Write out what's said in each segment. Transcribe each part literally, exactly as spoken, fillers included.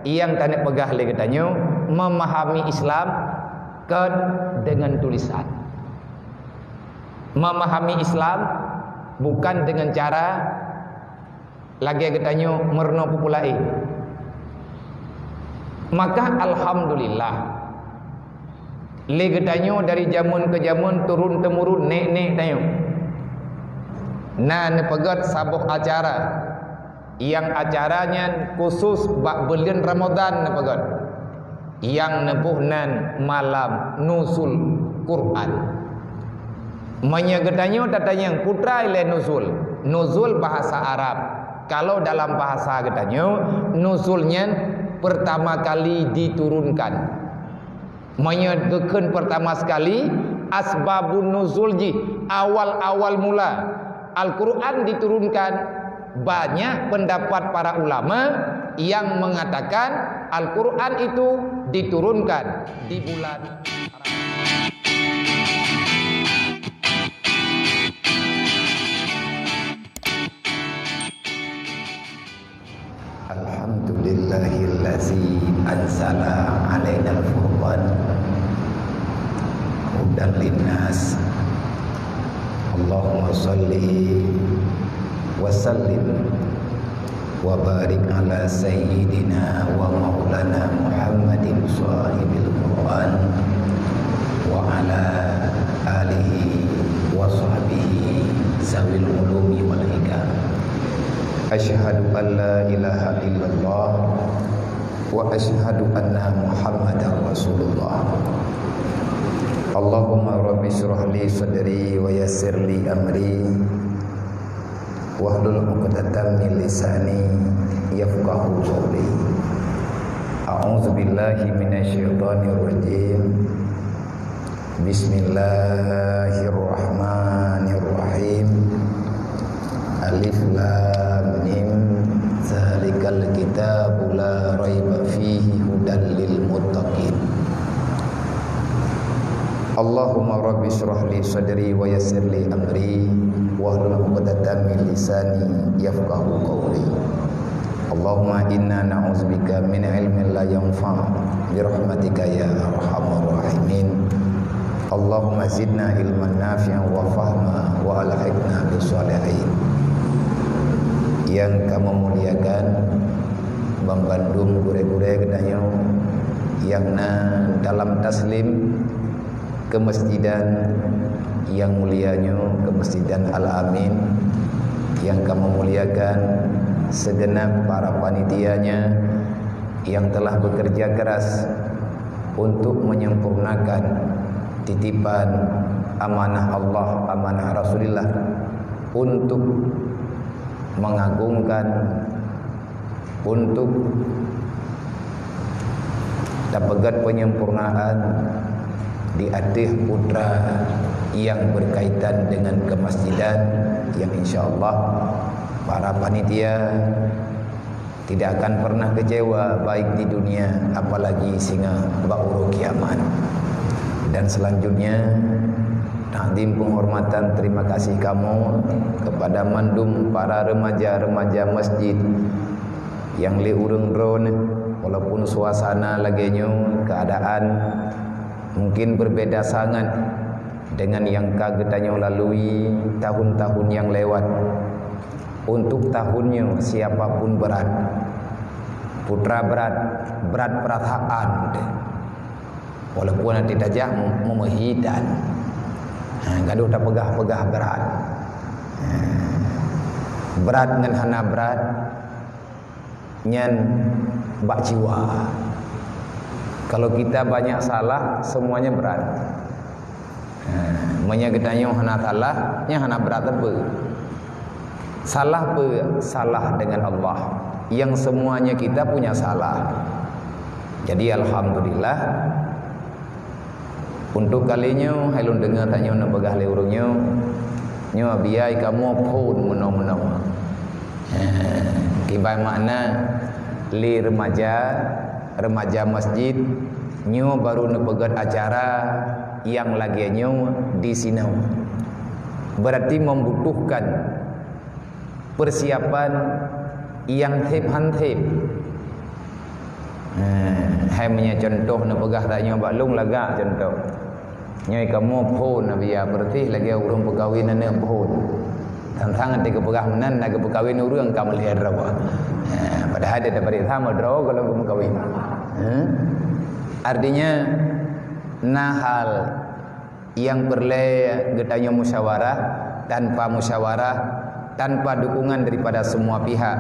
Nyang taneuk peugah lé geutanyoe, memahami Islam kon deungon tulisan. Memahami Islam bukan dengan cara lagèe geutanyoe meurunoe peue-peue laén. Maka alhamdulillah, lé geutanyoe dari jameun keu jameun, turun-teumurun, nèk-nèk tanyoe na neupeugöt saboh acara. Nyang acara nyan khusus bak buleuen Ramadhan neupeugöt. Nyang neuboh nan malam Nuzul Quran. Meunyoe geutanyoe tatanyong peue treuk lé nuzul, nuzul bahasa Arab. Kalau dalam bahasa geutanyoe, nuzul nyan pertama kali diturunkan. Meunyoe geukheun pertama sekali, asbabun nuzul jih, awal-awal mula Al-Quran diturunkan, banyak pendapat para ulama yang mengatakan Al-Quran itu diturunkan di bulan Alhamdulillahilladzi anzala 'alainal furqan hudan linnas. Allahumma shalli wa sallim wa barik ala sayyidina wa maulana Muhammadin shahibil Quran wa ala alihi wa sahbihi zawil ulumi wal hikam. Asyhadu an la ilaha illallah wa asyhadu anna Muhammadar Rasulullah. Allahumma rabbi shrah li sadri wa yassir li amri wahlul 'uqdatam min lisani yafqahu qawli. A'udzu billahi minasy syaithanir rajim. Bismillahirrahmanirrahim. Alif lam mim. Dzalikal kitabu la raiba fihi hudan lil muttaqin. Allahumma rabbi shrah li sadri wa yassir li amri wahlul 'uqdatam min lisani yafqahu qawli. Allahumma inna na'udzubika min ilmin la yanfa' bi rahmatika ya arhamar rahimin. Allahumma zidna ilman nafi'an wa fahma wa alhiqna bis shalihin. Nyang kamoe muliakan, banmandum gurée-gurée geutanyoe nyang na dalam taslim keumeusijidan nyang mulia nyoe, Keumeusijidan Al-Amin, nyang kamoe muliakan, segenap para panitianya yang telah bekerja keras untuk menyempurnakan titipan amanah Allah, amanah Rasulullah, untuk mengagungkan, untuk tapeugét penyempurnaan di ateueh putra yang berkaitan dengan kemasjidan, yang insya Allah para panitia tidak akan pernah kecewa, baik di dunia, apalagi singoh bak uroe kiamat. Dan selanjutnya, takzim penghormatan, terima kasih kamoe kepada mandum para remaja-remaja masjid nyang lé ureuëng droeneuh, walaupun suasana lagée nyoe, keadaan mungkin berbeda sangat dengan nyang ka geutanyoe lalui tahun-tahun nyang lewat. Untuk tahun nyoe, siapa pun brat. Putra brat, brat peurasaan teuh. Walaupun até tajak mem-, meumeuhi tan. Ha, gadoh tapeugah-peugah brat. Ha, brat ngon hana brat, nyan bak jiwa. Kalau kita banyak salah, semuanya berat. Ha, meunyoe geutanyoe hana salah, nyan hana brat teupeu. Salah peue? Salah dengan Allah. Yang semuanya kita punya salah. Jadi, alhamdulillah, untuk kali nyoe, hai lôn deungoe tanyoe neupeugah lé ureuëng nyoe, nyoe biai kamoe phon meunoe-meunoe. Ha, kiban makna lé remaja, remaja masjid, nyoe baru neupeugét acara nyang lagée nyoe di sinoe. Berarti membutuhkan persiapan nyang theb han theb. Hai meunyoe contoh neupeugah tanyoe bak lôn lagak contoh. Nyoe kamoe phon na biya beureuti lagée ureuëng peukawen aneuëk phon. Sang-sang até geupeugah meunan na geupeukawen ureuëng ka meulihat droe. Ha, padahai dia tapareksa meudroe goh lom geumeukawen. Ha? Artinya na hal nyang peureulée geutanyoe musyawarah. Tanpa musyawarah, tanpa dukungan daripada semua pihak,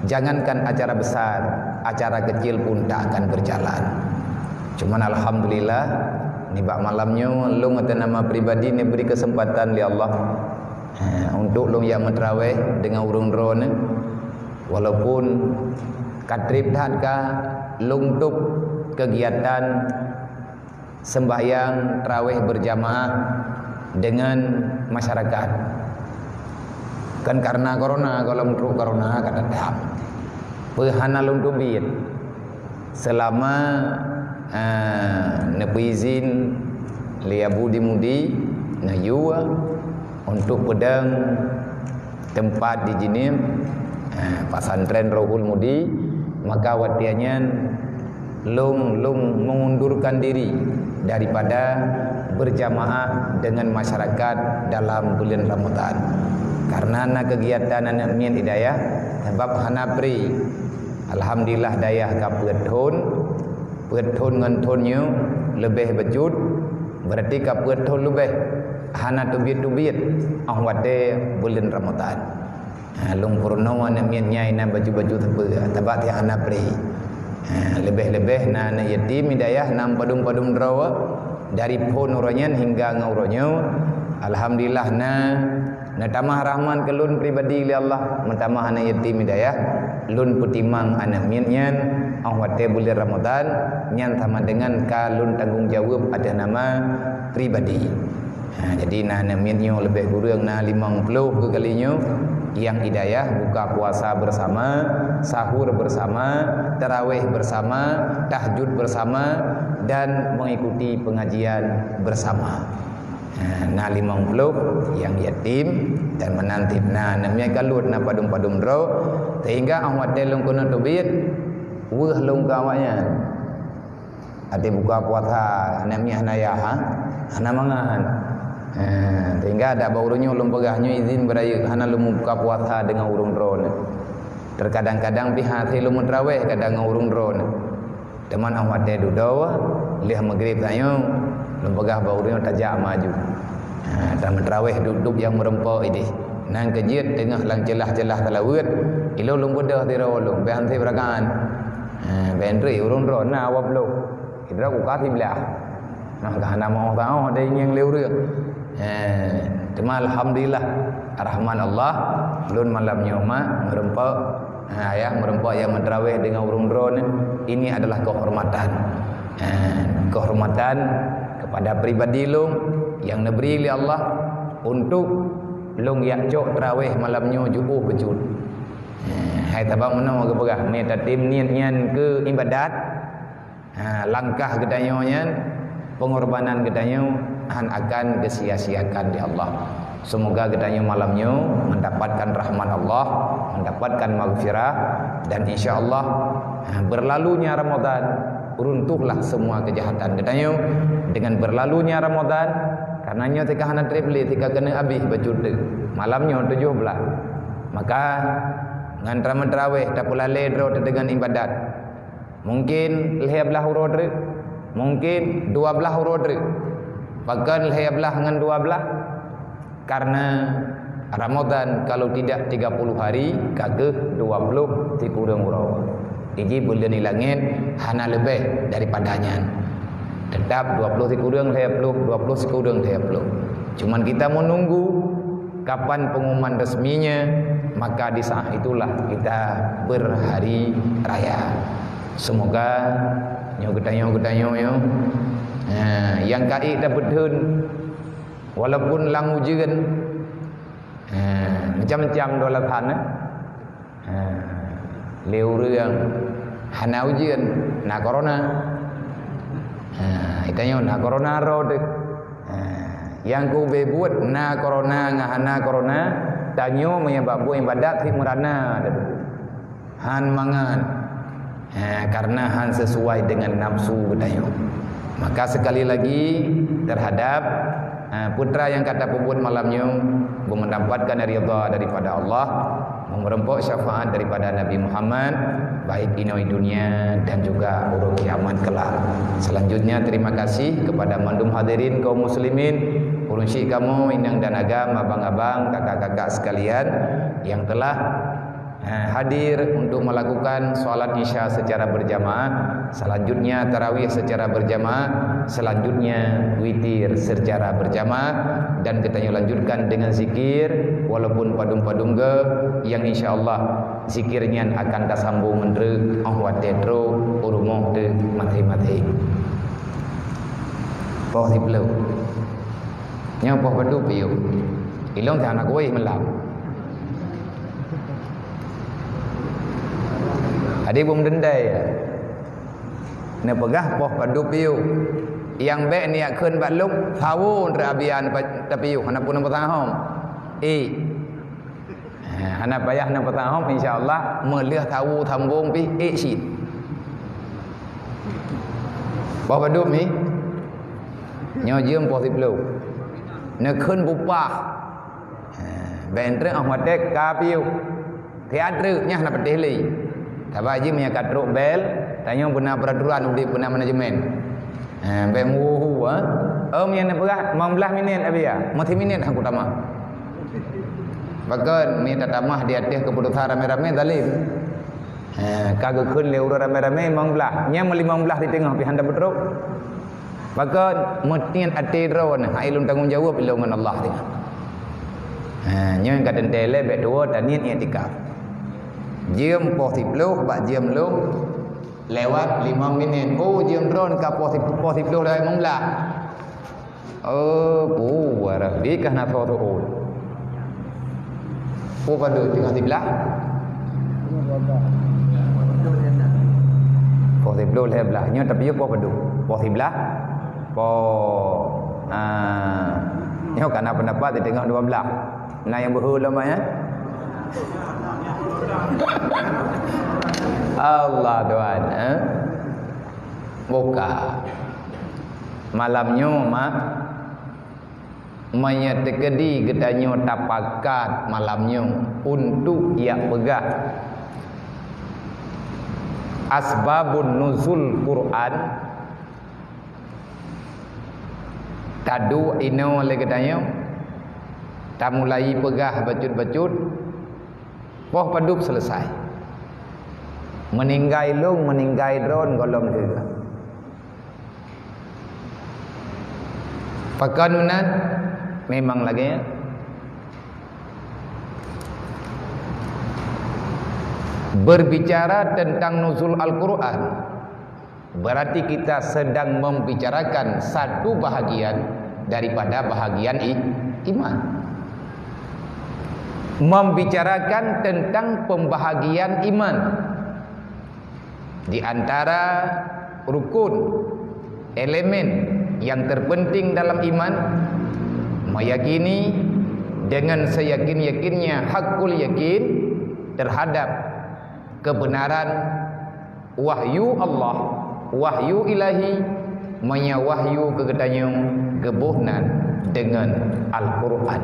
jangankan acara besar, acara kecil pun tak akan berjalan. Cuman alhamdulillah, nibak malam nyoe lôn ateueh nama pribadi neubri keuseumpatan lé Allah, eh, untuk lôn jak meutraweh deungon ureuëng droeneuh. Walaupun ka treb that ka lôn tôb keugiatan sembahyang tarawih berjamaah dengan masyarakat. Kan karena corona, kalau meutrok corona ka tetap. Peue hana lôn teubiet selama, ah, neupeuizin lé Abu di Mudi, neuyue untuk peudong teumpat di Jeunieb, eh, pesantren Rohul Mudi, maka watée nyan lôn, lôn mengundurkan diri daripada berjamaah dengan masyarakat dalam bulan Ramadan. Karena na kegiatan aneuëk miet di dayah, sebab hana pri. Alhamdulillah dayah ka peuet thon, peuet thon ngon thon nyoe leubeh bacut, berarti ka peuet thon leubeh hana teubiet-teubiet óh watée bulan Ramadan. Ha, lôn peurunoe aneuëk miet nyan na baju-baju teupeu, tabak tiang hana pri. Ha, leubeh-leubeh na aneuëk yatim di dayah na padum-padum droe, dari phon uroe nyan hingga ngon uroe nyoe. Alhamdulillah na, neutamah rahmat keu lôn pribadi lé Allah, meutamah aneuëk yatim di dayah. Lôn peutimang aneuëk miet nyan óh watée bulan Ramadan, nyan sama dengan ka lôn tanggong jaweueb ateueh nama pribadi. Ha, jadi na aneuëk miet nyoe leubeh kureueng na limong ploh keu kali nyoe, nyang di dayah buka puasa bersama, sahur bersama, tarawih bersama, tahajud bersama, dan mengikuti pengajian bersama. Ha, na limong ploh nyang yatim dan meunan cit na aneuëk miet ka luet na padum-padum droe, sehingga óh watée lôn keuneuk teubiet, weueh lôn keu awaknyan. Até buka puasa, aneuëk miet hana yah, ha? Hana mangat. Eh, sehingga dak bak uroe nyoe lôn peugah nyoe izin beurayeuk hana lôn buka puasa deungon ureuëng droeneuh. Terkadang-kadang pih hase lôn meutraweh kadang ngon ureuëng droeneuh. Teuma óh watée dudoe, lheueh maghrib tanyoe, lôn peugah bak ureuëng nyoe tajak maju. Ha, dan meutraweh dub-dub nyang meurumpok ideh. Nang keujeuet teungoh lam ceulah-ceulah seulaweuet, ilôn lôn beudôh sidroe lôn, bèk han seb rakan. Ha, bèk han treb ureuëng droe na dua ploh. Sidroe kuka siblaih. Nah, ka hana meuoh-oh deh ngieng lé ureuëng. Ha, teuma alhamdulillah, rahmat Allah, lôn malam nyoe mak meurumpok. Ha, ya, meurumpok nyang meutraweh deungon ureuëng droeneuh, ini adalah kehormatan. Ha, kehormatan kepada pribadi lôn nyang neubri lé Allah untuk lôn jak cok traweh malam nyoe jiôh bacut. Ha, hai sabab meunoe geupeugah, meunyoe tatem niet nyan keu iébadat, ha, langkah geutanyoe nyan, pengorbanan geutanyoe han akan geusia-siakan lé Allah. Semoga geutanyoe malam nyoe mendapatkan rahmat Allah, mendapatkan maghfirah, dan insya Allah, ha, berlalunya Ramadan, runtuhlah semua kejahatan geutanyoe. Dengan berlalunya Ramadan, karena nyoe teuka hana treb lé, teuka keuneuk abéh bacut teuh. Malam nyoe tujoh blaih. Maka ngon teuramé traweh tapeulalé droe teuh deungon iébadat. Mungkin lhée blaih uroe treuk, mungkin dua blaih uroe treuk. Pakon lhée blaih ngon dua blaih? Karena Ramadan kalau tidak tiga puluh hari, ka keuh dua ploh sikureueng uroe. Jadi buleuen di langét hana leubeh daripada nyan. Tetap dua ploh sikureueng lhée ploh, dua ploh sikureueng lhée ploh. Cuman kita menunggu kapan pengumuman resminya, maka di saat itulah kita berhari raya. Semoga nyoe geutanyoe, geutanyoe nyoe, ha, nyang ka ék tapeutheun, walaupun lam ujeuen, ha, macam-macam dua alasan, eh. Ha, lé ureuëng hana ujeuen, na corona. Ha, geutanyoe na corona droe teuh. Ha, nyang keu ubé buet na corona ngon hana corona, tanyoe meunyoe bak buet iébadat cit meurana teuh. Han mangat. Eh, karena han sesuai dengan nafsu geutanyoe. Maka sekali lagi terhadap, eh, putra nyang ka tapeubuet malam nyoe, beumendapatkan ridha daripada Allah, meureumpok syafaat daripada Nabi Muhammad, baik inoe dunia dan juga uroe kiamat kelak. Selanjutnya, terima kasih kepada mandum hadirin kaum muslimin, ureueng syik kamoe, inong dan agam, abang-abang, kakak-kakak sekalian yang telah eh, hadir untuk melakukan salat Isya secara berjamaah, selanjutnya tarawih secara berjamaah, selanjutnya witir secara berjamaah, dan kita lanjutkan dengan zikir walaupun padum-padum ge, yang insya Allah zikir nyan akan tasambung meunteuk oh watée trok u rumoh teuh maté-maté. Poh siplôh. Nyoe poh padub piôh. Ilong ka hana kuéh meulam. Adi bum dendai ya. Neupeugah poh padub piôh. Nyang bék niat kheun bak lôn, sawo treuk abia neupa-, tapiôh, hana pun neupeusahom. Eh. Ha, hana payah neupeusahom, insya Allah, meuleuh sawo sambong pih ék cit. Poh padub mi? Nyoe jeuem poh siplôh. Neukheun bupah. Ha, bék treuk ah maté ka piôh. Tiat treuk nyan hana patéh lé. Sabab jih meunyo ka trok bel, tanyoe beuna peraturan udeb, beuna manajemen. Ha, bék meuhu-hu, ha. Om nyang neupeugah, limong blah minit abia. Meuti minit aku tamah. Pakon, mi tatamah di ateueh keputusan ramé-ramé zalim. Ha, ka geukheun lé ureuëng ramé-ramé limong blah. Nyan meulimong blah di teungoh pih hana beutrok. Pakon, meutiet até droe nyoe, hai lôn tanggong jaweueb ilôn ngon Allah teungoh. Ha, nyoe ka teuntée lé bék tuwoe taniet iktikaf. Jeuem poh siplôh bak jeuem lôn. Lewat limong minit. Oh, jeuem droen ka poh sip-, poh siplôh lewat limong blah. Oh, puwah Rabbi ka na tho teuôn. Poh padub teungoh siblah? Poh siplôh lhée blah. Nyoe tapi poh padub. Poh siblah. Poh, ah, nyoe ka na pendapat di teungoh dua blah. Na nyang beuhe lom, ya? Allah Tuhan, eh? Buka. Malam nyoe, mak, meunyo teukeudi geutanyoe tapakat malam nyoe untuk jak peugah asbabun nuzul Quran, taduek inoe lé geutanyoe, tamulai peugah bacut-bacut, poh padub selesai. Meuninggai lôn, meuninggai droen gohlom teuh. Pakon meunan? Memang lagée nyan. Berbicara tentang nuzul Al-Quran, berarti kita sedang membicarakan satu bahagian daripada bahagian i-, iman. Membicarakan tentang pembahagian iman. Di antara rukun, elemen yang terpenting dalam iman, meyakini dengan seyakin-yakinnya, hakul yakin terhadap kebenaran wahyu Allah, wahyu ilahi, meunyo wahyu keu geutanyoe geuboh nan dengan Al-Quran.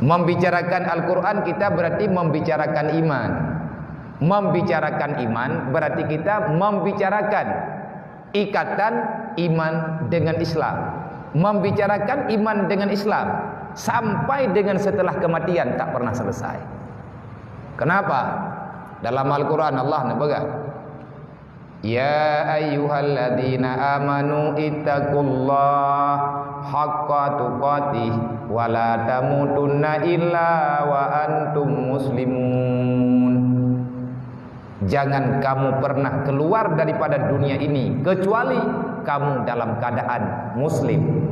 Membicarakan Al-Quran, kita berarti membicarakan iman. Membicarakan iman, berarti kita membicarakan ikatan iman dengan Islam. Membicarakan iman dengan Islam sampai dengan setelah kematian tak pernah selesai. Kenapa? Dalam Al-Quran Allah neupeugah, "Ya ayyuhalladzina amanu ittaqullaha haqqa tuqatih wa la tamutunna illa wa antum muslimun." Jangan kamu pernah keluar daripada dunia ini kecuali kamu dalam keadaan muslim.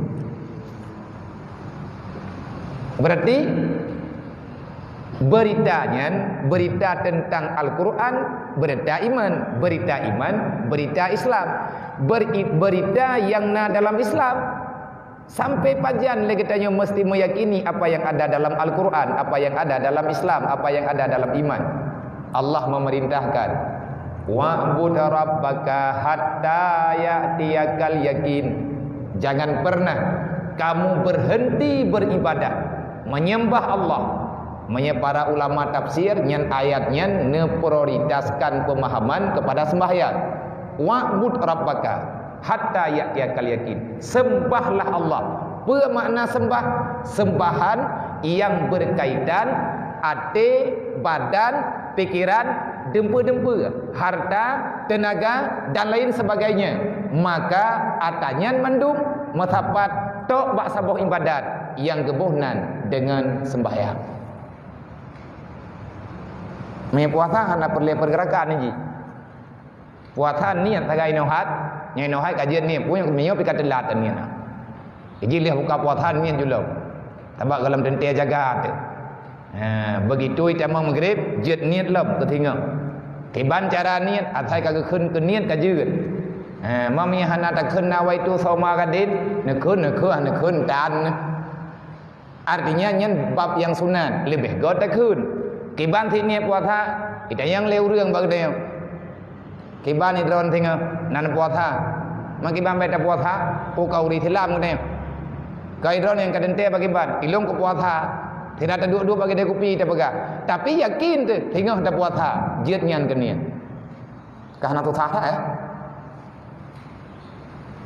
Berarti berita nyan, berita tentang Al-Quran, berita iman, berita iman, berita Islam, beri-, berita yang na dalam Islam. Sampai pajan lé geutanyoe mesti meyakini apa yang ada dalam Al-Quran, apa yang ada dalam Islam, apa yang ada dalam iman. Allah memerintahkan, "Wa'bud rabbaka hatta ya'tiyakal yakin." Jangan pernah kamu berhenti beribadah, menyembah Allah. Meunyoe para ulama tafsir, nyan ayat nyan neuprioritaskan pemahaman kepada sembahyang. "Wa'bud rabbaka hatta ya'tiyakal yakin." Sembahlah Allah. Peue makna sembah? Sembahan yang berkaitan até, badan, pikiran, deumpeue-deumpeue, harta, tenaga, dan lain sebagainya. Maka ata nyan mandum meusapat tok bak saboh ibadat nyang geuboh nan deungon sembahyang. Meunyoe puasa hana peureulée peurgeurakan jih. Puasa niet sagai inoe hat, nyang inoe hat ka jeuet niet, peue nyang meunyoe pih ka teulat niet na. Jih lheueh buka puasa niet julom. Sabab gohlom teuntée jaga teuh. Ha, begitu itamong Maghrib, jeuet niet lom keu singoh. Kiban cara niet, asai ka geukheun keu niet ka jeuet. Ha, ma meunyoe hana takheun nawaitu shauma ghadin, neukheun, neukheun, neukheun tan. Artinya, nyan bab nyang sunat, leubeh göt takheun. Kiban sit niet puasa, itanyong lé ureuëng bak geutanyoe. Kiban droeneuh singoh na neupuasa? Ma kiban bék tapuasa? Peue ka ureuëng Islam geutanyoe? Ka droeneuh nyang ka teuntée bak kiban, ilôn kupuasa. Sira taduek-duek bak keudè kupi tapeugah. Tapi yakin teuh singoh tapuasa, jeuet nyan keu niet. Ka hana susah that, eh?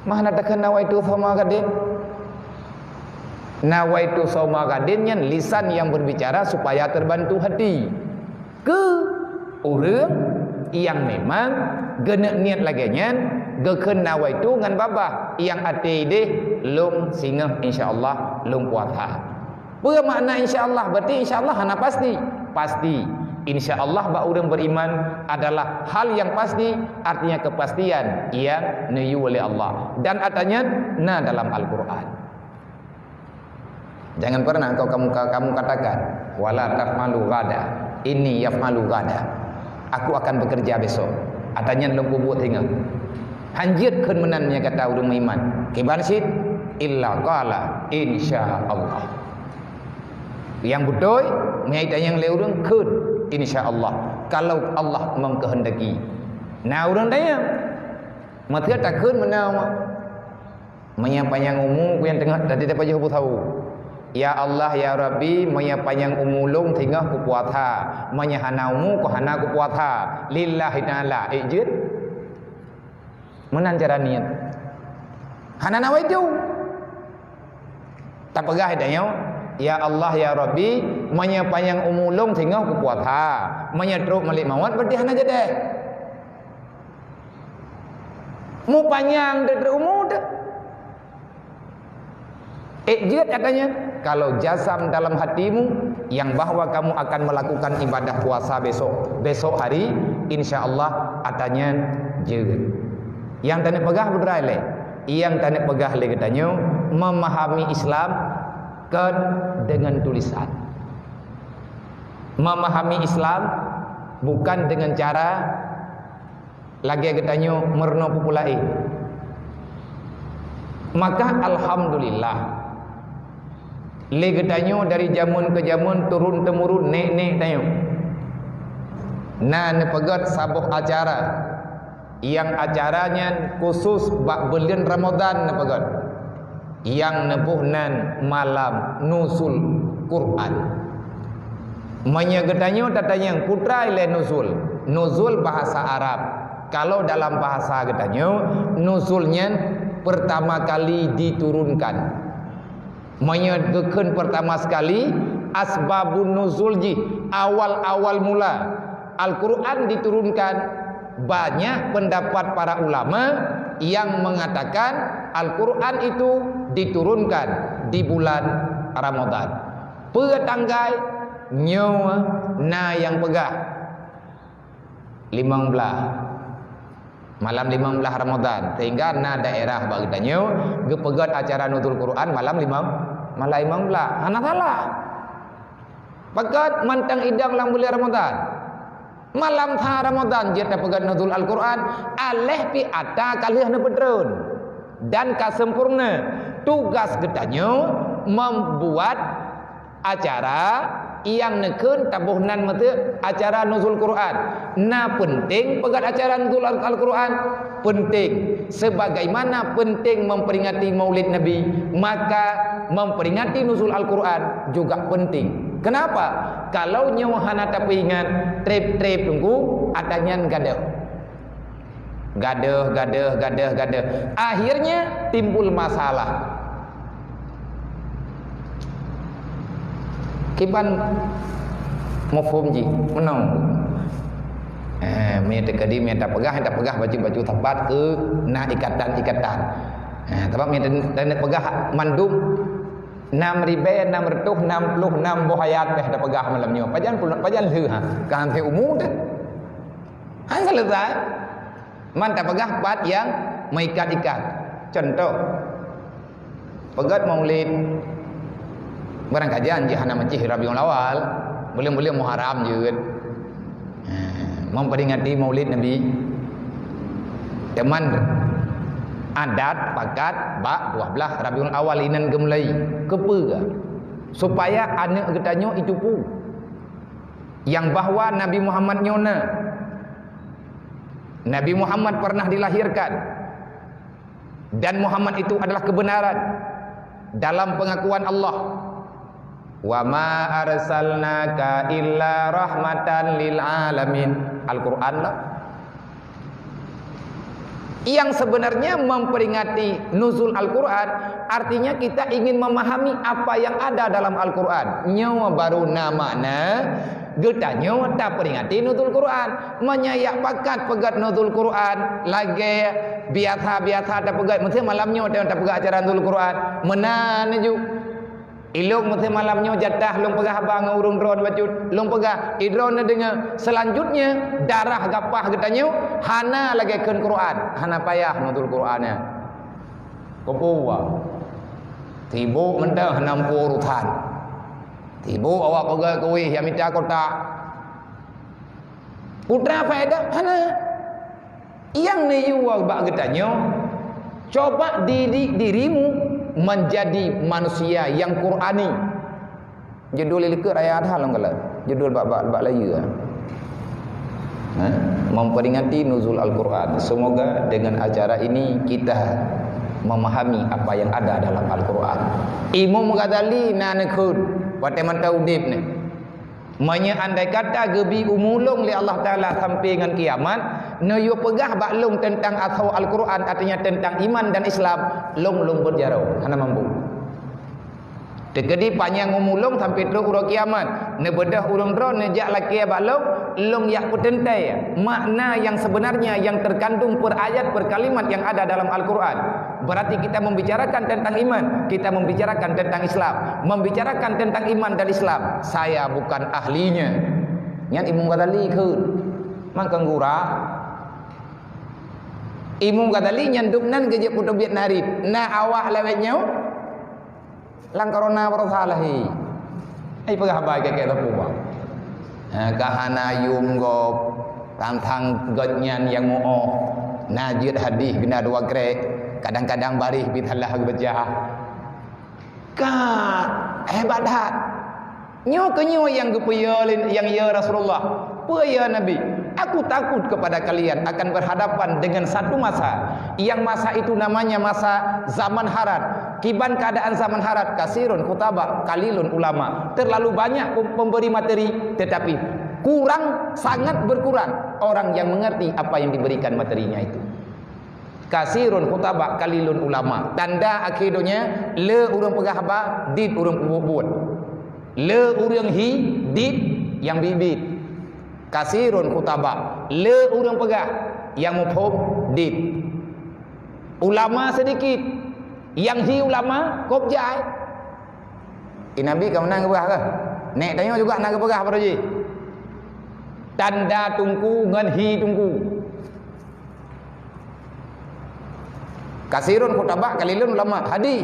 Ma hana takheun nawaitu shauma ghadin. Nawaitu shauma ghadin nyan lisan yang berbicara supaya terbantu hati. Keu ureuëng nyang memang geuneuk niet lagée nyan, geukheun nawaitu ngon babah, nyang até ideh, lôn singoh insya Allah lôn puasa. Peue makna insya Allah? Berarti insya Allah hana pasti. Pasti. Insya Allah bak ureuëng beriman adalah hal yang pasti, artinya kepastian yang neuyue oleh Allah. Dan ata nyan na dalam Al-Quran. Jangan pernah engkau kamu, kamu katakan, "Wala taf'alu ghada, inni yaf'alu ghada." Aku akan bekerja besok. Ata nyan lôn peubuet singoh. Hanjeuet kheun meunan meunyoe gata ureuëng meuiman. Kiban cit, illa qala, insya Allah. Nyang beutôi, meunyoe itanyong lé ureuëng, kheun, insya Allah. Kalau Allah mengkehendaki. Na ureuëng tanyong, meuseuet takheun meunan. Meunyoe panyang umu ku nyang teungoh tadi tapajoh bu sawu. Ya Allah, ya Rabbi, meunyoe panyang umu lôn singoh kupuasa, meunyoe hana umu ku hana kupuasa. Lillahi ta'ala, ék jeuet. Meunan cara niet. Hana nawaitu. Tapeugah tanyoe, ya Allah, ya Rabbi, meunyoe panyang umu lôn singoh kupuasa, meunyoe trok malék mawöt berarti hana jadeh. Mupanyang teuh umu teuh. Ék jeuet katanya, kalau jazam dalam hatimu yang bahwa kamu akan melakukan ibadah puasa besok, besok hari, insya Allah katanya jeuet. Nyang taneuk peugah beutôi lé, nyang taneuk peugah lé geutanyoe memahami Islam kon dengan tulisan. Memahami Islam bukan dengan cara lagée geutanyoe meurunoe peue-peue laén. Maka alhamdulillah, lé geutanyoe dari jameun keu jameun turun teumurun nék-nék tanyoe na neupeugét saboh acara, nyang acara nyan khusus bak buleuen Ramadhan neupeugét. Nyang neuboh nan malam Nuzul Quran. Meunyoe geutanyoe tatanyong peue treuk lé nuzul, nuzul bahasa Arab. Kalau dalam bahasa geutanyoe, nuzul nyan pertama kali diturunkan. Meunyoe geukheun pertama sekali, asbabun nuzul jih, awal-awal mula Al-Quran diturunkan, banyak pendapat para ulama yang mengatakan Al-Quran itu diturunkan di bulan Ramadan. Peue tanggai nyoe na nyang peugah limong blaih. Malam limong blaih Ramadan, sehingga na daerah bak geutanyoe geupeugét acara Nuzul Quran malam limong, malam limong blaih. Hana salah. Peugét mantong idong lam buleuen Ramadan. Malam sa Ramadan jeuet tapeugét Nuzul Al-Quran, aléh pih ata ka lheueh neupeutreun dan ka sempurna. Tugas geutanyoe membuat acara Nyang neukheun taboh nan meuteuk acara Nuzul Quran. Na peunteng peugét acara Nuzul Al-, Al-Quran? Peunteng. Sebagaimana peunteng memperingati Maulid Nabi, maka memperingati Nuzul Al-Quran juga penting. Kenapa? Kalau nyoe hana tapeuingat, treb-treb teungku, ata nyan gadôh. Gadôh, gadôh, gadôh, gadôh. Akhirnya timbul masalah. Kiban mafhum jih, meunoe. Eh, mie teukeudi, mie tapeugah, tapeugah bacut-bacut sapat keu na ikatan-ikatan. Eh, sabab mie teu-, teuneuk peugah mandum nam ribèe nam reutôh nam ploh nam boh ayat bèk tapeugah malam nyoe. Pajan pula, pajan lheueh ha. Ka han umu teuh. Han selesai. Man tapeugah pat nyang meuikat-ikat. Contoh, peugét Maulid. Barangkajan jih hana meucih Rabiul Awal, buleuen-buleuen Muharram jeuet. Ha, memperingati Maulid Nabi. Teuma adat pakat bak dua belas Rabiul Awal inan geumulai. Keupeue? Supaya aneuk geutanyoe jiteupeue nyang bahwa Nabi Muhammad nyoe na. Nabi Muhammad pernah dilahirkan. Dan Muhammad itu adalah kebenaran dalam pengakuan Allah. "Wa ma arsalnaka illa rahmatan lil alamin." Al-Quran lah. Yang sebenarnya memperingati nuzul Al-Quran, artinya kita ingin memahami apa yang ada dalam Al-Quran. Nyoe baru na makna geutanyoe taperingati nuzul Quran. Meunyoe jak pakat peugét nuzul Quran, lagèe biasa-biasa tapeugét, meusti malam nyoe tapeugét acara nuzul Quran. Meunan ju. Ilôn meusti malam nyoe jatah lôn peugah haba ngon ureueng droeneuh bacut. Lôn peugah, idroeneuh deungö. Selanjutnya, darah gapah geutanyoe hana lagèe kheun Quran. Hana payah nuzul Quran nyan. Keupeue? Sibuk mantong hana muphom urusan. Sibuk awak peugah kueh nyang mita kotak. Peue teuma faedah? Hana. Nyang neuyue bak geutanyoe, coba didik dirimu menjadi manusia yang Qurani. Judul likot raya that lom galak. Judul bak, bak, bak layeue. Ha? Memperingati Nuzul Al-Quran. Semoga dengan acara ini kita memahami apa yang ada dalam Al-Quran. Imam Ghazali na neukheun watèe mantong udép nyan. Meunyoe andai kata geubri umu lôn lé Allah Taala sampai ngon kiamat, neuyue peugah bak lôn teuntang asoe Al-Quran, artinya teuntang iman dan Islam, lôn, lôn beuet jaroe, hana mampu. Teukeudi panyang umu lôn sampai trok uroe kiamat, neubeudôh ureueng droeneuh jak lakèe bak lôn, lôn jak peuteuntèe makna yang sebenarnya yang terkandung per ayat, per kalimat yang ada dalam Al-Quran. Berarti kita membicarakan tentang iman, kita membicarakan tentang Islam, membicarakan tentang iman dan Islam. Saya bukan ahlinya. Nyan Imam Ghazali kheun. Mangkang gura. Imam Ghazali nyan dum nan geujak peuteubiet narit. Na awak lawét nyoe. Lam corona baroesa lahé. Ai peugah haba kèk-kèk sapeue bah. Ha, ka hana yum gob, tantang gobnyan nyang muoh. Na jeuet hadih guna dua krek, kadang-kadang baréh pih salah geubaca. Ka hebat that. Nyoe keuh nyoe nyang geupeuyo lé, nyang ya Rasulullah. Peue ya Nabi? Aku takut kepada kalian akan berhadapan dengan satu masa, yang masa itu namanya masa zaman harat. Kiban keadaan zaman harat, kasirun khutaba, qalilun ulama. Terlalu banyak pem-, pemberi materi, tetapi kurang, sangat berkurang orang yang mengerti apa yang diberikan materinya itu. Kasirun khutaba, qalilun ulama. Tanda akhé donya, le ureueng peugah haba, dit ureueng peubuet-buet. Le ureueng hi, dit nyang biet-biet. Kasirun khutaba, le ureueng peugah, nyang muphom dit. Ulama seudikit, nyang hi ulama kôb jai. Di Nabi ka meunan geupeugah keuh? Nèk tanyoe juga na geupeugah baroe jih. Tanda teungku ngon hi teungku. Kasirun khutaba, qalilun ulama. Hadih.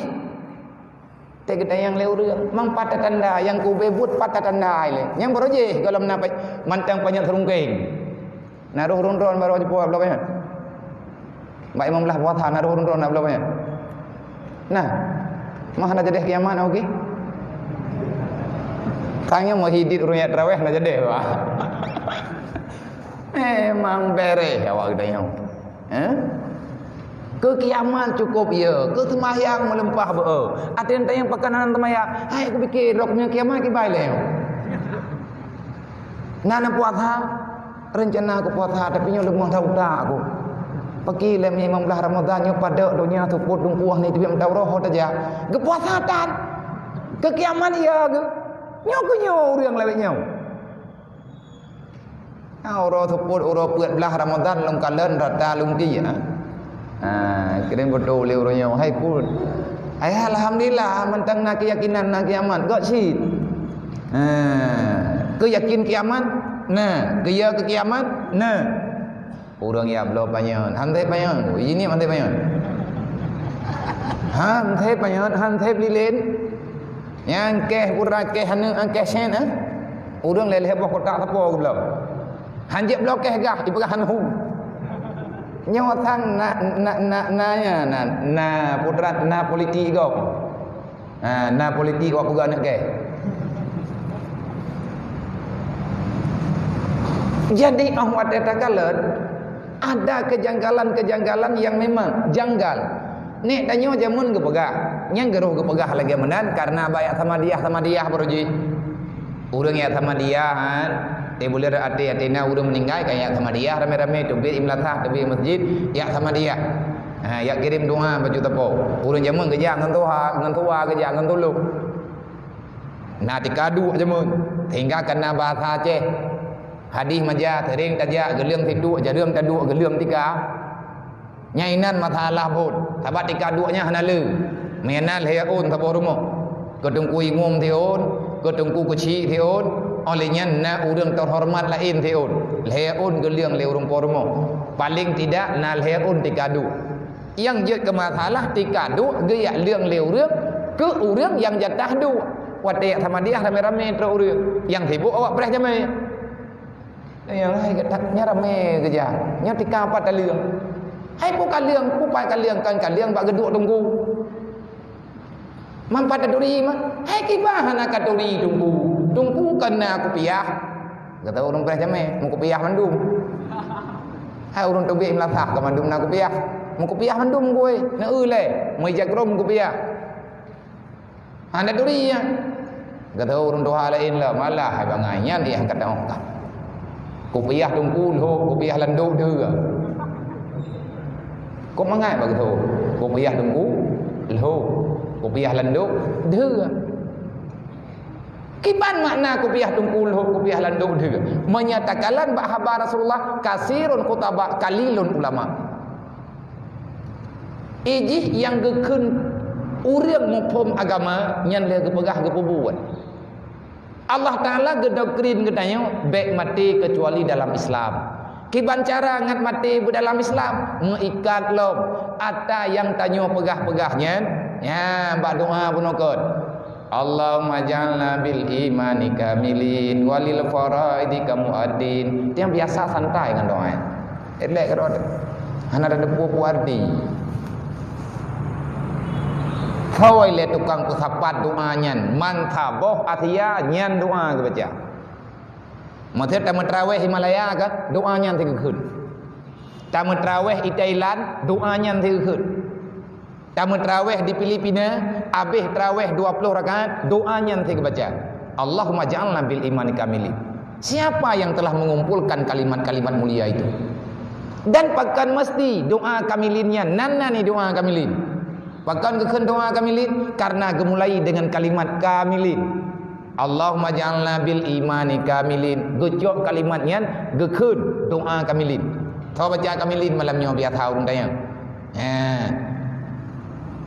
Teugeutanyong lé ureueng, mang pat tatanda nyang kube buet, pat tatanda ilèe. Nyang baroe jih gohlom na pa-, mantong panyöt seurungkeng. Na roh ureueng droen baroe jipuwoe bloe panyöt. Bak imam lah puasa na roh ureueng droen na bloe panyöt. Nah, mah na jadeh kiamat oke. Tanyoe meuhidit ureuëng jak traweh na jadi, bah. Memang bereh awak geutanyoe. Eh? Keu kiamat cukup ya, keu seumayang meuleumpah beu. Até tanyoe pakon hana seumayang, hai kupikir lok nyoe kiamat kibai lé. Na neupuasa, rencana kupuasa, tapi nyoe leumah that utak ku. Paki lé limong blah Ramadhan nyoe padek donya seupôt dungkuah ni teubiet meudaurah ho tajak. Geupuasa tan. Keu kiamat ya geu. Nyoe keu nyoe ureuëng lawét nyoe. Ha, uroe seupôt, uroe peuet blah Ramadhan lôn kalon rata lôn ti, ha. Ha, kirém beutôi lé ureuëng nyoe, hai pun. Hai, alhamdulillah, mantong na keuyakinan na kiamat, gok cit. Ha, keuyakin kiamat? Na. Keuya keu kiamat? Na. Ureuëng ya bloe panyöt, han thép panyöt. Ini han thép panyöt. Han thép panyöt, han thép lilén. Nyang keh pura keh aneuk, keh sen, eh? Ureuëng lé lhèe boh kotak sapo geubloe. Han jeuet bloe keh gah, ipeugah han hu. Nyoe sang na, na, na, na, na, na, na putra, na politik gob. Ha, na politik awak peugah aneuk keh. Jadi, ah, watèe takalon, ada kejanggalan-kejanggalan yang memang janggal. Nek tanyoe jameun geupeugah, nyang geuroh geupeugah lagèe meunan karena bak jak Samadiyah-Samadiyah baroe jih. Ureuëng jak Samadiyah, han, teubulir até-até na ureuëng meuninggai ka jak Samadiyah ramé-ramé, teubiet i meulasah, teubiet i masjid, jak Samadiyah. Ha, jak kirém doa baju tapo. Ureuëng jameun geujak ngon tuha, ngon tuha geujak ngon tulok. Na tika duek jameun, sehingga kana bahasa Aceh. Hadih maja sering tajak geuleueng siduek, jareueng taduek geuleueng tika. Nyan inan masalah buet, sabab tika duek nyan hana le. Meunan lhèe ôn saboh rumoh. Keu teungku imum siôn, keu teungku keuchik siôn, óh lheueh nyan na ureuëng teuhoreumat laén siôn. Lhèe ôn geuleueng lé ureuëng po rumoh. Paléng tidak na lhèe ôn tika duek. Nyang jeuet keu masalah tika duek geujak leueng lé ureuëng keu ureuëng nyang jatah duek. Watèe jak Samadiyah ramé-ramé trok ureuëng, nyang sibuk awak preh jamé. Nyang hai geutak nyan ramé geujak. Nyoe tika pat taleueng. Hai peue kaleueng, peue pat kaleueng, kan kaleueng bak geuduek teungku. Man pat taturi mah. Hai kiban hana katuri teungku. Teungku kan na kupiah. Gata ureuëng preh jamé, meukupiah mandum. Hai ureuëng teubiet meulasah ka mandum na kupiah. Meukupiah mandum gui, na eu lé, meuija krom meukupiah. Hana turi nyan. Gata ureuëng tuha laén la malah hai bangai nyan nyang ka teuh ka. Kupiah teungku lhok, kupiah landok deuh. Kok mangat bak gata? Kupiah teungku lhok, kupiah landok deuh. Kiban makna kupiah teungku lhok, kupiah landok deuh? Meunyo takalon bak haba Rasulullah, kasirun khutaba, qalilun ulama. Ijih nyang geukheun ureuëng muphom agama nyan lé geupeugah geupeubuet. Allah Taala geudoktrin geutanyoe bék maté keucuali dalam Islam. Kiban cara ngat maté beudalam Islam? Meuikat lom ata nyang tanyoe peugah-peugah nyan, nyan bak doa bunoe kon. Allahumma ja'alna bil imani kamilin walil faraidi kamuaddin. Tiang biasa santai ngon doa. Elek keudroe teuh. Hana ada depu-depu arti. Phôi lé tukang peusapat doa nyan, man saboh Asia nyan doa geubaca. Maksud tameutraweh Himalaya kan, doa nyan sigeukheun. Tameutraweh i Thailand, doa nyan sigeukheun. Tameutraweh di Filipina, abéh traweh dua ploh rakaat, doa nyan sigeukheun baca, "Allahumma ja'alna bil imani kamilin." Siapa yang telah mengumpulkan kalimat-kalimat mulia itu? Dan pakon meusti doa kamilin nyan, nan na ni doa kamilin. Pakon geukheun doa kamilin? Karena geumulai dengan kalimat kamilin. "Allahumma ja'alna bil imani kamilin." Geucok kalimat nyan, geukheun doa kamilin. Soe baca kamilin malam nyoe biasa ureuëng tanyong. Ha.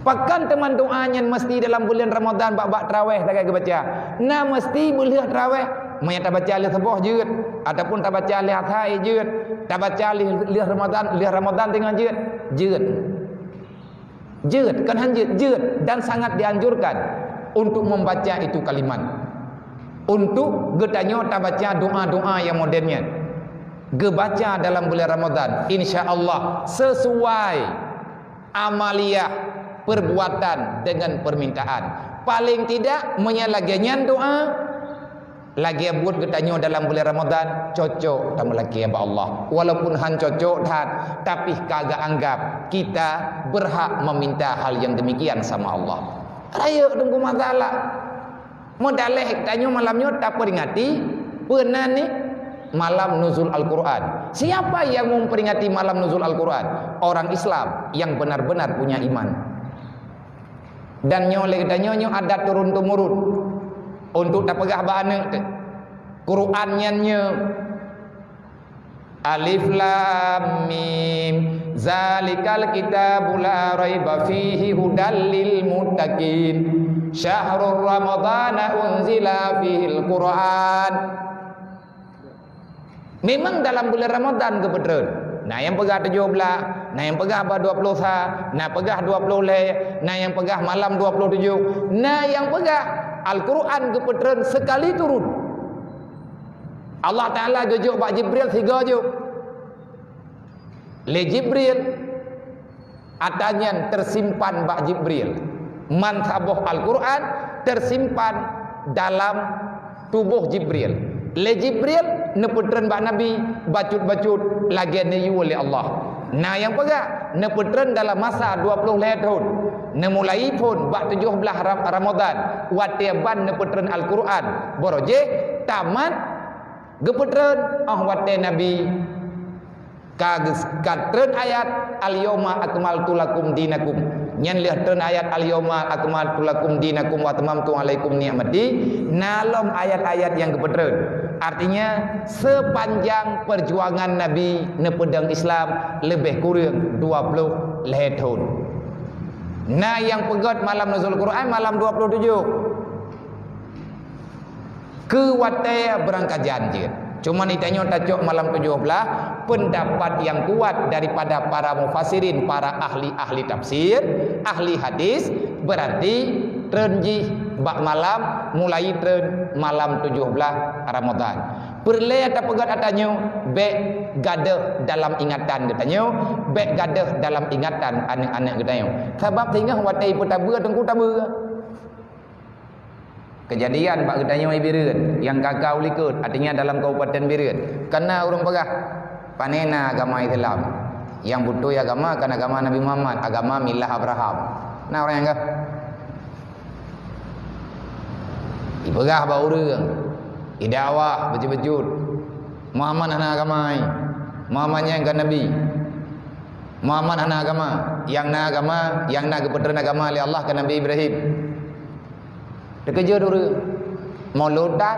Pakon teuma doa nyan meusti dalam buleuen Ramadhan bak-bak traweh sagai geubaca? Na meusti beulheueh traweh. Meunyo tabaca lheueh suboh jeuet, ataupun tabaca lheueh asai jeuet, tabaca lheueh, lheueh Ramadhan, lheueh Ramadhan teungoh jeuet, jeuet. Jeuet, kon han jeuet, jeuet dan sangat dianjurkan untuk membaca itu kalimat. Untuk geutanyoe tabaca doa-doa nyang modern nyan. Geubaca dalam bulan Ramadan, insya Allah sesuai amaliah perbuatan dengan permintaan. Paling tidak, meunyo lagèe nyan doa, Lagée buet geutanyoe dalam bulan Ramadan, cocok tameulakée bak Allah. Walaupun han cocok that, tapi ka geuanggap kita berhak meminta hal yang demikian sama Allah. Rayeuk teungku masalah. Meudaléh tanyoe malam nyoe taperingati peue nan ni malam nuzul Al-Quran. Siapa yang memperingati malam nuzul Al-Quran? Orang Islam yang benar-benar punya iman. Dan nyoe lé geutanyoe nyoe adat turun-temurun untuk tapeugah bak aneuk teuh. Quran nyan nyoe Alif Lam Mim. Zalikal kitabu la raiba fihi hudal lil muttaqin. Syahrul Ramadana unzila fihil Quran. Memang dalam bulan Ramadan geupeutreun. Na nyang peugah tujoh blaih, na nyang peugah ba dua ploh sa, na peugah dua ploh lhée, na nyang peugah malam dua ploh tujoh, na nyang peugah Al-Quran geupeutreun sekali turun. Allah Taala geujok bak Jibril sigoe jok. Lé Jibril, ata nyan teusimpan bak Jibril. Man saboh Al-Quran teusimpan dalam tuboh Jibril. Lé Jibril neupeutreun bak Nabi bacut-bacut lagée neuyue lé Allah. Na nyang peugah neupeutreun dalam masa dua ploh lhée thon. Neumulai phon bak tujoh blaih Ra-, Ramadan, watée ban neupeutreun Al-Quran. Barojéh tamat geupeutreun óh watée Nabi ka geus-, ka treun ayat, "Al-yauma akmaltu lakum dinakum." Nyan lheueh treun ayat, "Al-yauma akmaltu lakum dinakum wa atmamtu alaikum ni'mati", na lom ayat-ayat nyang geupeutreun. Artinya, sepanjang perjuangan Nabi neupeudong Islam leubeh kureueng dua ploh lhée thon. Na nyang peugét malam nuzul Quran malam dua ploh tujoh. Keu watée beurangkajan jeuet. Cuman geutanyoe tacok malam tujoh blaih, peundapat nyang kuat daripada para mufassirin, para ahli-ahli tafsir, ahli hadis, berarti treun jih bak malam, mulai treun malam tujoh blaih Ramadan. Peureulée tapeugét ata nyoe, bék gadôh dalam ingatan geutanyoe, bék gadôh dalam ingatan aneuk-aneuk geutanyoe. Sabab singoh watée ipeutabeu teungku tabeu. Keujadian bak geutanyoe i Bireuen, nyang ka-ka u likot, artinya dalam Kabupaten Bireuen, ka na ureuëng peugah, "Pane na agama Islam? Nyang beutôi agama kan agama Nabi Muhammad, agama milah Abraham." Na ureuëng nyang ka ipeugah bak ureuëng, idakwa beujeuet-beujeuet, "Muhammad hana agama, Muhammad nyan ka nabi. Muhammad hana agama, nyang na agama, nyang na geupeutreun agama lé Allah ka Nabi Ibrahim." Teukeujot ureuëng. Mulod tan,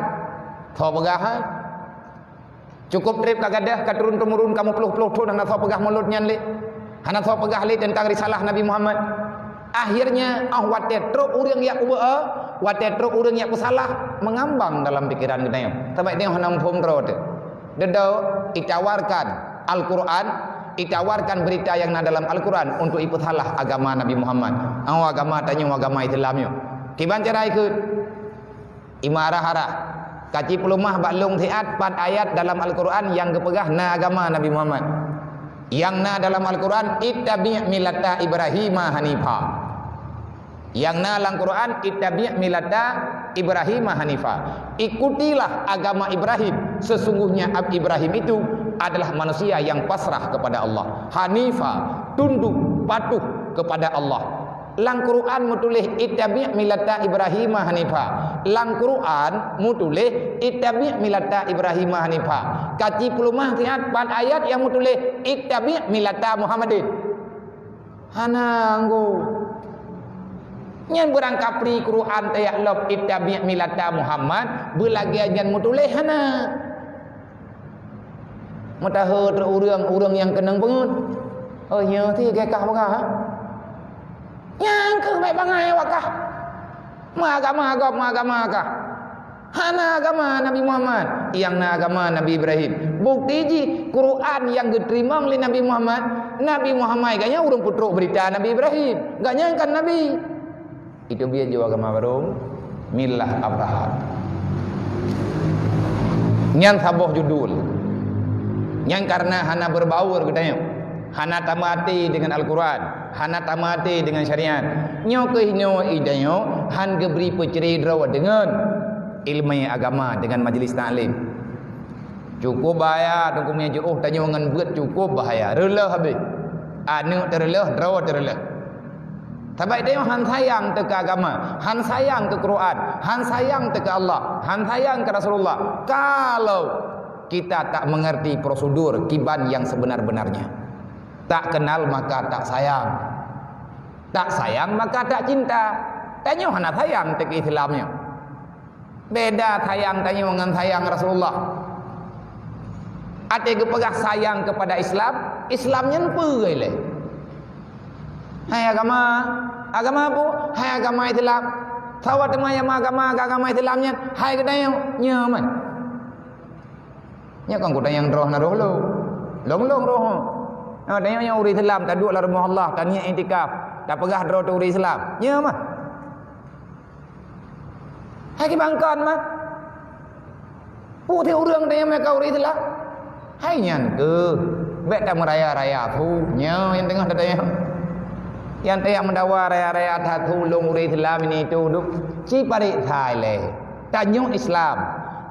soe peugah hai? Cukup treb ka gadôh, ka turun-temurun, ka meuploh-ploh thon hana soe peugah mulod nyan lé. Hana soe peugah lé teuntang risalah Nabi Muhammad. Akhirnya, óh watée trok ureuëng jak peubeuet, watée trok ureuëng jak peusalah, meungambang dalam pikeran geutanyoe. Sabab tanyoe hana muphom droe teuh. Dudoe itawarkan Al-Quran, itawarkan berita nyang na dalam Al-Quran untuk ipeusalah agama Nabi Muhammad. Óh agama tanyoe agama Islam nyoe. Kiban cara ikheun? Imarah-arah. Kaci peuleumah bak lôn siat pat ayat dalam Al-Quran nyang geupeugah na agama Nabi Muhammad. Nyang na dalam Al-Quran, "Ittabi' millata Ibrahima hanifa." Nyang na lam Quran, "Ittabi' millata Ibrahima hanifa." Ikutilah agama Ibrahim. Sesungguhnya Ab-, Ibrahim itu adalah manusia yang pasrah kepada Allah. Hanifa, tunduk, patuh kepada Allah. Lam Quran meutuléh, "Ittabi' millata Ibrahima hanifa." Lam Quran meutuléh, "Ittabi' millata Ibrahima hanifa." Kaci peuleumah siat pat ayat nyang meutuléh, "Ittabi' millata Muhammadin." Hana anggô. Nyan beurangkapri Quran tajak lom, "Ittabi' millata Muhammad", beulagée nyan meutuléh hana. Meutaheu trok ureuëng, ureuëng nyang keunong beungeut. Oh, nyoe ti gét kah peugah, ha? Nyang keuh bék bangai awak kah. Meuagama gob, meuagama kah. Hana agama Nabi Muhammad, nyang na agama Nabi Ibrahim. Bukti jih, Quran nyang geuteurimong lé Nabi Muhammad, Nabi Muhammad gobnyan ureuëng peutrok beurita Nabi Ibrahim. Gobnyan kan Nabi. Itu biet jih agama barô, milah Abraham. Nyan saboh judul. Nyan karena hana berbaur geutanyoe, hana tameuaté dengan Al-Quran, hana tameuaté dengan syariat. Nyoe keuh nyoe i tanyoe han geubri peucre droe deungon. Ilmu agama dengan majlis taklim. Cukup bahaya, Teungku, meunyoe jiôh tanyoe ngon beuet, cukup bahaya. Reuloh habéh. Aneuk teureuleuh, droe teureuleuh. Sabab tanyoe han sayang teuh keu agama, han sayang teuh keu Quran, han sayang teuh keu Allah, han sayang keu Rasulullah. Kalau kita tak mengerti prosedur kiban yang sebenar-benarnya. Tak kenal maka tak sayang. Tak sayang maka tak cinta. Tanyoe hana sayang teuh keu Islam nyoe. Beda sayang tanyoe ngon sayang Rasulullah. Até geupeugah sayang kepada Islam, Islam nyan peue lé? Hai agama, agama peue? Hai agama Islam. Sawa teuma nyang agama, agama Islam nyan, hai geutanyoe, nyoe mah. Nyoe kan kutanyoe nyang droe na roh lôn. Lôn-lôn roh. Ha, tanyoe nyoe ureueng Islam, taduek lam rumoh Allah, taniet iktikaf, tapeugah droe teuh ureueng Islam. Nyoe mah. Hai kibangkon mah. Peue ureueng tanyoe meuka ureueng Islam? Hai nyan keuh. Bèk tameuraya-raya su. Nyoe nyang teungoh tatanyong. Nyang tajak meudawa raya-raya that su lôn ureueng Islam ini itu duek. Ci paréksa ilèe. Tanyoe Islam.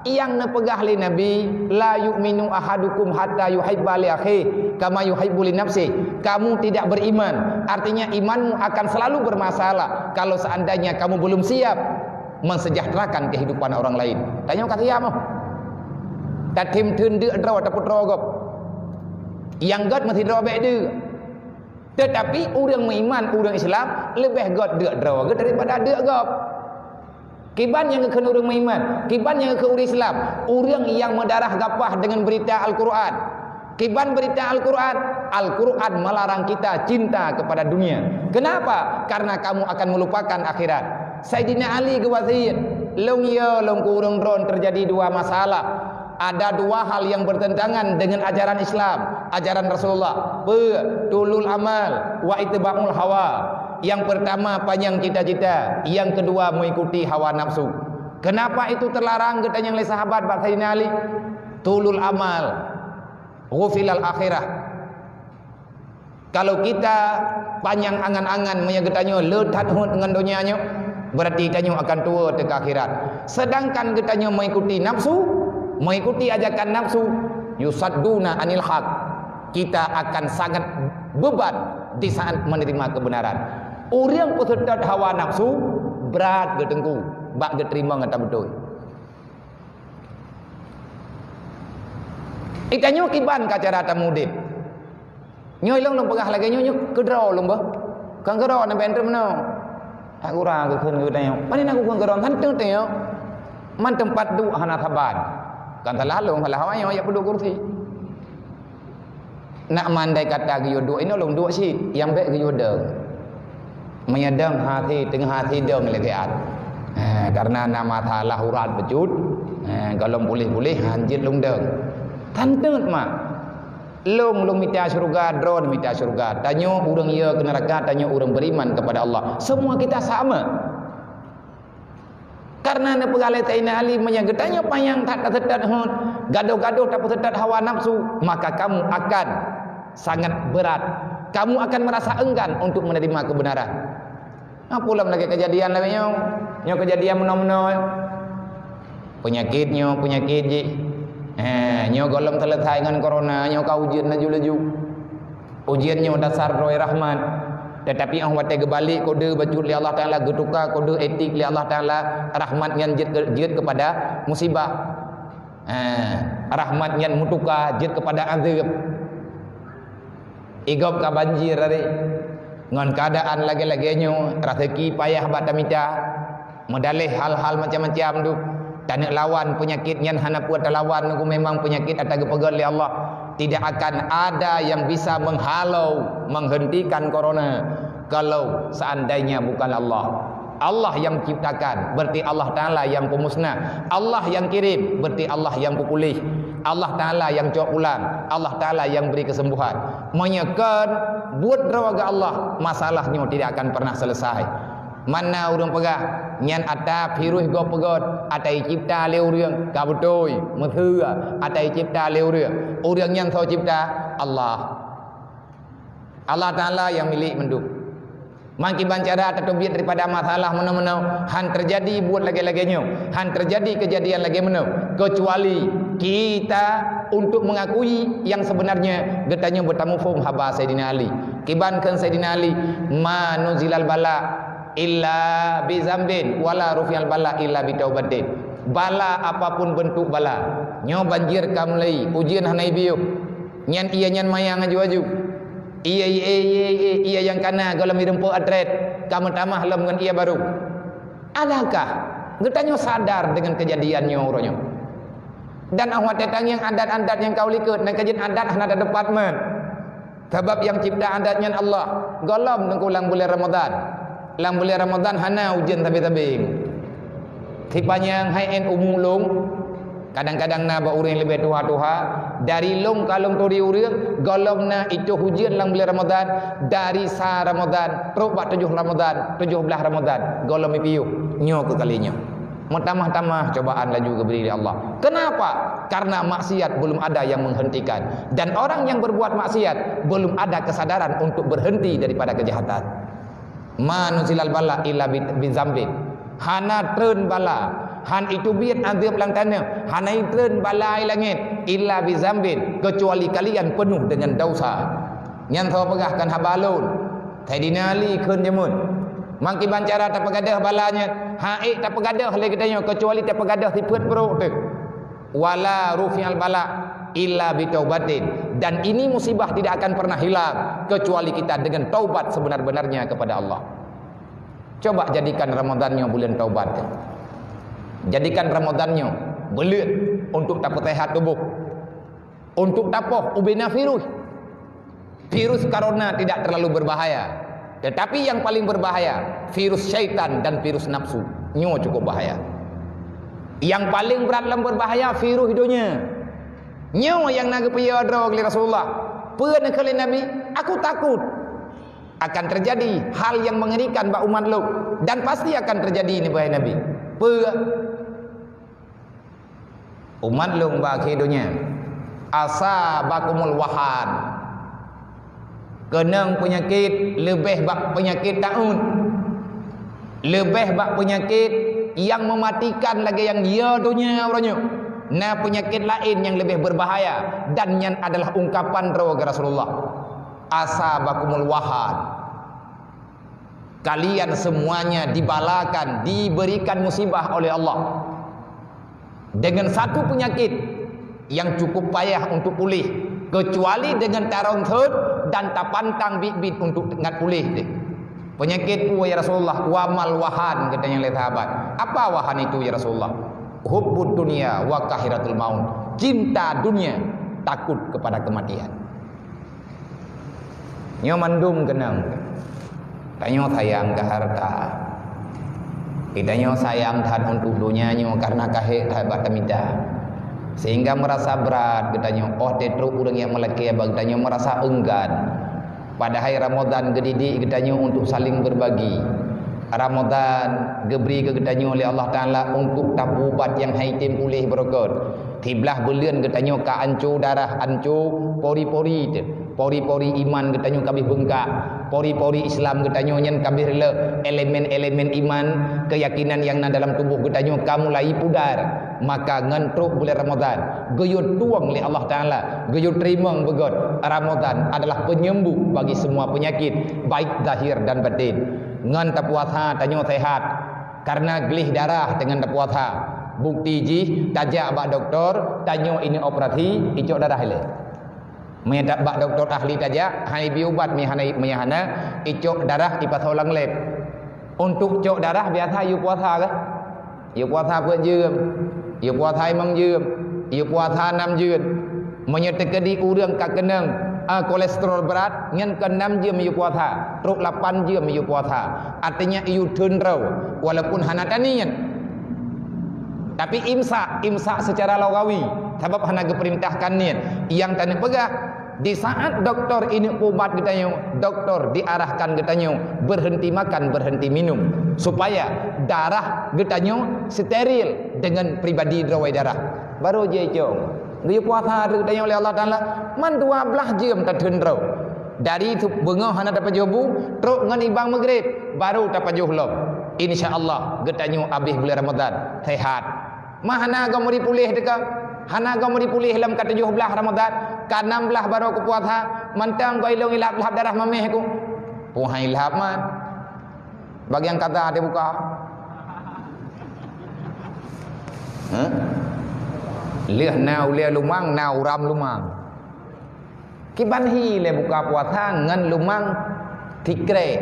Nyang neupeugah lé Nabi, "La yu'minu ahadukum hatta yuhibba li akhihi kama yuhibbu li nafsihi." Kamu tidak beriman. Artinya imanmu akan selalu bermasalah kalau seandainya kamu belum siap mensejahterakan kehidupan orang lain. Tanyoe ka siap moh. Tatem theun deuk droe tapeutroe gob. Nyang göt meusidroe bèk deuk. Tetapi ureueng meuiman, ureueng Islam leubeh göt deuk droe geuh daripada deuk gob. Kiban nyang geukheun ureueng meuiman, kiban nyang geukheun ureueng Islam, ureueng nyang meudarah gapah deungon beurita Al-Qur'an. Kiban beurita Al-Qur'an, Al-Qur'an melarang kita cinta kepada dunia. Kenapa? Karena kamu akan melupakan akhirat. Saidina Ali geuwasiet, "Lôn yo lôn keu ureueng droen teujadi dua masalah. Ada dua hal yang bertentangan dengan ajaran Islam, ajaran Rasulullah. Peue? Tulul amal wa itba'ul hawa." Yang pertama, panjang cita-cita. Yang kedua, mengikuti hawa nafsu. Kenapa itu terlarang, geutanyong lé sahabat bak Saidina Ali? Tulul amal, ghufilal akhirah. Kalau kita panjang angan-angan meunyoe geutanyoe le that hot ngon donya nyoe, berarti tanyoe akan tuwoe teuka akhirat. Sedangkan geutanyoe mengikuti nafsu, mengikuti ajakan nafsu, yusadduna anil haq. Kita akan sangat beban di saat menerima kebenaran. Ureueng peuseutôt hawa nafsu, brat geuteungku bak geuteurimong nyata beutôi. Geutanyoe kiban ka cara tamudim. Nyoe ilong lôn peugah lagèe nyoe, nyoe keudroe lôn beuh. Kon keudroe na bèk treuk meunoe. Hak gura geukheun geutanyoe. Pane na geukheun keudroe, han teuk tanyoe. Man teumpat duek hana saban. Kon salah lôn, salah awak nyoe, jak peuduek kursi. Nak mandai kata geuyue duek, inoe lôn duek cit, nyang bèk geuyue dong. Meunyoe dong hase, teungoh hase dong lé siat. Eh, karena na masalah urat bacut, eh, gohlom puléh-puléh, hanjeuet lôn dong. Kan teuk mak. Lôn, lôn mita syeuruga, droen mita syeuruga. Tanyoe ureueng yo keu neuraka, tanyoe ureueng beriman kepada Allah. Semua kita sama. Karena neupeugah lé Saidina Ali, meunyoe geutanyoe panyang that taseutôt hot, gadoh-gadoh tapeuseutôt hawa nafsu, maka kamu akan sangat berat. Kamu akan merasa enggan untuk menerima kebenaran. Nah, pulang lagèe kejadian lagèe nyoe. Nyoe kejadian meunoe-meunoe. Penyakit nyoe, penyakit jih. Eh, nyoe gohlom selesai ngon corona, nyoe ka ujeuen laju-laju. Ujeuen nyoe dasar droe rahmat. Tetapi 'oh watèe geubalek kode bacut lé Allah Taala, geutuka kode etik lé Allah Taala, rahmat nyan jeuet, jeuet kepada musibah. Eh, rahmat nyan meutuka jeuet kepada azab. Igob ka banjir tadi. Ngon keuadaan lagèe-lagèe nyoe, raseuki payah bak tamita. Meudaleh hal-hal macam-macam tu. Taneuk lawan peunyakét nyan hana peue talawan, nunggu memang peunyakét ata geupeugöt lé Allah. Tidak akan ada yang bisa menghalau, menghentikan corona kalau seandainya bukan Allah. Allah yang ciptakan, berarti Allah Taala yang pemusnah. Allah yang kirim, berarti Allah yang peupulih. Allah Taala yang cok pulang, Allah Taala yang beri kesembuhan. Meunyoe kon buet droe geuh Allah, masalah nyoe tidak akan pernah selesai. Mana ureuëng peugah, nyan ata virus gob peugöt, ata jicipta lé ureuëng, ka beutôi, meuseue, ata jicipta lé ureuëng. Ureuëng nyan soe cipta? Allah. Allah Taala yang milik mandum. Mangkiban cara tateubiet daripada masalah meunoe-meunoe, han teujadi buet lagée-lagée nyoe, han teujadi keujadian lagée meunoe, keucuali kita untuk mengakui yang sebenarnya geutanyoe beutamuphom haba Saidina Ali. Kiban kheun Saidina Ali, "Ma nuzilal bala illa bi zambin, wala rufi'al bala illa bi taubatin." Bala apapun bentuk bala, nyoe banjir ka mulai, ujeuen hana ibiôh, nyan ié nyan manyang aju-aju. Ié, ié, ié, ié, ié nyang kana gohlom ireumpok atret, ka meutamah lom ngon ié barô. Adakah geutanyoe sadar deungon keujadian nyoe uroe nyoe? Dan 'oh watée tangieng adat-adat nyang ka u likot, na keujeuet adat hana teupat man. Sabab nyang cipta adat nyan Allah. Gohlom teungku lam buleuen Ramadhan. Lam buleuen Ramadhan hana ujeuen sabe-sabe. Sipanyang hai en umu lông, kadang-kadang na bak ureuëng leubeh tuha-tuha, dari lông ka lông turi ureuëng, gohlom na itoh ujeuen lam buleuen Ramadhan, dari sa Ramadhan trok bak tujoh Ramadhan, tujoh blaih Ramadhan, gohlom ipiôh. Nyoe keu kali nyoe. Meutamah-tamah cobaan laju geubri lé Allah. Kenapa? Karena maksiat belum ada yang menghentikan. Dan orang yang berbuat maksiat belum ada kesadaran untuk berhenti daripada kejahatan. Ma nuzilal bala illa bi, bi zambin. Hana treun bala, han iteubiet azeueb lam tanoh, hana itreun bala i langét, illa bi zambin, keucuali kalian penuh dengan dosa. Nyan soe peugah kan haba lôn. Saidina Ali kheun jameun. Mangkiban cara tapeugadôh bala nyan, han ék tapeugadôh lé geutanyoe keucuali tapeugadôh sifeuet brôk teuh. Wala rufi'al bala illa bi taubatin. Dan ini musibah tidak akan pernah hilang kecuali kita dengan taubat sebenar-benarnya kepada Allah. Coba jadikan Ramadhan nyoe buleuen taubat. Jadikan Ramadhan nyoe buleuen untuk tapeusehat tuboh. Untuk tapoh ubena virus. Virus corona tidak terlalu berbahaya. Tetapi yang paling berbahaya, virus syaitan dan virus nafsu. Nyoe cukup bahaya. Yang paling berat lam berbahaya, virus donya. Nyoe nyang na geupiôh droe lé Rasulullah. Peue neukheun lé Nabi? Aku takut akan terjadi hal yang mengerikan bak umat lôn. Dan pasti akan terjadi, neupeugah Nabi. Peue? Umat lôn bak akhé donya, asabakumul wahan. Keunong peunyakét leubeh bak peunyakét taun. Leubeh bak peunyakét nyang meumatikan lagée nyang yo donya uroe nyoe. Na peunyakét laén nyang leubeh beubahaya, dan nyan adalah ungkapan droe Rasulullah. Asabakumul wahan. Kalian semuanya dibalakan, diberikan musibah oleh Allah dengan satu penyakit yang cukup payah untuk pulih, kecuali dengan taronsot dan tapantang bit-bit untuk ngat pulih deh. Penyakit peue ya Rasulullah? Wa mal wahan, katanya oleh sahabat. Apa wahan itu ya Rasulullah? Hubbud dunia wa kahiratul maut. Cinta dunia, takut kepada kematian. Nyoe mandum keunong. Tanyoe sayang keu hareuta. Geutanyoe sayang that untuk donya nyoe karena ka hék that bak tamita. Sehingga meurasa brat geutanyoe, óh teutrok ureuëng nyang meulakée bak geutanyoe meurasa eunggan. Padahai Ramadhan geudidik geutanyoe untuk saling berbagi. Ramadhan geubri keu geutanyoe lé Allah Taala untuk tapeuubat nyang hai tem puléh beureukat. Siblaih buleuen geutanyoe ka anco darah, anco pori-pori teuh. Pori-pori iman geutanyoe ka abéh beungkak. Pori-pori Islam geutanyoe nyan ka abéh reuloh. Elemen-elemen iman, keuyakinan nyang na dalam tuboh geutanyoe ka mulai pudar. Maka ngon trok buleuen Ramadhan, geuyue tueng lé Allah Taala, geuyue teurimong beugét. Ramadhan adalah penyembuh bagi semua penyakit, baik zahir dan batin. Ngon tapuasa tanyoe sehat, karena gleh darah deungon tapuasa. Bukti jih, tajak bak dokto, tanyoe ineuk operasi, icok darah ilée. Meunyoe bak dokto ahli tajak, han ibi ubat meuhana, meuhana, icok darah ipasoe lam lab. Untuk cok darah biasa yue puasa kah? Yue puasa peuet jeuem, yue puasa limong jeuem, yue puasa nam jeuem. Meunyoe teukeudi ureuëng ka keunong, ah, kolesterol brat, nyan kon nam jeuem yue puasa, trok lapan jeuem yue puasa. Artinya yue theun droe, walaupun hana taniet. Tapi imsak, imsak secara lughawi, sabab hana geupeurintahkan niet. Nyang taneuk peugah, di saat dokto ineuk peuubat geutanyoe, dokto diarahkan geutanyoe berhenti makan, berhenti minum, supaya darah geutanyoe steril dengan pribadi droe darah. Baru jicok. Geuyue puasa geutanyoe oleh Allah Taala, man dua blaih jeuem tatheun droe. Dari tu beungoh hana tapajoh bu, trok ngon ibang Maghrib, baru tapajoh lom. Insya Allah, geutanyoe abéh buleuen Ramadhan, sehat. Ma hana goe meuri puléh teuka? Hana goe meuri puléh lom ka tujoh blaih Ramadhan, ka nam blaih baru kupuasa, mantong goe ilong ilap-lap darah mameh ku. Puhai lap man. Bagian kata dibuka. Hah? Lheueh na ulée lumang, na uram lumang. Kiban hi lé buka puasa ngon lumang tikrek.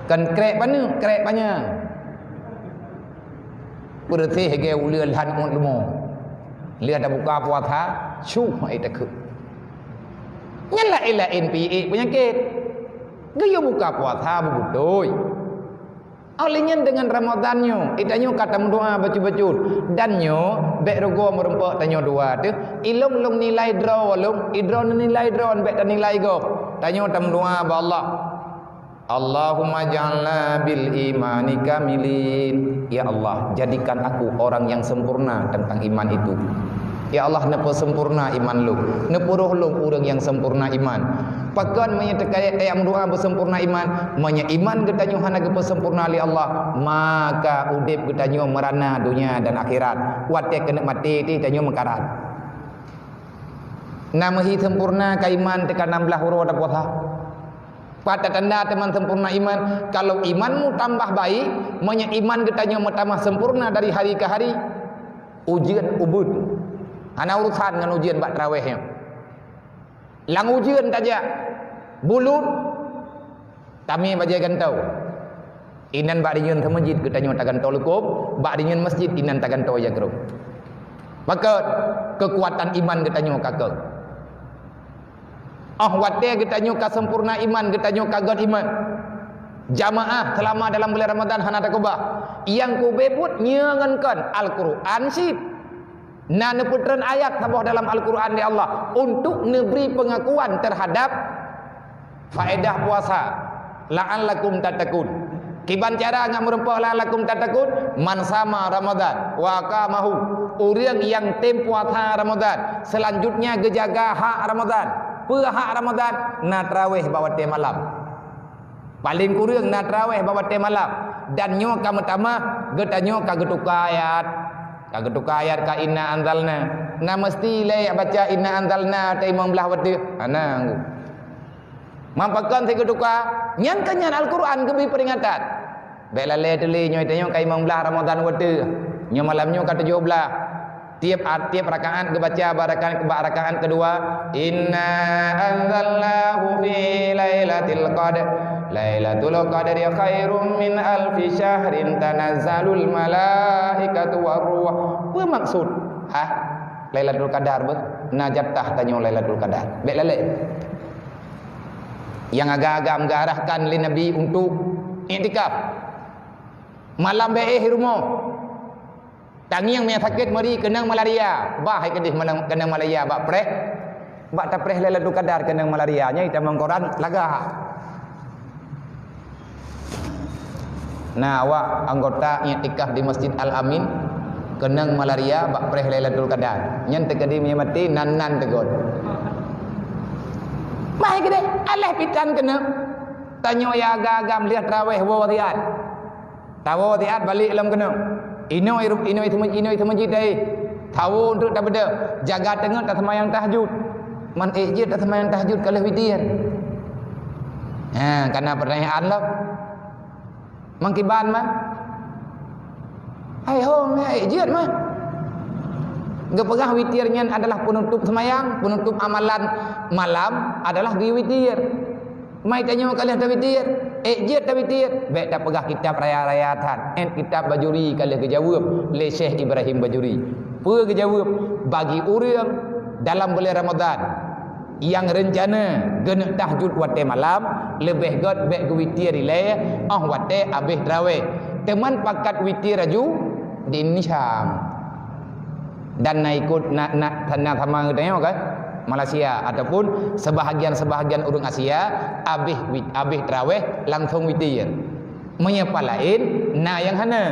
Kon krek paneuk, krek panyang. Peureuseh gée uleue lhan ngon leumo. Lheueh tabuka puasa, syuh hai takheun. Nyan laén-laén pih ék peunyakét. Geuyue buka puasa beubeutôi. Óh lheueh nyan deungon Ramadhan nyoe, geutanyoe ka tameudoa bacut-bacut. Dan nyoe, bék rugoe meurumpok tanyoe dua teuh. Ilong lôn nilai droe lôn, idroe neunilai droe, bék tanilai gob. Tanyoe tameudoa bak Allah. Allahumma ja'alna bil imani kamilin. Ya Allah, jadikan aku orang yang sempurna tentang iman itu. Ya Allah, neupeusempurna iman lôn. Neupuroh lôn ureuëng nyang sempurna iman. Pakon meunyoe teuka ayat meudoa beusempurna iman? Meunyoe iman geutanyoe hana geupeusempurna lé Allah, maka udeb geutanyoe meurana donya dan akhirat. Watée keuneuk maté, tanyoe meukarat. Na meuhi sempurna ka iman teuka nam blaih uroe tapuasa. Pat tanda teuma sempurna iman? Kalau imanmu tambah baik, meunyoe iman geutanyoe meutamah sempurna dari hari ke hari, ujeuen ubeuet. Hana urusan ngon ujeuen bak traweh nyoe. Lam ujeuen tajak, bulut, tamé bajée gantoe. Inan bak rinyeun seumeujid geutanyoe tagantoe lukôb, bak rinyeun masjid inan tagantoe jagroe. Maka keukuatan iman geutanyoe ka keu. Óh watée geutanyoe ka sempurna iman, geutanyoe ka gét iman. Jamaah seulama dalam bulan Ramadhan hana takeubah. Nyang kubeuet nyoe ngon kon Al-Qur'an cit. Na neupeutreun ayat saboh dalam Al-Qur'an lé Allah untuk neubri peungakuan teuhadab faedah puasa, "La'allakum tattaqun." Kiban cara ngon meurumpok "La'allakum tattaqun"? Man sama Ramadhan wa qamahu. Ureuëng nyang tem puasa Ramadhan, selanjutnya geujaga hak Ramadhan. Peue hak Ramadhan? Na traweh bak watée malam. Paleng kureueng na traweh bak watée malam. Dan nyoe ka meutamah, geutanyoe ka geutuka ayat. Ka geutuka ayat ka inna anzalna. Na meusti lé baca inna anzalna watée imong blaih watée. Hana anggô. Mampakon si geutuka, nyan keu nyan Al-Qur'an geubri peuringatan. Bék lalée teuh lé nyoe tanyoe ka imong blaih Ramadhan watée. Nyoe malam nyoe ka tujoh blaih. Tieb, tieb rakaat geubaca bak rakaat, bak rakaat keudua, "Inna anzalnahu fi lailatul qadr. Lailatul qadri khairum min alfi syahrin, tanazzalul malaikatu war ruh." Peue maksud? Hah? Lailatul Qadar beuh? Na jatah tanyoe Lailatul Qadar. Bék lalée. Nyang agam-agam geuarahkan lé Nabi untuk iktikaf. Malam bék éh rumoh. Tangieng mé sakét meuri keunong malaria, bah hai keudeh keunong malaria bak preh. Bak tapreh Lailatul Qadar keunong malaria, nyan itamong koran lagak. Na awak anggota iktikaf di Masjid Al-Amin keunong malaria bak preh Lailatul Qadar. Nyan teukeudi mé maté nan-nan teugot. Bah hai keudeh, alah pitan keunong. Tanyoe ya agam-agam lheueh traweh woe siat. Tawoe siat balek lom keunong. Inoe ru-, inoe seumeujid, inoe seumeujid dai. Tawoe untuk tabeudôh. Jaga teungeut taseumayang tahajud. Man ék jeuet taseumayang tahajud ka lheueh witir. Ha, kana peurtanyaan lom. Mangkiban mah. Hai ho, ék jeuet mah. Geupeugah witir nyan adalah penutup seumayang, penutup amalan malam adalah geuwitir. Mai tanyoe ka lheueh tawitir, ék jeuet tawitir, bék tapeugah kitab raya-raya that. Ét kitab Bajuri ka lheueh geujaweueb lé Syekh Ibrahim Bajuri. Peue geujaweueb? Bagi ureuëng dalam buleuen Ramadhan nyang reuncana geuneuk tahajud watée malam, leubeh gét bék geuwitir ilée óh watée abéh traweh. Teuma pakat witir laju di Indonesia. Dan na ikut na, na, na sama geutanyoe kan, Malaysia ataupun sebahagian-sebahagian ureuëng Asia abéh wit-, abéh traweh langsung witir. Meunyoe pat laén na nyang hana.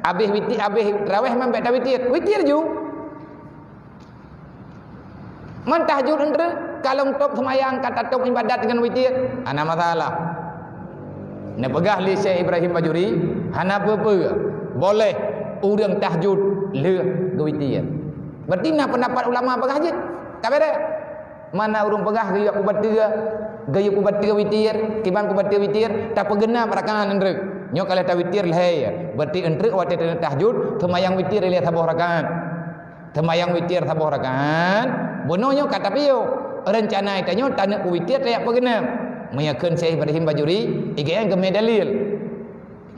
Abéh witi-, abéh traweh man bék tawitir, witir ju. Man tahajud eunteuk, ka lôn tôb seumayang, ka tatôb ibadat ngon witir, hana masalah. Neupeugah lé Syekh Ibrahim Bajuri, hana peue-peue, boleh ureuëng tahajud lheueh geuwitir. Berarti na peundapat ulama peugah jeuet, ka beureh. Mana ureuëng peugah geuyue kubateue, geuyue kubateue witir, kiban kubateue witir, tapeugeunab rakaat eunteuk. Nyoe ka lheueh tawitir lhée, berarti eunteuk watée tahajud, seumayang witir ilée saboh rakaat. Seumayang witir saboh rakaat, bunoe nyoe ka tapiôh. Reuncana tanyoe taneuk peuwitir tajak peugeunab. Meunyoe kheun Syekh Ibrahim Bajuri, igeuéh geumé dalil.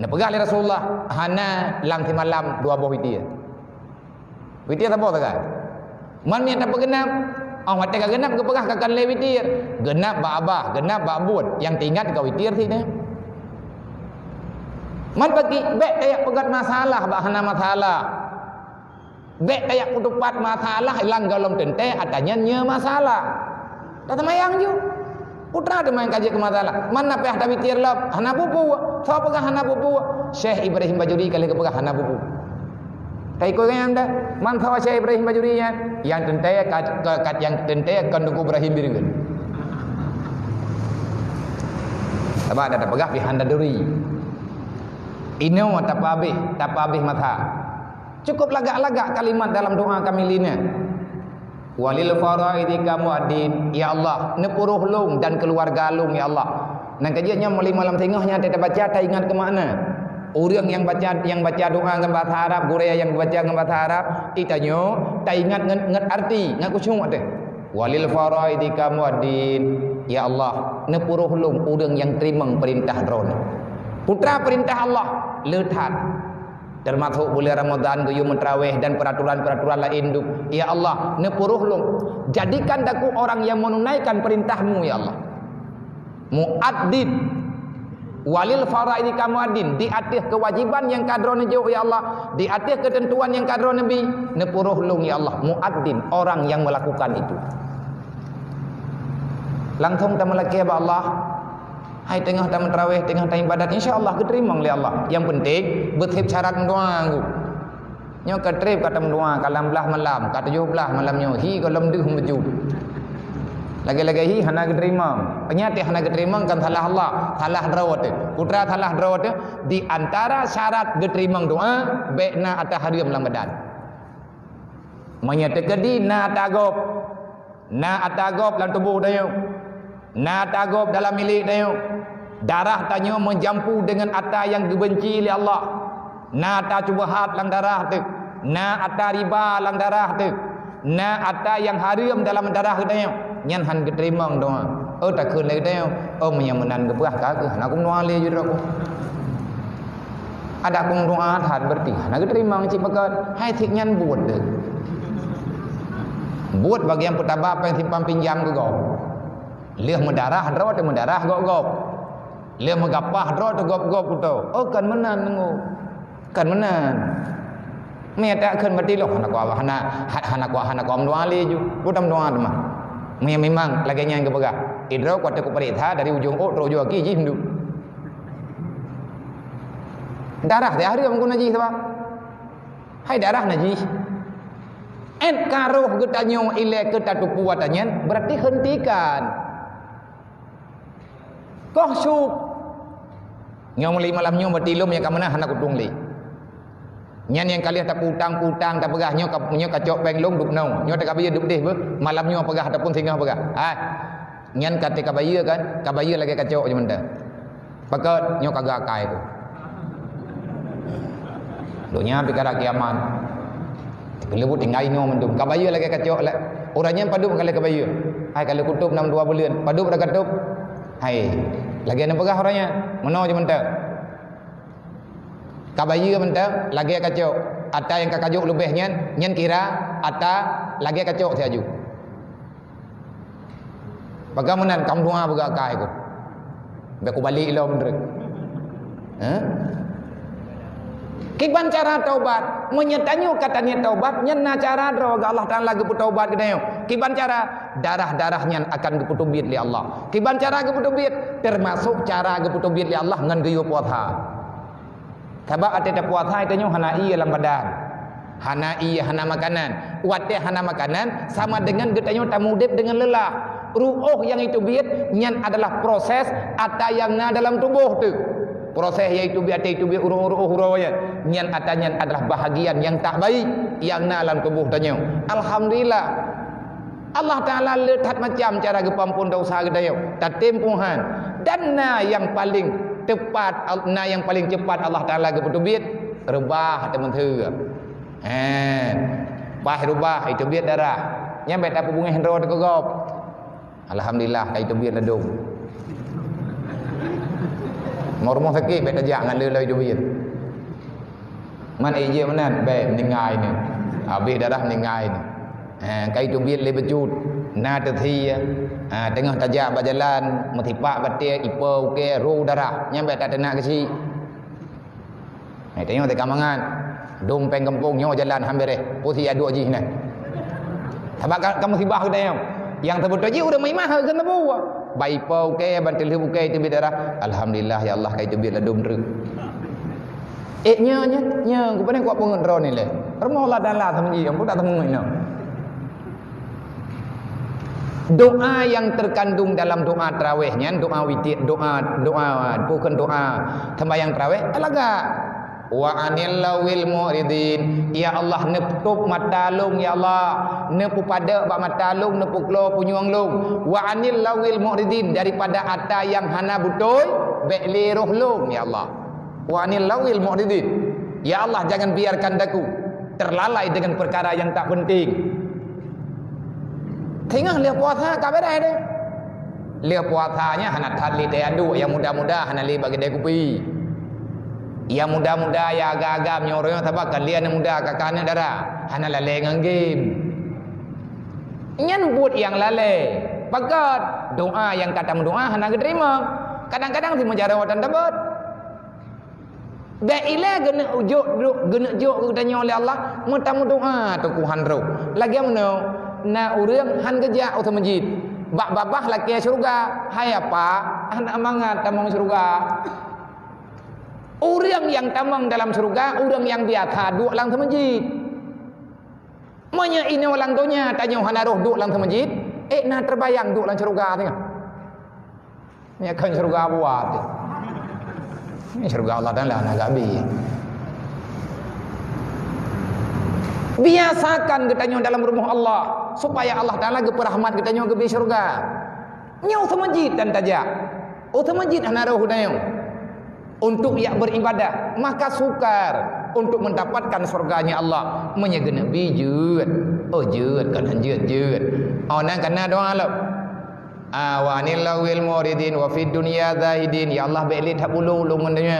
Neupeugah lé Rasulullah, hana lam simalam dua boh witir. Witir saboh sagai. Man miet tapeugeunab, oh watée ka geunab geupeugah ka kan lé witir. Geunab bak abah, geunab bak buet. Nyang teuingat ka witir sinoe. Man paki, bék tajak peugét masalah bak hana masalah. Bék tajak peutupat masalah lam gohlom teuntée, ata nyan nyoe masalah. Taseumayang ju. Putra teuma nyang ka jeuet keu masalah. Man na payah tawitir lom, hana peue-peue. Soe peugah hana peue-peue? Syekh Ibrahim Bajuri ka lheueh geupeugah hana peue-peue. Taikôt nyan dah. Man soe Syekh Ibrahim Bajuri nyan? Nyang teuntée ka, ka, ka, nyang teuntée kon Teungku Ibrahim Bireuen. Sabab dah tapeugah pih hana duri. Inoe tapeuabéh, tapeuabéh masa. Cukup lagak-lagak kalimat dalam doa kami lina. Walil faraidi kamuaddin, ya Allah, neupuroh lôn dan keuluwarga lôn, ya Allah. Nyang ka jeuet nyoe mulai malam singoh nyan tabaca taingat keu makna. Ureuëng nyang baca, nyang baca doa ngon bahasa Arab, gurée nyang baca ngon bahasa Arab, itanyoe taingat ngon, ngon arti, ngon khusyuk teuh. Walil faraidi kamuaddin, ya Allah, neupuroh lôn ureuëng nyang teurimong peurintah Droeneuh. Putra peurintah Allah, le that. Teumasok buleuen Ramadhan geuyue meutraweh dan peuraturan-peuraturan laén dum. Ya Allah, neupuroh lôn. Jadikan daku orang yang menunaikan perintah-Mu, ya Allah. Muaddin. Walil faraidi kamuaddin. Di ateueh keuwajiban nyang ka Droeneuh jok, ya Allah. Di ateueh keuteuntuan nyang ka Droeneuh bi. Neupuroh lôn, ya Allah. Muaddin. Orang yang melakukan itu. Langsung tameulakée bak Allah. Hai teungoh tameutraweh, teungoh taibadat, insya Allah geuteurimong lé Allah. Nyang peunteng, beuthieb syarat meudoa ngu. Nyoe ka treb ka tameudoa, ka lam blaih malam, ka tujoh blaih malam nyoe, hi gohlom deuh meujeuet. Lagée-lagée hi hana geuteurimong. Peunyakét hana geuteurimong kan salah Allah, salah droe teuh. Putra salah droe teuh, di antara syarat geuteurimong doa, bék na ata hareuem lam badan. Meunyoe teukeudi na ata gob, na ata gob lam tuboh tanyoe, na ata gob dalam milék tanyoe, darah tanyoe meujampu deungon ata nyang geubenci lé Allah, na ata syubhat lam darah teuh, na ata riba lam darah teuh, na ata nyang hareuem dalam darah geutanyoe, nyan hán geuteurimong doa. Oh, takheun lé geutanyoe, oh, meunyoe meunan geupeugah ka kheueh, hana kumeudoa lé ju droe. Adak kumeudoa that, berarti hana geuteurimong cit pakat. Hai, cit nyan buet deh. Buet bagian peutaba péng simpan pinjam keu gob. Lheueh meudarah droe teuh meudarah gob-gob. Lheueh meugapah droe teuh gob-gob kuto. Oh, kan meunan nunggu. Kan meunan. Meuiya takheun beuti loh, hana kuah, hana, ha-, hana kuah, hana kuah meudoa lé ju. Buet meudoa teuma. Meuiya memang lagée nyan geupeugah. Idroe kuat teuh kupareksa dari ujong ôk trok ujong aki jih meudu. Darah teuh hareuem guna jih sabab. Hai darah najih. Ét ka roh geutanyoe ilée keu tatupeue ata nyan, berarti hentikan. Koh syuk. Nyoe mulai malam nyoe beuti lom nyang ka meunan hana kutueng lé. Nyan nyang ka lheueh taputang-putang tapeugah nyoe ka, nyoe ka cok péng lom dub noe. Nyoe teuka bayeue dub deh beuh. Malam nyoe peugah ataupun singoh peugah. Hai. Nyan ka teuka bayeue kan? Ka bayeue lagée ka cok je mantong. Pakat nyoe ka geuakai tu. Donya pikara kiamat. Keuleubut tinggai nyoe mantong. Ka bayeue lagée ka cok lé. Ureuëng nyan padub ka lheueh ka bayeue. Hai ka lheueh kutôb nam dua buleuen. Padub dah ka tôb. Hai. Lagée na peugah ureuëng nyan. Meunoe je mantong. Ka bayeue mantong lagée ka cok. Ata nyang ka kajok leubeh nyan, nyan kira ata lagée ka cok siaju. Bagaimana kamu doa beugakai ku? Bek ku balik lom drek. Hah? Kiban cara taubat, meunyoe tanyoe ka taniet taubat, nyan na cara droe Allah Taala geupeutaubat geutanyoe. Kiban cara darah-darah nyan akan geupeuteubiet lé Allah. Kiban cara geupeuteubiet, termasuk cara geupeuteubiet lé Allah ngon geuyue puasa. Sabab até tapuasa tanyoe hana ie lam badan. Hana ié, hana makanan. Watée hana makanan, sama dengan geutanyoe tamudeb dengan lelah. Ruoh nyang jiteubiet nyan adalah proses ata nyang na dalam tuboh teuh. Proses nyang jiteubiet, ata jiteubiet uroe-uroe uroe nyan, nyan ata nyan adalah bahagian nyang tak baik nyang na lam tuboh tanyoe. Alhamdulillah. Allah Taala le that macam cara geupeuamphon desya geutanyoe, tatem Tuhan. Dan na nyang paleng teupat, na nyang paleng cepat Allah Taala geupeuteubiet, reubah ateueh meunteuek. Hé, paih reubah, jiteubiet darah. Nyan bék tapeubungéh droe teuh keu gob. Alhamdulillah, ka jiteubiet ladom. Mau rumoh sakét, bék tajak ngon le lom jiteubiet. Man ék jeuet meunan, bék, meuninggai nyoe. Habéh darah meuninggai nyoe. Ha, ka jiteubiet lé bacut. Na teusie, ha, teungoh tajak bak jalan, meusipak batée, ipo ukée, ro darah. Nyan bék tateunak keuchik. Hai, tanyoe teuka mangat. Dum péng gampông nyoe jalan han béréh. Peue siat duek jih nyan. Sabab ka, ka musibah geutanyoe. Nyang teubeutôi jih ureuëng meuimah keu neubeuet. Ban ipo ukée, ban teulheueh ukée teubiet darah. Alhamdulillah, ya Allah, ka jiteubiet ladom treuk. Eh, nyoe, nyoe, nyoe, keupeue kuat peungeut droeneuh lé. Rumoh Allah Taala seumeujih, ampun tak seumeungeut nyoe. Doa yang terkandung dalam doa tarawih nyan, doa witir, doa, doa, bukan doa sembahyang tarawih, lagak. Wa anil lawil mu'ridin. Ya Allah, neutôp mata lôn, ya Allah. Neupeupadek bak mata lôn, neupeuklô punyueng lôn. Wa anil lawil mu'ridin, daripada ata nyang hana beutôi, bék lé roh lôn, ya Allah. Wa anil lawil mu'ridin. Ya Allah, jangan biarkan aku terlalai dengan perkara yang tak penting. Teungoh lheueh puasa ka beureh deh. Lheueh puasa nyan hana that lé teuh aduk, nyang muda-muda hana lé bak keudè kupi. Nyang muda-muda, nyang agam-agam nyoe ureuëng sabab ka lé aneuëk muda, ka ka aneuëk dara, hana lalée ngon game. Nyan buet nyang lalée. Pakat doa nyang ka tameudoa hana geuteurimong. Kadang-kadang si meujaroe tan tabot. Bék ilée geuneuk jok, geuneuk jok geutanyoe lé Allah, meutameudoa teukuhan roh. Lagée meunoe, na ureuëng han geujak u seumeujid. Bak babah lakée syeuruga, hai apa, hana mangat tamong syeuruga. Ureuëng nyang tamong dalam syeuruga, ureuëng nyang biasa duek lam seumeujid. Meunyoe inoe lam donya tanyoe hana roh duek lam seumeujid, ék na teubayang duek lam syeuruga singoh. Nyan kon syeuruga buat. Nyan syeuruga Allah Taala na gabi. Biasakan geutanyoe dalam rumoh Allah, supaya Allah Taala geupeurahmat geutanyoe geubi syeuruga. Nyoe seumeujid tan tajak. Oh, seumeujid hana roh tanyoe. Untuk yak beribadah, maka sukar untuk mendapatkan syurganya Allah. Meunyoe geuneuk bi jeuet, oh jeuet, kon han jeuet-jeuet. Oh, nan kana doa lom. Awanil lawil muridin wa fid dunya zahidin. Ya Allah, bék lé that bulong lôn ngon donya.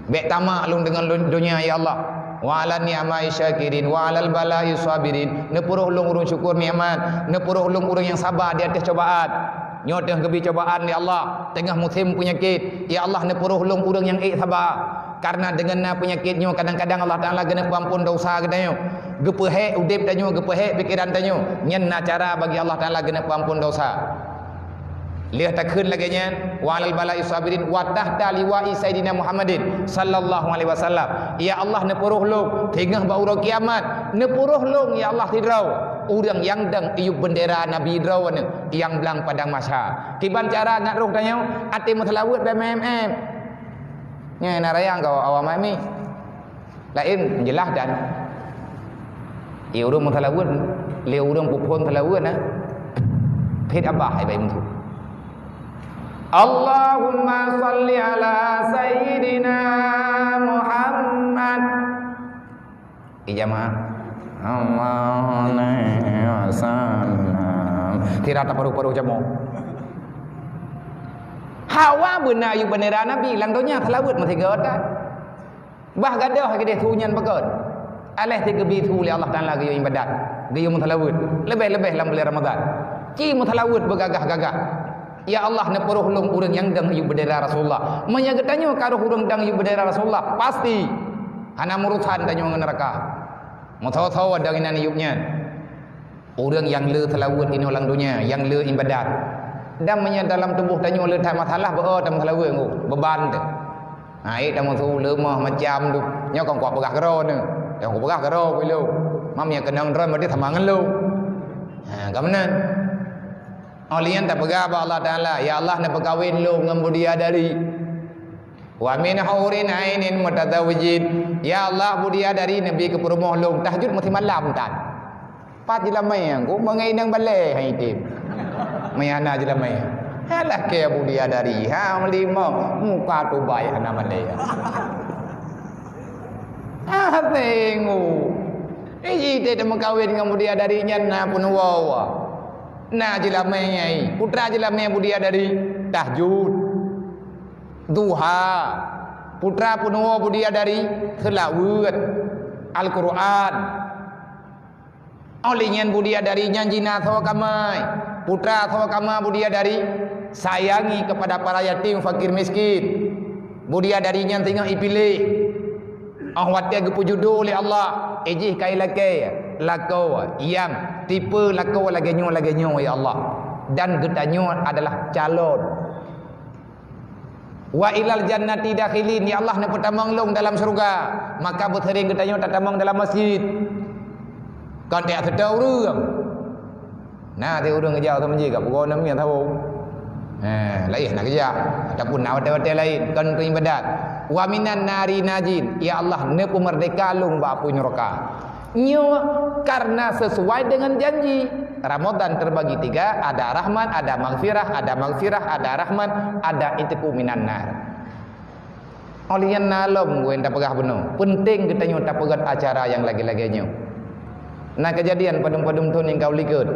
Bék tamak lôn deungon lôn donya, ya Allah. Wa ala ni'mai syakirin, wa alal balai sabirin. Neupuroh lôn ureuëng syukur nikmat, neupuroh lôn ureuëng nyang saba di ateueh cobaan. Nyoe teuh geubi cobaan, ya Allah, teungoh musém peunyakét. Ya Allah, neupuroh lôn ureuëng nyang ék saba. Karena deungon na peunyakét nyoe, kadang-kadang Allah Taala geuneuk peuampon desya geutanyoe. Geupeuhék udeb tanyoe, geupeuhék pikeran tanyoe. Nyan na cara bagi Allah Taala geuneuk peuampon desya. Lheueh takheun lagée nyan, wa alal balai sabirin, wa tahta liwa'i Sayyidina Muhammadin sallallahu alaihi wasallam. Ya Allah, neupuroh lôn, teungoh bak uroe kiamat, neupuroh lôn, ya Allah, sidroe ureuëng nyang dong iyup beundera Nabi droeneuh nyang blang padang mahsyar. Kiban cara ngat roh tanyoe, até meuseulaweuet bak M M M. Nyan na rayang keu awak mami. Laén jeulaih dan ie ureuëng meuseulaweuet, lé ureuëng puphon seulaweuet na. Phét abah ai bai meusu. Allahumma shalli ala sayyidina Muhammad. Ijamaah. Allahumma sallam. Tira taparuh-paruh jamoe. Hawa beuna iyup beundera Nabi lam donya seulaweuet meusigoe that. Bah gadôh keudeh su nyan pakon. Aléh teugeubri su lé Allah Taala geuyue iébadat, geuyue meuseulaweuet, leubeh-leubeh lam buleuen Ramadhan. Ci meuseulaweuet beugagah-gagah. Ya Allah, neupuroh lôn ureuëng nyang dong iyup beundera Rasulullah. Meunyoe geutanyoe ka roh ureuëng dong iyup beundera Rasulullah, pasti hana meurusan tanyoe ngon neuraka. Meusoe-soe dong inan iyup nyan. Ureuëng nyang le seulaweuet inoe lam donya, nyang le iébadat. Dan meunyoe dalam tuboh tanyoe le that masalah, beu tameuseulaweuet ngon beban teuh. Ha, ék tameusu leumoh macam tu. Nyoe kon kuat peugah keudroe nyoe. Nyang kupeugah keudroe bak lôn. Mam nyang keunong droe berarti sama ngon lôn. Ha, ka meunan. Óh lheueh nyan tapeugah bak Allah Taala, "Ya Allah, neupeukawen lôn ngon bidadari. Wa min hurin ainin mutazawwijin." Ya Allah, bidadari neubi keu peurumoh lôn, tahajud meusimalam tan. Pat jeulamé, ku meungai inong balée hai tem. Meuhana jeulamé. Alah keu bidadari, ha, meulimong, muka tubai hana malée. Ah, tengok. Eh, jih teuh teumeukawen ngon bidadari nyan na peunuwoe. Na jeulamé nyai, putra jeulamé bidadari tahajud, duha. Putra peunuwoe bidadari seulaweuet, Al-Qur'an. Óh lheueh nyan bidadari nyan jina soe kama, putra soe kama bidadari sayangi kepada para yatim, fakir, miskin. Bidadari nyan singoh ipiléh. Óh watée geupeujudoe lé Allah, eh jih ka ilakée lakoe nyang tipe lakoe lagée nyoe, lagée nyoe, ya Allah. Dan geutanyoe adalah calon. Wa ilal jannati dakhilin, ya Allah, neupeutamong lôn dalam syeuruga. Maka beuseuring geutanyoe tatamong dalam masjid. Kon tajak seutôt ureuëng. Na teuh ureuëng geujak u masjid ka pukon enam nyan saboh. Ha, laén na geujak. Ataupun na watée-watée laén, kon keu iébadat. Wa minan nari najin, ya Allah, neupeumeurdeka lôn bak apui nuraka. Nyoe karena sesuai dengan janji. Ramadan terbagi tiga, ada rahmat, ada maghfirah, ada maghfirah, ada rahmat, ada itqu minan nar. Óh lheueh nyan na lom geuh tapeugah bunoe. Penting geutanyoe tapeugét acara nyang lagée-lagée nyoe. Na keujadian padum-padum thon nyang ka u likot.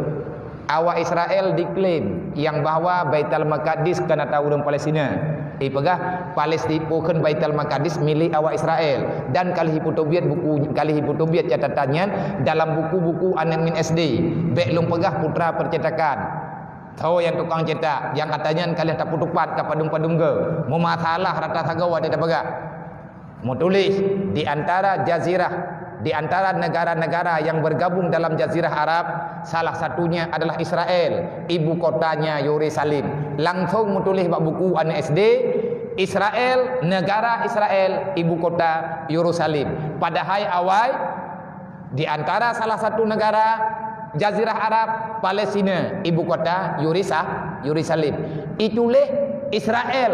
Awak Israel diklaim nyang bahwa Baitul Maqdis kon ata ureuëng Palestina. Ipeugah Palestina, pakon Baitul Maqdis milék awak Israel, dan ka lheueh ipeuteubiet buku, ka lheueh ipeuteubiet catatan nyan dalam buku-buku aneuëk miet S D. Bék lôn peugah putra percetakan. Soe nyang tukang cetak, nyang ata nyan ka lheueh tapeutupat ka padum-padum geuh. Meumasalah rata sagoe watée tapeugah. Meutuléh, di antara jazirah, di antara negara-negara yang bergabung dalam Jazirah Arab, salah satunya adalah Israel, ibu kotanya Yerusalem. Langsung meutuléh bak buku aneuëk S D, Israel, negara Israel, ibu kota Yerusalem. Padahai awai di antara salah satu negara Jazirah Arab, Palestina, ibu kota Yurisa-, Yerusalem. Ituléh Israel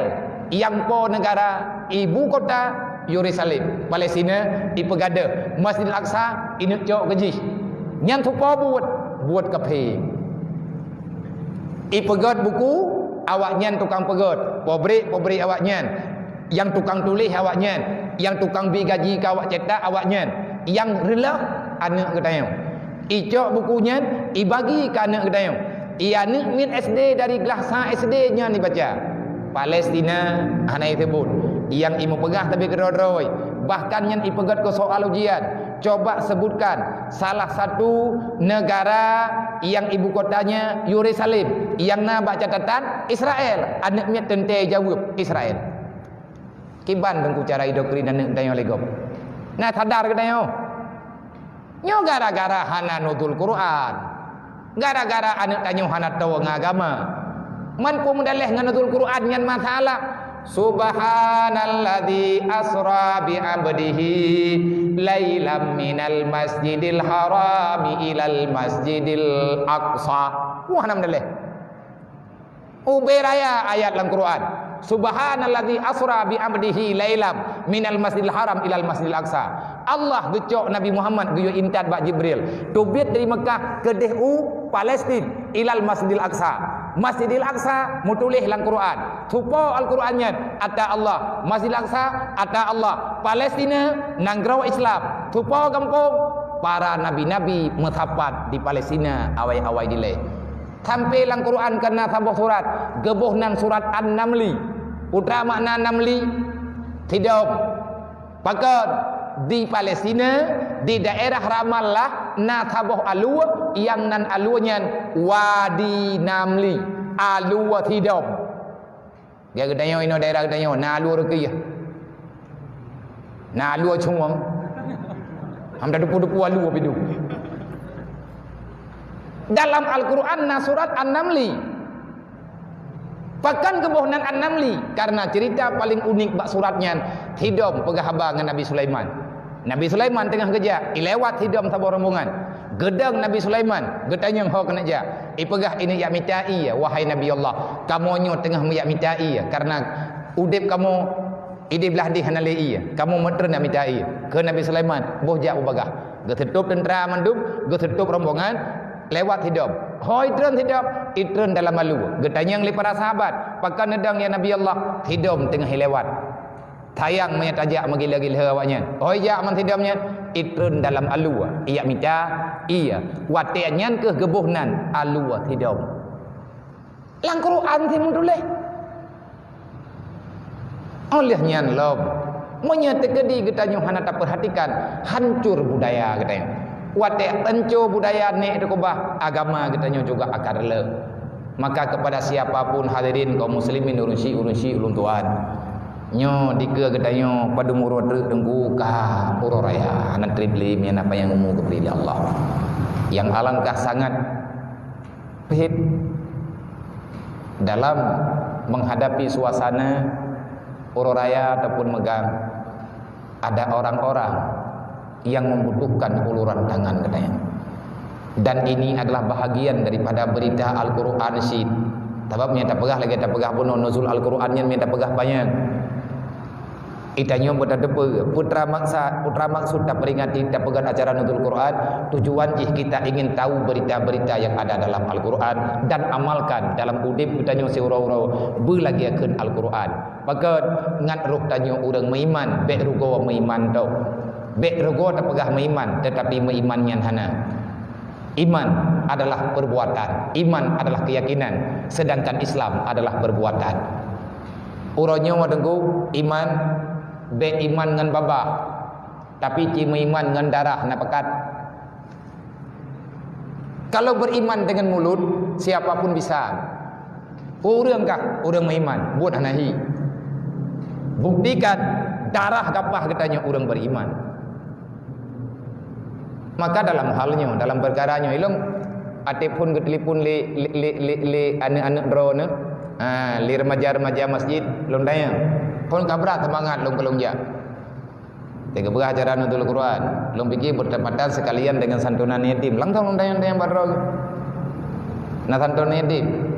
nyang po negara, ibu kota Yerusalem. Palestina ipeugadôh, Masjidil Aqsa ineuk cok keu jih. Nyan tupo buet, buet kafé. Ipeugét buku, awaknyan tukang peugét, pabrik-pabrik awaknyan, nyang tukang tuléh awaknyan, nyang tukang bi gaji keu awak cetak awaknyan, nyang reuloh aneuëk geutanyoe. Icok buku nyan, ibagi keu aneuëk geutanyoe. I aneuëk miet S D dari glah sa S D nyan ibaca. Palestina hana iseubut. Nyang imeupeugah tapi keudroe-droe. Bahkan nyan ipeugét keu soal ujian. Coba sebutkan salah satu negara yang ibu kotanya Yerusalem, nyang na bak catatan Israel. Aneuëk miet teuntée jaweueb Israel. Kiban teungku cara idoktrin aneuëk geutanyoe lé gob. Na sadar geutanyoe? Nyoe gara-gara hana nuzul Quran. Gara-gara aneuëk tanyoe hana toe ngon agama. Man peue meudaleh ngon nuzul Quran nyan masalah. Subhanalladzi asra bi abdihi lailam minal masjidil harami ilal masjidil aqsa. Wah, hana meudaleh. Ubé raya ayat lam Quran. Subhanalladzi asra bi abdihi lailam minal masjidil haram ilal masjidil aqsa. Allah geucok Nabi Muhammad geuyue intat bak Jibril. Teubiet dari Mekah keudeh u Palestin ilal masjidil aqsa. Masjidil Aqsa meutuléh lam Quran. Tupo Al-Quran nyan, ata Allah. Masjidil Aqsa, ata Allah. Palestina, nanggroe Islam. Tupo gampông, para nabi-nabi meusapat di Palestina awai-awai dilée. Sampai lam Quran ka na saboh surat, geuboh nan surat An-Namli. Peue makna Namli? Sidom. Pakon? Di Palestina, di daerah Ramallah, na saboh alue, nyang nan alue nyan Wadi Namli, alue sidom. Geutanyoe inoe daerah geutanyoe na alue rukiah. Na alue cueng. Hana teupeue-teupeue alue pih tu. Dalam Al-Quran na surat An-Namli. Pakon geuboh nan An-Namli? Karena cerita paling unik bak surat nyan, sidom peugah haba ngon Nabi Sulaiman. Nabi Sulaiman teungoh geujak, ilewat sidom saboh rombongan. Geudong Nabi Sulaiman, geutanyong ho keuneuk jak. Ipeugah, "Ineuk jak mita ie, wahai Nabi Allah. Kamoe nyoe teungoh meujak mita ie, kareuna udeb kamoe ideh blah deh hana lé ie. Kamoe meutrön jak mita ie." Kheun Nabi Sulaiman, "Boh jak bubagaih." Geuseutôb teuntra mandum, geuseutôb rombongan, lewat sidom. Ho itrön sidom, itrön dalam alue. Geutanyong lé para sahabat, "Pakon neudong ya Nabi Allah?" "Sidom teungoh ilewat." Sayang meunyoe tajak meugila-gila awaknyan. Oi jak meusidom nyan, itrön dalam alue, ijak mita ie. Watée nyan keuh geuboh nan alue sidom. Lam Quran sih meutuléh. Oleh nyan lom, meunyoe teukeudi geutanyoe hana tapeurhatikan, hancur budaya geutanyoe. Watée hancô budaya nek teukeubah, agama geutanyoe juga akan reuloh. Maka kepada siapa pun hadirin kaum muslimin ureuëng syiek, ureuëng syiek ulôn tuan, nyoe dikeue geutanyoe padum uroe treuk teungku ka uroe raya, hana treb lé meunan apa nyang umu geubri lé Allah. Yang alangkah sangat peuet dalam menghadapi suasana uroe raya ataupun meugang, ada orang-orang yang membutuhkan uluran tangan geutanyoe. Dan ini adalah bahagian daripada berita Al-Quran cit. Sabab meunyoe tapeugah lagée tapeugah bunoe nuzul Al-Quran nyan meunyoe tapeugah panyang. Geutanyoe beutateupeue, putra maksa, putra maksud taperingati, tapeugah acara nuzul Quran, tujuan jih kita ingin tahu berita-berita yang ada dalam Al-Quran dan amalkan dalam udeb geutanyoe siuroe-uroe beulagée kheun Al-Quran. Pakon ngat roh tanyoe ureuëng meuiman, bék rugoe meuiman tôh. Bék rugoe tapeugah meuiman, tetapi meuiman nyan hana. Iman adalah perbuatan, iman adalah keyakinan, sedangkan Islam adalah perbuatan. Uroe nyoe teungku, iman, bék iman ngon babah, tapi ci meuiman ngon darah na pakat. Kalau beriman dengan mulut, siapa pun bisa. Ureuëng kah? Ureuëng meuiman, buet hana hi. Buktikan darah gapah geutanyoe ureuëng beriman. Maka dalam hal nyoe, dalam perkara nyoe, ilong até phon geutelepon lé, lé, lé, lé, lé aneuk-aneuk droeneuh, ha, lé remaja-remaja masjid, lôn tanyong. Phon ka brat seumangat lôn keu lôn jak. Teuka peugah acara nuzul Quran. Lôn pikir bertepatan sekalian dengan santunan yatim. Langsung lôn tanyong-tanyong bak droe. Na santunan yatim.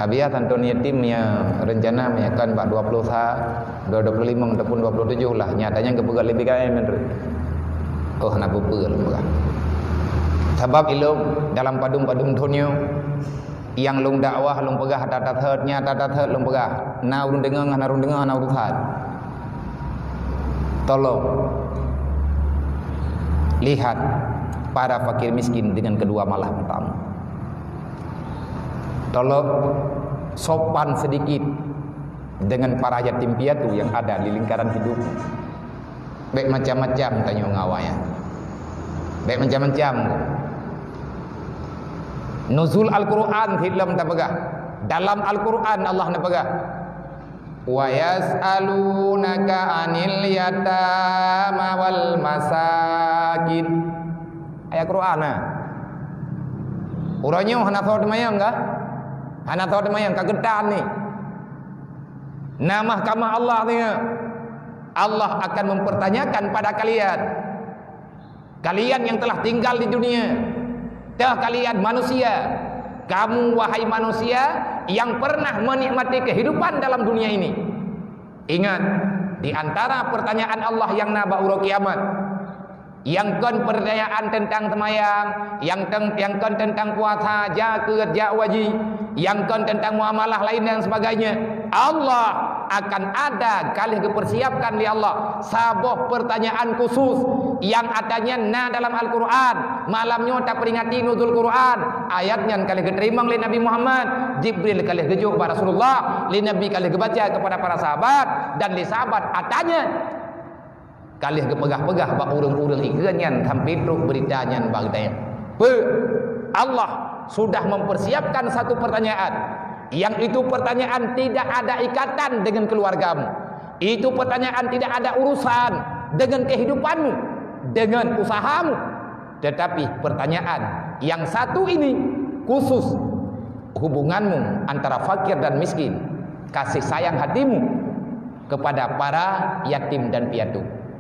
Abiya santunan yatim nyang rencana meunyoe kan bak dua puluh sa, dua puluh lima ataupun dua puluh tujuh lah. Nyatanya geupeugah lebih kaya menurut. Oh, na peue-peue lôn peugah. Sabab ilong dalam padum-padum thon nyoe, nyang lôn dakwah, lôn peugah that-that thot, nyan that-that thot lôn peugah. Na ureuëng deungoe, hana ureuëng deungoe, hana urusan. Tolong lihat para fakir miskin dengan kedua mata matamu. Tolong sopan sedikit dengan para yatim piatu yang ada di lingkaran hidupmu. Bék macam-macam tanyoe ngon awaknyan. Bék macam-macam. Nuzul Al-Quran hitam tapeugah. Dalam Al-Quran Allah neupeugah, "Wa yas'alunaka 'anil yatama wal masakin." Ayat Quran na. Uroe nyoe hana soe teumayang kah? Hana soe teumayang ka geutan ni. Na mahkamah Allah ni. Allah akan mempertanyakan pada kalian. Kalian yang telah tinggal di dunia, toh kalian manusia, kamu wahai manusia yang pernah menikmati kehidupan dalam dunia ini. Ingat, di antara pertanyaan Allah yang na bak uroe kiamat, yang kon pertanyaan tentang semayang, yang teng-, yang kon tentang puasa, jakeut, jak haji, yang kon tentang muamalah lain dan sebagainya, Allah akan ada ka lheueh geupersiapkan lé Allah saboh pertanyaan khusus nyang ata nyan na dalam Al-Quran. Malam nyoe taperingati nuzul Quran, ayat nyan ka lheueh geuteurimong lé Nabi Muhammad, Jibril ka lheueh geujok bak Rasulullah, lé Nabi ka lheueh geubaca kepada para sahabat, dan lé sahabat ata nyan ka lheueh geupeugah-peugah bak ureuëng-ureuëng ikeue nyan sampai trok beurita nyan bak geutanyoe. Peue? Allah sudah mempersiapkan satu pertanyaan, yang itu pertanyaan tidak ada ikatan dengan keluargamu. Itu pertanyaan tidak ada urusan dengan kehidupanmu, dengan usahamu. Tetapi pertanyaan yang satu ini khusus hubunganmu antara fakir dan miskin, kasih sayang hatimu kepada para yatim dan piatu.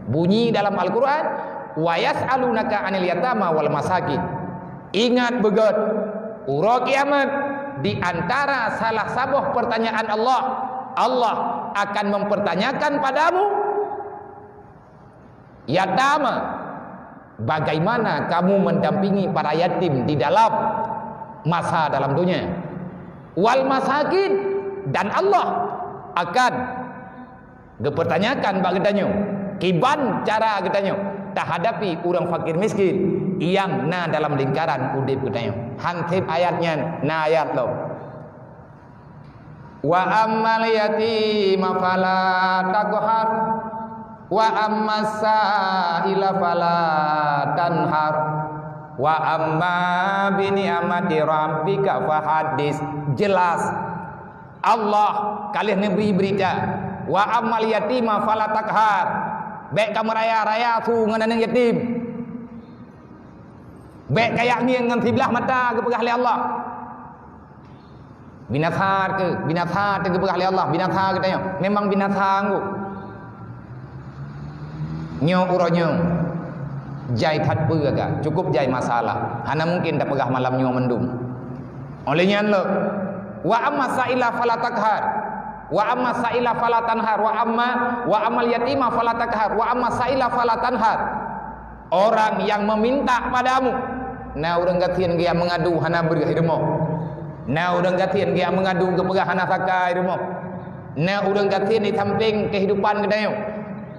Bunyi dalam Al-Quran, "Wa yas'alunaka 'anil yatama wal masakin." Ingat beugét, uroe kiamat, di antara salah saboh pertanyaan Allah, Allah akan mempertanyakan padamu, yatama, bagaimana kamu mendampingi para yatim di dalam masa dalam dunia. Wal masakin, dan Allah akan geupertanyakan bak geutanyoe, kiban cara geutanyoe tahadapi ureuëng fakir miskin nyang na dalam lingkaran udeb geutanyoe. Han seb ayat nyan, na ayat lom. "Wa ammal yatima fala taqhar, wa ammas sa'ila fala tanhar, wa amma bi ni'mati rabbika fahaddis." Jelas. Allah ka lheueh neubri beurita, "Wa ammal yatima fala taqhar." Bék kameuraya-raya su ngon aneuëk yatim. Bék kayak ngieng ngon siblah mata geupeugah lé Allah. Binasa keuh, binasa teuh geupeugah lé Allah, binasa geutanyoe. Memang binasa anggô. Nyoe uroe nyoe jai that peue agak, cukup jai masalah. Hana mungkin tapeugah malam nyoe mandum. Oleh nyan lom, "Wa amma sa'ila fala taqhar, wa amma sa'ila fala tanhar, wa amma, wa ammal yatima fala taqhar, wa amma sa'ila fala tanhar." Orang yang meminta padamu, na ureuëng gasien geujak meungadu hana breueh i rumoh. Na ureuëng gasien geujak meungadu geupeugah hana saka i rumoh. Na ureuëng gasien di sampéng kehidupan geutanyoe.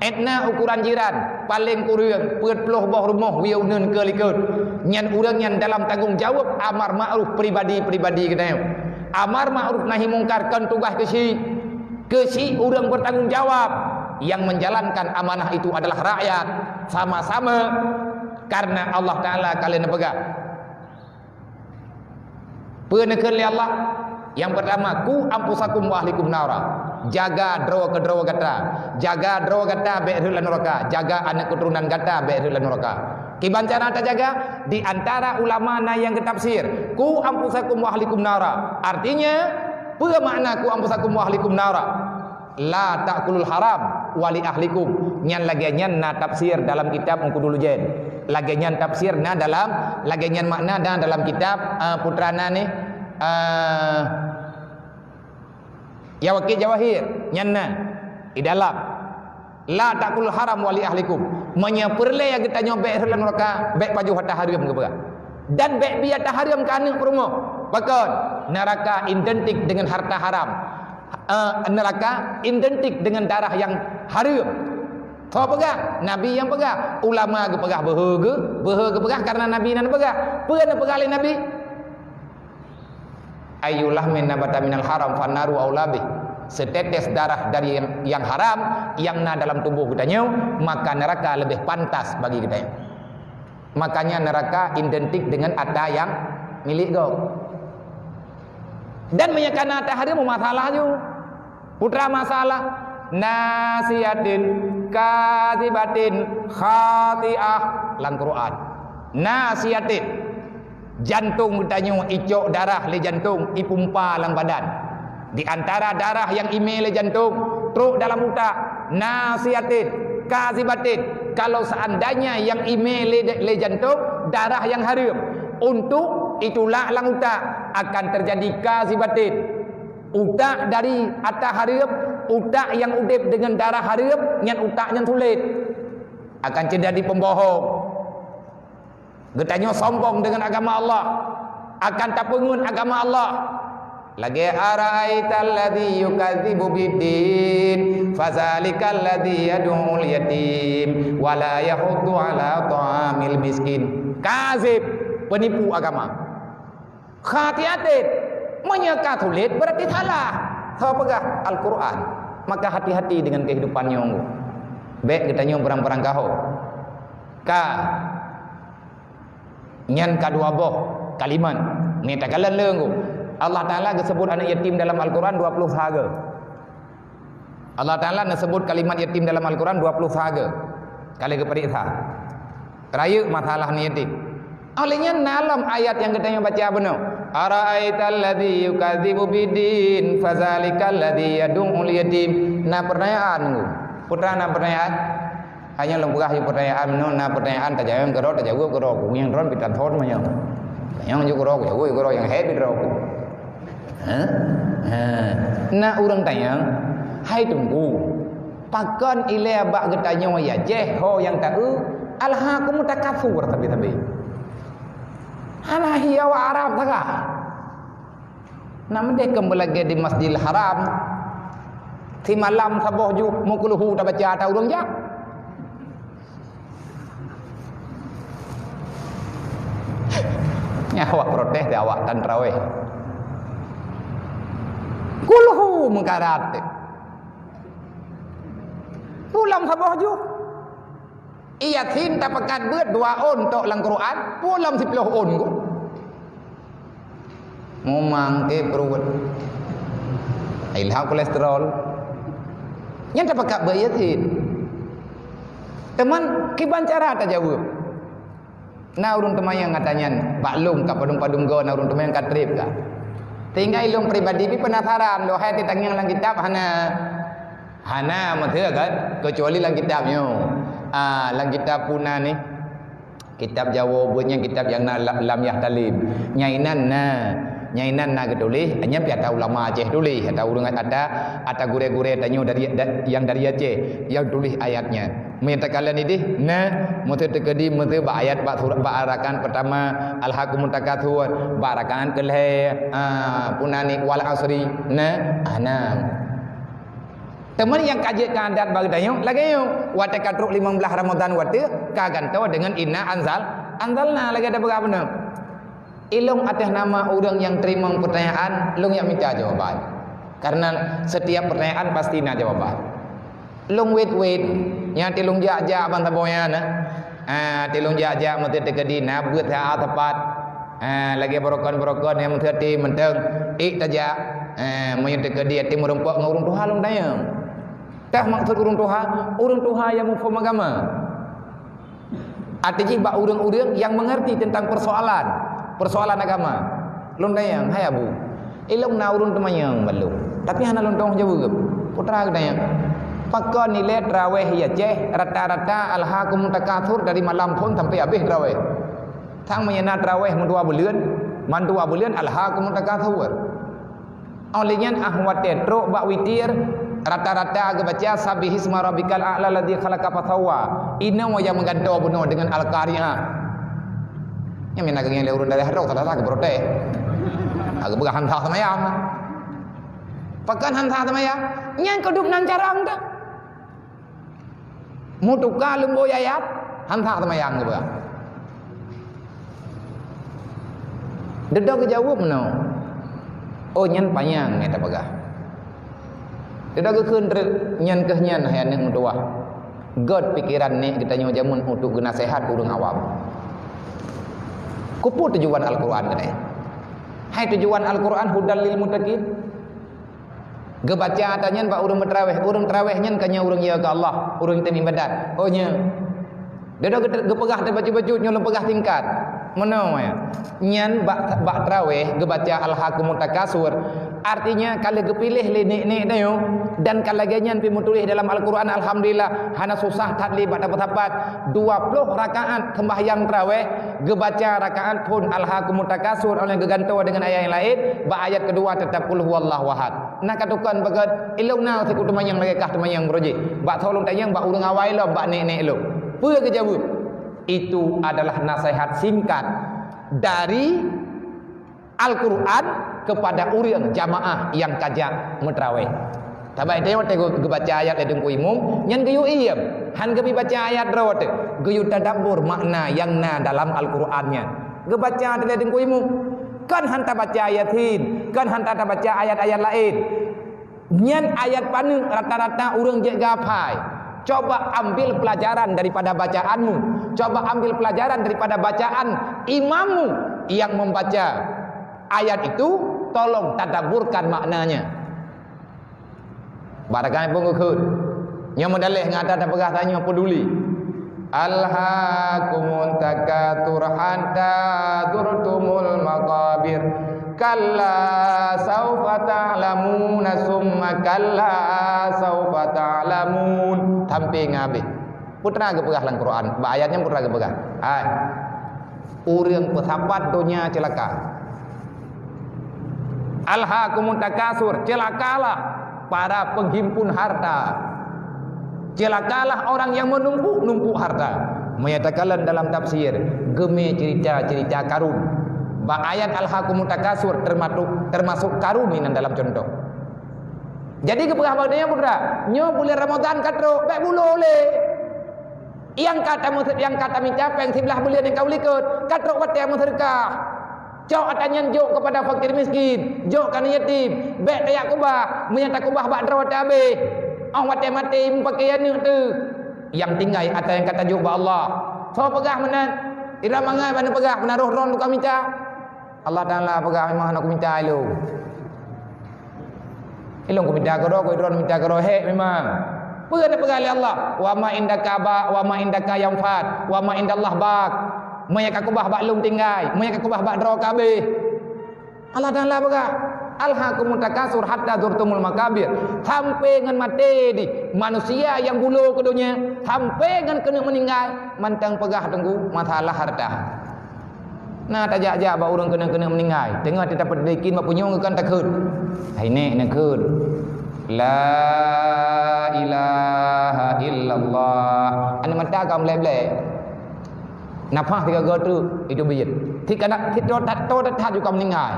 Étna ukuran jiran, paleng kureueng peuet ploh boh rumoh wiyeu uneun keu likot. Nyan ureuëng nyan dalam tanggong jaweueb amar ma'ruf pribadi-pribadi geutanyoe. Amar ma'ruf nahi mungkar kon tugaih keuchik. Keuchik ureuëng bertanggung jawab, yang menjalankan amanah itu adalah rakyat. Sama-sama, karena Allah Ta'ala ka lheueh neupeugah. Peue neukheun lé Allah? Yang pertama, "Qu anfusakum wa ahlikum nara." Jaga droe keudroe gata. Jaga droe gata bék rhot lam nuraka. Jaga aneuk keuturonan gata bék rhot lam nuraka. Kiban cara tajaga? Di antara ulama na nyang geutafsir, "Qu anfusakum wa ahlikum nara." Artinya, peue makna "Qu anfusakum wa ahlikum nara"? "La ta'kulul haram wa li ahlikum." Nyan lagée nyan na tafsir dalam kitab Ungku Dulujen. Lagée nyan tafsir na dalam, lagée nyan makna na dalam kitab, eh, putra na ni, eh, Yawaqit Jawahir. Nyan na di dalam, "La ta'kulul haram wa li ahlikum." Meunyoe peureulée geutanyoe bék rhot lam nuraka, bék pajoh hareuem geupeugah. Dan bék bri hareuem keu aneuk peurumoh. Pakon? Nuraka identik dengan harta haram. Eh, nuraka identik dengan darah yang hareuem. Soe peugah? Nabi nyang peugah. Ulama geupeugah beuhe geu-, beuhe geupeugah karena Nabi na neupeugah. Peue neupeugah lé Nabi? "Ayyu lahmin nabata minal haram fannaru aula bih." Setetes darah dari yang, yang haram yang na dalam tuboh geutanyoe, maka neraka lebih pantas bagi geutanyoe. Makanya neraka identik dengan ata yang milik gob. Dan meunyoe kana ata hareuem, masalah ju. Putra masalah, "Nasiyatin kadzibatin khati'ah" lam Quran. Nasiyatin. Jantong geutanyoe icok darah lé jantong, ipumpa lam badan. Di antara darah nyang imé lé jantong, trok dalam utak, nasiyatin, kadzibatin. Kalau seandainya nyang imé lé, lé jantong, darah nyang hareuem, untuk itulak lam utak, akan terjadi kadzibatin. Utak dari ata hareuem, utak nyang udeb dengan darah hareuem, nyan utak nyan sulet. Akan terjadi pembohong. Geutanyoe sombong dengan agama Allah, akan tapeungeut agama Allah. Lagée, "Ara'aital ladzi yukadzibu biddin, fadzalikal ladzi yad'ul yatim, wa la yahuddu ala ta'amil miskin." Kazib, penipu agama. Khati'atin, meunyoe ka sulet, berarti salah. Soe peugah? Al-Quran. Maka hati-hati dengan kehidupan nyoe. Bék geutanyoe beurang-beurang gaho. Ka. Nyan ka dua boh kalimat. Ni takalon leueng. Allah Ta'ala geuseubut aneuk yatim dalam Al-Quran dua ploh saga. Allah Ta'ala neuseubut kalimat yatim dalam Al-Quran dua ploh saga. Ka lheueh geupeuriksa. Rayeuk masalah ni yatim. Oleh nyan na lam ayat nyang geutanyoe baca bunoe. "Ara'aital ladzi yukadzibu biddin, fadzalikal ladzi yad'ul yatim." Na pertanyaan, Teungku. Putra na pertanyaan? Nyang lôn peugah yue peutanyaan, meunyoe na peutanyaan tajaweueb keudroe, tajaweueb keudroe. Ku nyang droe pih tan thon manyang. Nyang ju keudroe, ku jaweueb keudroe, nyang hai pih droe ku. Ha? Ha. Na ureuëng tanyong, "Hai Teungku, pakon ilée bak geutanyoe ya jeh ho nyang ta-eu, alhakumut takatsur sabe-sabe. Hana hi awak Arab sagai." Nak meudeh keu meulagée di Masjidil Haram. Simalam saboh ju meukulhu tabaca ata ureuëng jak. Nyan awak protes di awak tan traweh. Kulhu meukarat. Pulang saboh ju. Yasin tapakat beuet dua ôn tok lam Quran, pulang siploh ôn ku. Mumang ke pruet. Ilham kolesterol. Nyan tapakat beuet Yasin. Teuma kiban cara tajaweueb. Na ureuëng teumanyong gata nyan, bak lôn ka padum-padum goe na ureuëng teumanyong ka treb ka. Tinggai lôn pribadi pih penasaran, lôn hai teutangieng lam kitab hana. Hana meuteue kan, keucuali lam kitab nyoe. Ah, lam kitab puna ni. Kitab Jawoe buet nyan kitab nyang na la-, Lam Yahtalim. Nyang inan na, nyang inan na geutuléh, nyan pih ata ulama Aceh tuléh, ata ureuëng ata, ata gurée-gurée tanyoe dari, da-, nyang dari Aceh, nyang tuléh ayat nyan. Meunyoe takalon ideh, na, meuseu teukeudi, meuseu bak ayat bak surat, bak rakaat pertama, alhakumut takatsur, bak rakaat keulhée, ah, puna ni wal asri, na, ah, na. Teuma nyang ka jeuet keu adat bak geutanyoe, lagée nyoe, watée ka trok limong blaih Ramadhan watée, ka gantoe deungon inna anzal, anzalna lagée tapeugah bunoe. Ilôn ateueh nama ureuëng nyang teurimong peutanyaan, lôn jak mita jawaban. Karena setiap peutanyaan pasti na jawaban. Lôn wét-wét, nyang tilôn jak-jak ban saboh nyan na. Ah, tilôn jak-jak meuseu teukeudi na beuet ha teumpat. Ah, lagée beurokon-beurokon nyang meuseu até mantong ék tajak. Ah, meunyoe teukeudi até meurumpok ngon ureuëng tuha lôn tanyong. Tah maksud ureuëng tuha, ureuëng tuha nyang muphom agama. Arti jih bak ureuëng-ureuëng nyang mengerti tentang persoalan, persoalan agama. Lôn tanyong, "Hai Abu, ilôn na ureuëng teumanyong bak lôn, tapi hana lôn tuoh jaweueb." Putra geutanyong, "Pakon ilée traweh ya jeh rata-rata alhakumut takatsur dari malam phon sampai habéh traweh? Sang meunyoe na traweh meudua buleuen, mandua buleuen alhakumut takatsur." Óh lheueh nyan ah watée trok bak witir, rata-rata geubaca sabbihisma rabbikal a'la alladzi khalaqa fasawwa. Inoe nyang meugantoe bunoe deungon Al-Qari'ah. Nyang mina geungieng lé ureuëng dari hadroe, salah-salah geuprotes. Agak peugah han sah seumayang. Pakon han sah seumayang? Nyan keudup nan carang dah. Meutuka lumbôi ayat, han sah seumayang geupeugah. Dudoe geujaweueb meunoe, "Oh, nyan panyang nyang tapeugah." Dudoe geukheun treuk, "Nyan keuh nyan, hai aneuëk meutuwah. Gét pikeran nek geutanyoe jameun untuk geunaseuhat ureuëng awam." Keupeue tujuan Al-Qur'an keunoe? Hai tujuan Al-Qur'an hudal lil muttaqin. Geubaca ata nyan bak ureuëng meutraweh. Ureuëng traweh nyan kan nyan ureuëng ya keu Allah, ureuëng teumibadat. Oh, nya. Dia dah geu-, geupeugah teubacut-bacut, nyoe lôn peugah singkat. Meunoe, ya. Nyan bak, bak traweh geubaca Alhakumut Takasur. Artinya, ka lheueh geupiléh lé nek-nek tanyoe, dan ka lagée nyan pih meutuléh dalam Al-Qur'an, alhamdulillah, hana susah that lé bak tapeusapat. Dua ploh rakaat seumbahyang traweh, geubaca rakaat phon Alhakumut Takasur, óh lheueh geugantoe deungon ayat nyang laén, bak ayat keudua teutap Qul Huwallahu Ahad. Na ka tukon beugot, ilong na siku teumanyong lagée kah teumanyong beurujih. Bak tho lôn tanyong bak ureuëng awai lom, bak nek-nek lom. Peue geujaweueb? Itu adalah nasihat singkat dari Al-Qur'an kepada ureuëng jamaah nyang ka jak meutraweh. Saban watée geu-, geubaca ayat lé teungku imum, nyan geuyue iem, han geubi baca ayat droe teuh, geuyue tadabbur makna nyang na dalam Al-Qur'an nyan. Geubaca teuh lé teungku imum, kon han tabaca Yasin, kon han tabaca ayat-ayat laén. Nyan ayat paneuk rata-rata ureuëng jeuet geuhafai. Coba ambil pelajaran daripada bacaanmu. Coba ambil pelajaran daripada bacaan imammu yang membaca ayat itu, tolong tadabburkan maknanya. Barangkapeue geukheun. Nyang meudaleh ngon ata tapeugah tanyoe peuduli. Alhakumut takatsur hatta zurtumul maqabir. Kalla saufa ta'lamuna summa kalla saufa ta'lamun. Sampai ngabéh. Peue teuma geupeugah lam Quran, bak ayat nyan peue teuma geupeugah. Hai, ureuëng peusapat donya ceulaka. Alhakumut takasur, celakalah para penghimpun harta. Celakalah orang yang menumpuk-numpuk harta. Meunyo takalon dalam tafsir, geumé cerita-cerita Karun. Bak ayat alhakumut takasur termasuk, termasuk Karun inan dalam contoh. Jadi geupeugah bak geutanyoe, putra, nyoe buleuen Ramadhan ka trok, bék bulo lé. Nyang ka tameuseut-, nyang ka tamita péng siblaih buleuen nyang ka u likot, ka trok watée meuseudeukah. Cok atra nyan jok keupada fakir miskin, jok keu aneuk yatim, bék tajak keubah, meunyo takeubah bak droe teuh habéh. Óh watée maté meupaké aneuk teuh. Nyang tinggai atra nyang ka tajok bak Allah. Soe peugah meunan? Indatu mangat bak neupeugah, meunan roh droe tukang mita. Allah Taala peugah, "Memang hana kumita ilôn. Ilôn kumita keudroe, keu droe mita keudroe, hék memang." Peue neupeugah lé Allah? "Wa ma indaka ba, wa ma indaka yanfad, wa ma indallah baq." Meunyo ka keubah bak lôn tinggai, meunyo ka keubah bak droe ka habéh. Allah Taala peugah, "Alhakumut takasur hatta zurtumul makabir." Sampai ngon maté di manusia nyang bulo keu donya, sampai ngon keuneuk meuninggai, mantong peugah teungku masalah harta. Na tajak-jak bak ureuëng keuneuk-keuneuk meuninggai, teungoh teupeudeukin bak punyueng geukan takheun. Hai nèk, neukheun, "La ilaha illallah." Aneuk mata ka meulée-meulée. Nafah sigoe-goe teuk, itu biet. Sikana sito that-, to that-that juga meuninggai.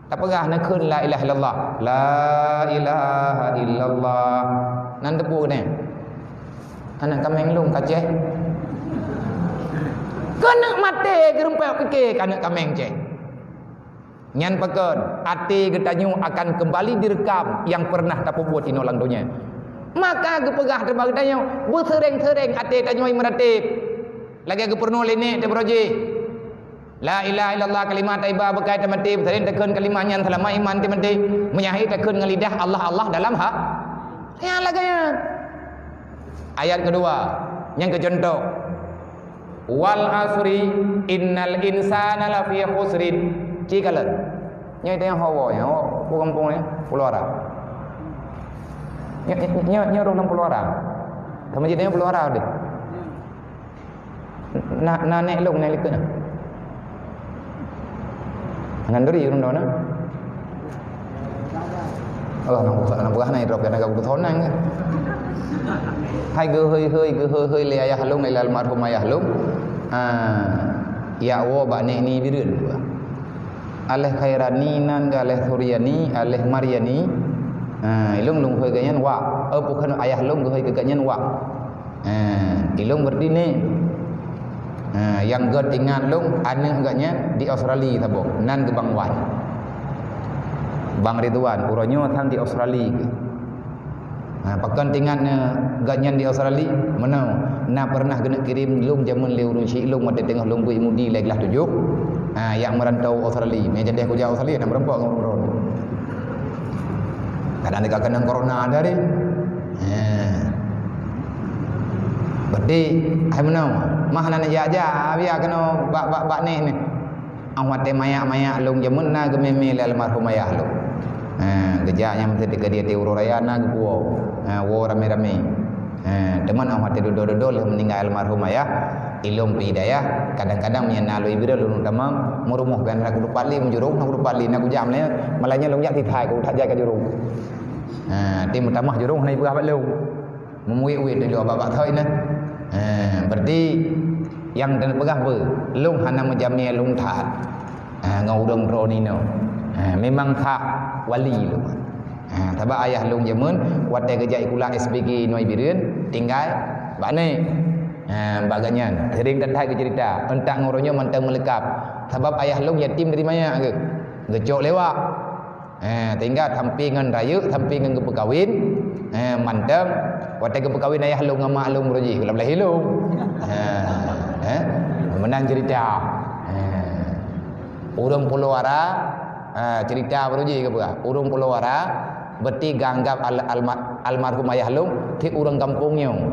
Tapeugah neukheun la ilaha illallah. La ilaha illallah. Nan teupeu nyan. Aneuk kaméng lôn ka céh. Keuneuk maté geurumpok pike keuneuk kaméng céh. Nyan pakon, até geutanyoe akan keumbali direkam nyang peureunah tapeubuet inoe lam donya. Maka geupeugah teuma geutanyoe, beuseuréng-seuréng até tanyoe meuratéb. Lagée geupeureunoe lé nèk teuh baroe jih. La ilaha illallah, kalimah thayyibah, beukai teumaté, beuseuréng takheun kalimah nyan seulama iman teumaté. Meunyo hana takheun ngon lidah Allah, Allah dalam ha-, nyan lagée nyan. Ayat keudua, nyang keu contoh. "Wal asri, innal insana lafi khusrin." Ci kalon. Nyoe teuh hawa nyoe, hawa, peue gampông nyoe? Pulo Ara. Nyoe, nyoe, nyoe rôh lam Pulo Ara. Kamu jadi nyoe Pulo Ara deh. Na, na nèk lôn nèk likot na. Ngan duri ureuëng droe na. Allah, nang buka, nang buka na idrop, nang buka sonang. Hai geuhôi-hôi, geuhôi-hôi lé ayah lôn, lé almarhum ayah lôn. Ah, yak woe bak nèk ni Bireuen. Aléh Khairani nan geuh, aléh Suryani, aléh Maryani. Ah, ilôn lôn hôi geuh nyan wak. Oh, bukan ayah lôn geuhôi geuh nyan wak. Ha, ilôn berdini. Ha, nyang gét ingat lôn, aneuk geuh nyan di Australia saboh, nan geuh Bang Wan. Bang Ridwan, uroe nyoe sang di Australia geuh. Ha, pakon teuingat neu geuh nyan di Australia? Meunoe, na pernah geuneuk kirém lôn jameun lé ureuëng syik lôn watée teungoh lôn beuet mudi lhée glah tujoh. Ha, nyang meurantau Australia. Mé jadi aku jak Australia, na meureumpok ngon ureuëng. Kadang dekat keunong corona dari. Ha. Berarti, hai meunoe, mah hana jak-jak, biar keunoe bak, bak, bak nèk ni. Awak watée mayak-mayak lôn jameun na geumé-mé lé almarhum ayah lôn. Ha, geujak nyang meusti teuka di ateueh uroe raya na geupuwoe. Ha, woe ramé-ramé. Ha, teuma awak watée dudoe-dudoe lheueh meuninggai almarhum ayah, ilôn pih dayah, kadang-kadang meunyo na lôn Bireuen lôn tamong, meurumoh ban na kudupat lé meujurông, na kudupat lé, na kujak meulayeue, malah nyan lôn jak tithai ku that jai ka jurông. Ha, ti meutamah jurông hana jipeugah bak lôn. Meumuet-uit di luwa babah thoi na. Ha, berarti nyang teupeugah beu, lôn hana meujamé lôn that. Ha, ngon ureuëng droeneuh nyoe. Ha, memang that wali lôn. Ha, sabab ayah lôn jameun watée geujak sikula S P G nyoe Bireuen tinggai bak nèk. Ha, bak geuh nyan sering that-that geuceurita, euntak ngon uroe nyoe mantong meuleukab. Sabab ayah lôn yatim dari manyak geuh. Geucok lé wak. Eh, tinggai sampai ngon rayeuk, sampai ngon geupeukawen. Eh, mantong. Watée geupeukawen ayah lôn ngon mak lôn baroe jih, lam lahé lôn. Eh, eh, meunan cerita. Eh, ureuëng Pulo Ara, eh, cerita baroe jih geupeugah. Ureuëng Pulo Ara, berarti geuanggap al-, alma-, almarhum ayah lôn, cit ureuëng gampông nyoe.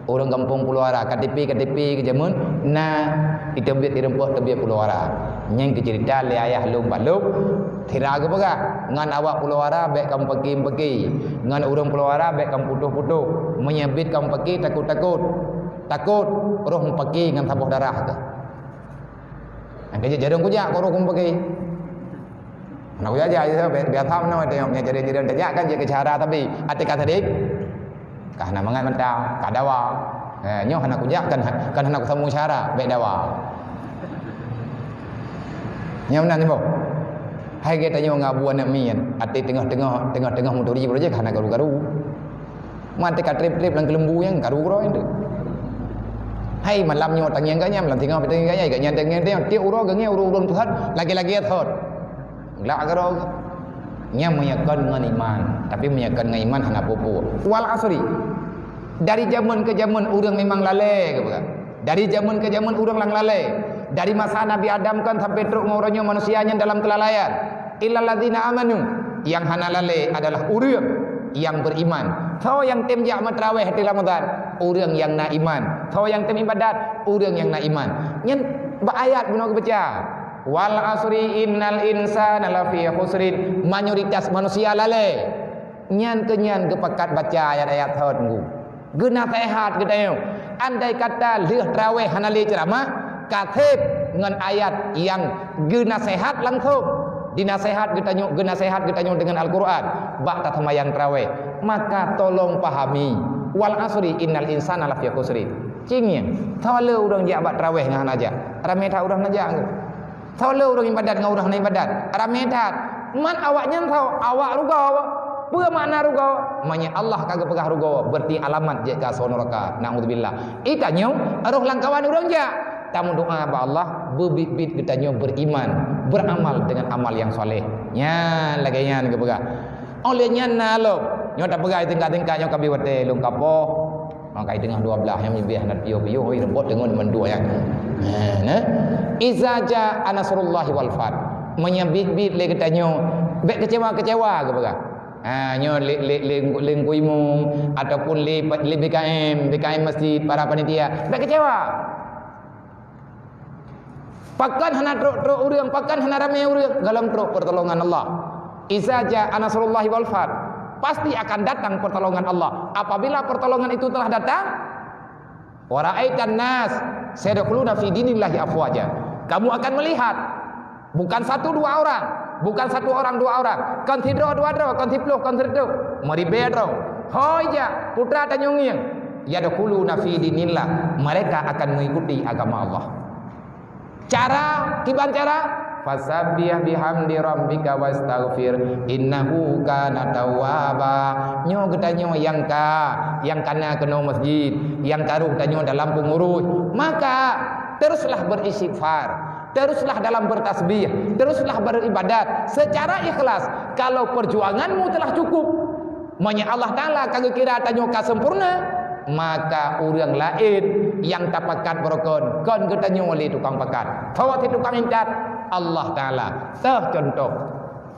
Ureuëng gampông Pulo Ara, K T P, K T P keu jameun na, iteubiet ireumpok teubiet Pulo Ara. Nyan keuh ceurita lé ayah lôn bak lôn, sira geupeugah, ngon awak Pulo Ara bék kamoe paki-paki, ngon ureuëng Pulo Ara bék kamoe putôh-putôh. Meunyoe biet kamoe paki, takot-takot. Takot roh mupaki ngon saboh darah keuh. Nyang keuh jeuet jareueng kujak keu ureuëng paki. Hana kujak-jak, biasa meunan watée nyoe, nyang jareueng-jareueng tajak kan jeuet keu syedara, tapi até ka sadéh, ka hana mangat mantong, ka dawa. Eh, nyoe hana kujak kan, kan hana kusambông syedara, bék dawa. Nyang meunan nyoe. Hai geutanyoe ngon abu aneuk miet, até teungoh-teungoh, teungoh-teungoh muturi, beureuja ka hana karu-karu. Maté ka treb-treb lam keuleumbu nyang karu-karu nyan tu. Hai malam nyoe tangieng ganyam, lam singoh tangieng ganyam, ganyam tangieng tangieng. Tiep uroe ganyam ureuëng-ureuëng teuhot, lagée-lagée teuhot. Glak keudroe. Nyan meunyoe kon ngon iman, tapi meunyoe kon ngon iman hana peue-peue. Wal asri. Dari jameun keu jameun ureuëng memang lalée geupeugah. Dari jameun keu jameun ureuëng lang lalée. Dari masa Nabi Adam kon sampai trok ngon uroe nyoe manusia nyan dalam keulalaian. Illalladzina amanu, nyang hana lalée adalah ureuëng nyang beriman. Soe nyang tem jak meutraweh di Ramadhan? Ureuëng nyang na iman. Soe nyang tem ibadat? Ureuëng nyang na iman. Nyan bak ayat bunoe geubaca. Wal asri innal insana lafi khusrin. Mayoritas manusia lalée. Nyan keuh nyan geupakat baca ayat-ayat thot ngu. Geunaseuhat geutanyoe. Andai kata lheueh traweh hana lé ceuramah, ka sép ngon ayat nyang geunaseuhat langsông. Dinaseuhat geutanyoe, geunaseuhat geutanyoe deungon Al-Qur'an bak taseumayang traweh. Maka tolong pahami, "Wal asri innal insana lafi khusrin." Cingieng, soe le ureuëng jak bak traweh ngon hana jak? Ramé that ureuëng hana jak. Soe le ureuëng ibadat ngon ureuëng hana ibadat? Ramé that. Man awaknyan soe? Awak rugoe. Peue makna rugoe? Meunyoe Allah ka geupeugah rugoe, berarti alamat jeuet keu asoe nuraka. Naudzubillah. Geutanyoe roh lam kawan ureuëng jak. Tameudoa bak Allah, beubiet-biet geutanyoe beriman, beramal dengan amal yang saleh. Nyan lagée nyan geupeugah. Óh lheueh nyan na lom. Nyoe tapeugah tingkat-tingkat nyoe ka bi watée lôn kapoh. Maka teungoh dua belas nyang leubeh na piôh-piôh, oi, reumpok teungoh mandua nyan. Nah, nah. Iza jaa nasrullahi wal fath. Meunyoe biet-biet lé geutanyoe, bék keucewa-keucewa geupeugah. Ha, nyoe lé, lé, lé, lé Teungku Imum ataupun lé, lé B K M, B K M masjid, para panitia, bék keucewa. Pakon hana trok-trok ureuëng, pakon hana ramé ureuëng, gohlom trok pertolongan Allah. Iza jaa nasrullahi wal fath, pasti akan datang pertolongan Allah. Apabila pertolongan itu telah datang, wa ra'aitan nas yadkhuluna fi dinillahi afwaja. Kamu akan melihat, bukan satu dua orang, bukan satu orang dua orang, kon sidroe dua droe, kon siploh, kon sireutoh, meuribée droe. Hôi jak, putra tanyoe ngieng, yadkhuluna fi dinillah, mereka akan mengikuti agama Allah. Cara, kiban cara? Fasabbih bihamdi rabbika wastaghfir, innahu kana tawwaba. Nyoe geutanyoe nyang ka, nyang kana keunoe masjid, nyang ka rôh tanyoe dalam peungurus, maka teruslah beristighfar, teruslah dalam bertasbih, teruslah beribadat secara ikhlas. Kalau perjuanganmu telah cukup, meunyoe Allah Taala ka geukira tanyoe ka sempurna, maka ureuëng laén nyang tapakat barokon, kon geutanyoe lé tukang pakat. Soe si tukang intat? Allah Taala. Soe contoh?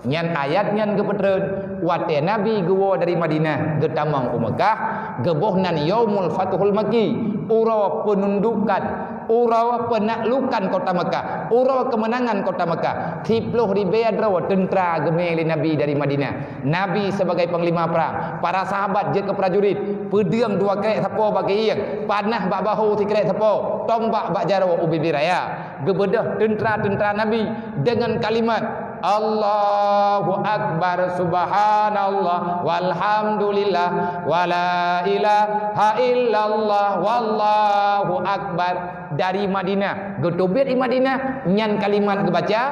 Nyan ayat nyan geupeutreun, watée Nabi geuwoe dari Madinah geutamong u Meukah, geuboh nan Yaumul Fathul Makki, uroe peunundukan, uroe peunaklukan kota Meukah, uroe keumeunangan kota Meukah. Siploh ribée droe teuntra geumé lé Nabi dari Madinah. Nabi sebagai panglima prang, para sahabat jeuet keu prajurit, peudeueng dua krék sapoe bak keuieng, panah bak bahô sikrék sapoe, tombak bak jaroe u bibé raya. Geubeudôh teuntra-teuntra Nabi deungon kalimat, "Allahu Akbar, Subhanallah, walhamdulillah, wala ilaha illallah, wallahu Akbar." Dari Madinah, geuteubiet di Madinah, nyan kalimat geubaca,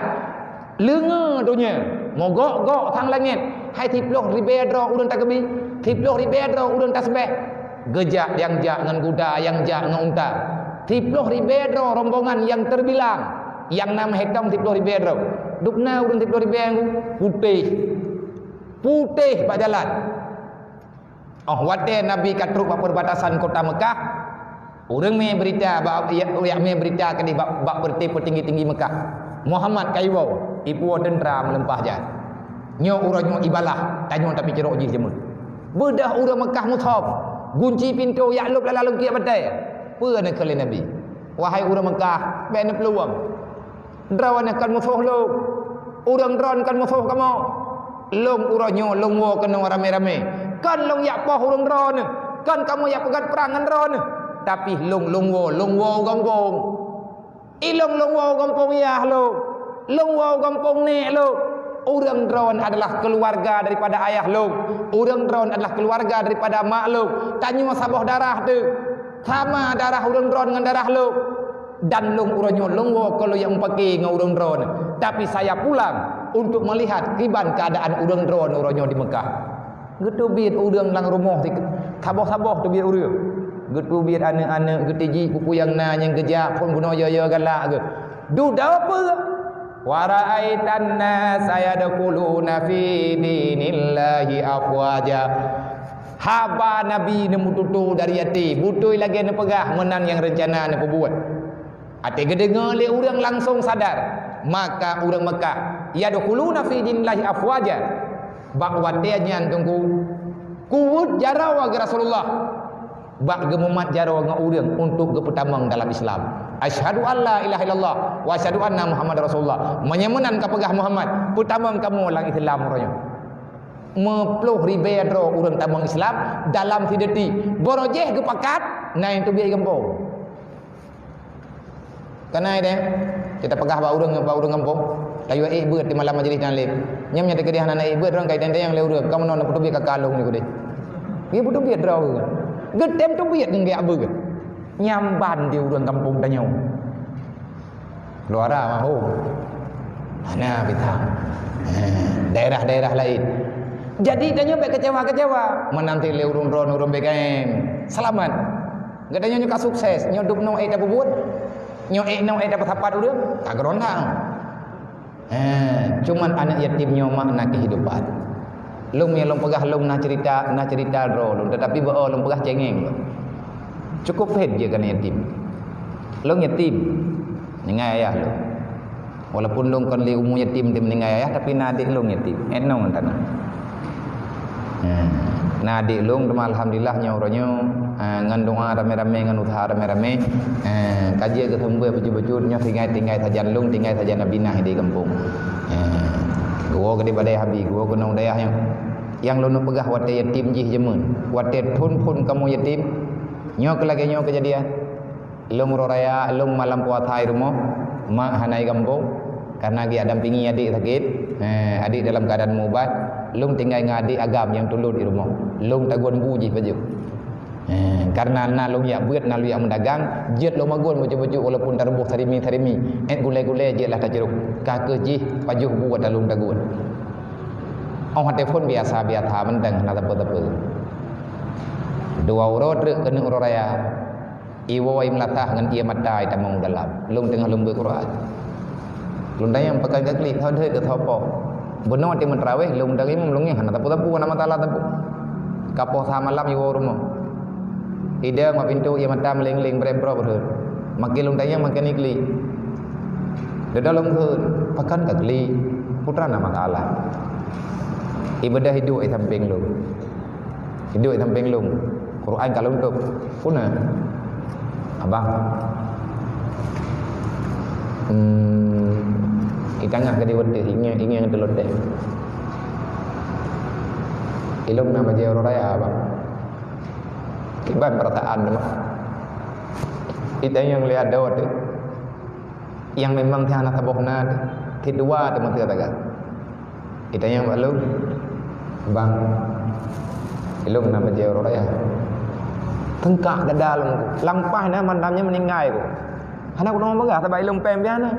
leunge donya, meugok-gok sang langét, hai siploh ribée droe ureuëng takeubi, siploh ribée droe ureuëng tasbeh. Geujak nyang jak ngon guda, nyang jak ngon unta. Siploh ribée droe rombongan nyang terbilang, nyang na meuhitong siploh ribée droe. Dubna ureuëng siploh ribée nyan putéh. Putéh bak jalan. Óh watée Nabi ka trok bak peubatasan kota Meukah, ureuëng mé beurita bak, jak mé beurita keudeh bak, bak peureute peutinggi-tinggi Meukah, "Muhammad ka iwoe, ipuwoe teuntra meulimpah jak." Nyoe uroe nyoe ibalah, tanyoe tapicirok jih jameun. Beudôh ureuëng Meukah musom. Gunci pintoe jak lôb lala lôn kiek batée. Peue neukheun lé Nabi, "Wahai ureuëng Meukah, bék neupeuluwang. Droeneuh kon musoh lôn. Ureuëng droen kon musoh kamoe. Lôn uroe nyoe lôn woe keunoe ramé-ramé. Kon lôn jak poh ureuëng droeneuh, kon kamoe jak peugét prang ngon droeneuh. Tapi lôn, lôn woe, lôn woe u gampông." Ilôn lôn woe u gampông yah lôn, lôn woe u gampông nèk lôn. Ureuëng droen adalah keuluwarga daripada ayah lôn. Ureuëng droen adalah keuluwarga daripada mak lôn. Tanyoe saboh darah teuh. Sama darah ureuëng droen ngon darah lôn. Dan lôn uroe nyoe lôn woe kon lôn jak meupaké ngon ureuëng droen. Tapi saya pulang untuk melihat kiban keadaan ureuëng droen uroe nyoe di Meukah. Geuteubiet ureuëng lam rumoh, saboh-saboh teubiet ureuëng. Geuteubiet aneuëk-aneuëk, geutijik pupu nyang na nyang geujak phon bunoe yo-yo galak geuh. Dudoe peue? "Wa ra'aitan nasa yadkhuluna fi dinillahi afwaja." Haba Nabi neumeututoe dari até, beutôi lagée neupeugah meunan nyang reuncana neupeubuet. Até geudeungoe lé ureuëng langsong sadar, maka ureuëng Meukah, "Yadkhuluna fi dinillahi afwaja." Bak watée nyan Teungku, kuweuet jaroe geuh Rasulullah bak geumumat jaroe ngon ureuëng untuk geupeutamong dalam Islam. "Asyhadu an la ilaha illallah wa asyhadu anna Muhammadar Rasulullah." Meunyoe meunan ka peugah Muhammad, peutamong kamoe lam Islam uroe nyoe. Meuploh ribée droe ureuëng tamong Islam dalam sidetik. Barojéh geupakat, na nyang teubiet gampông. Kana ideh, kita peugah bak ureuëng, bak ureuëng gampông, tayue ék beuet di malam majlis nyan lé. Nyam nyang teukeudeh hana ék beuet, ureuëng kai teuntée nyang lé ureuëng, kamoe nyoe neupeutubiet ka kalong nyoe keudeh. Ie peuteubiet droe ureuëng. Geutem teubiet ngon geujak beuet. Nyamban di ureuëng gampông tanyoe. Luara mahom. Hana bita. Eh, daerah-daerah lain. Jadi tanyoe bék kecewa-kecewa. Meunanti lé ureuëng droen ureuëng B K M. Selamat. Geutanyoe nyoe ka sukses, nyoe dub nong ék tapeubuet, nyoe ék nong ék tapeusapat ureuëng, ka geuronda. Eh, cuman aneuëk yatim nyoe makna kehidupan. Lôn nyang lôn peugah lôn na cerita, na cerita droe lôn, tetapi beu lôn peugah cengeng lôn. Cukup phét jeuet keu aneuëk yatim. Lôn yatim, ninggai ayah lôn. Walaupun lôn kon lé umu yatim di meuninggai ayah, tapi na adék lôn yatim. Enong tana. Hmm. Na adék lôn, teuma alhamdulillah nyoe uroe nyoe, eh, ngon doa ramé-ramé, ngon useuha ramé-ramé, eh, ka jeuet geuseumeubeuet bacut-bacut nyoe tinggai-tinggai sajan lôn, tinggai sajan Abi nah di gampông. Eh, geuwoe keudéh bak dayah Abi, geuwoe keunong dayah nyoe. Nyang lôn peugah watée yatim jih jameun. Watée thon phon kamoe yatim, nyoe keu lagée nyoe keujadian. Lôn uroe raya, lôn malam puasa i rumoh, mak hana i gampông, karena geujak dampingi adék sakét, eh, adék dalam keuadaan meu-ubat, lôn tinggai ngon adék agam nyang tulôt i rumoh. Lôn tagon bu jih pajoh. Eh, karena na lôn jak beuet, na lôn jak meudagang, jeuet lôn magon bacut-bacut walaupun taruboh sarimi-sarimi, ék gulée-gulée jeuet lah tacurok. Ka keuh jih pajoh bu ata lôn tagon. Óh watée phon biasa-biasa mantong, hana sapeue-sapeue. Dua uroe treuk keuneuk uroe raya. Iwoe i meulasah ngon ié mata itamong u dalam. Lôn teungoh lôn beuet Quran. Lôn tanyong pakon ka klik, soe deuek keu soe poh. Bunoe teuma teurawéh, lôn dan imum lôn ngieng hana sapeue-sapeue, hana masalah sapeue. Ka poh sa malam iwoe rumoh. Idong bak pintoe ié mata meuleng-leng brek-brok rhot. Makin lôn tanyong makin iklik. Dudoe lôn kheun, pakon ka klik? Peue teuma na masalah. Ibeudôh iduek i sampéng lôn. Iduek i sampéng lôn. Quran ka lôn tôb. Peue na? Abang. Hmm, i tangah ka diweteh, ingieng, ingieng teuloteh. Ilôn na bajée uroe raya, Abang. Kiban peurasaan teuma. Itanyong lé adoe teuh. Nyang memang hana saboh na teuh. Keudua teuma teuh taga. Itanyong bak lôn, "Bang, ilôn na bajée uroe raya." Teungkak dada lôn, lampah na mandamnya meuninggai ku. Hana kudeungoe peugah, sabab ilôn péng pih hana.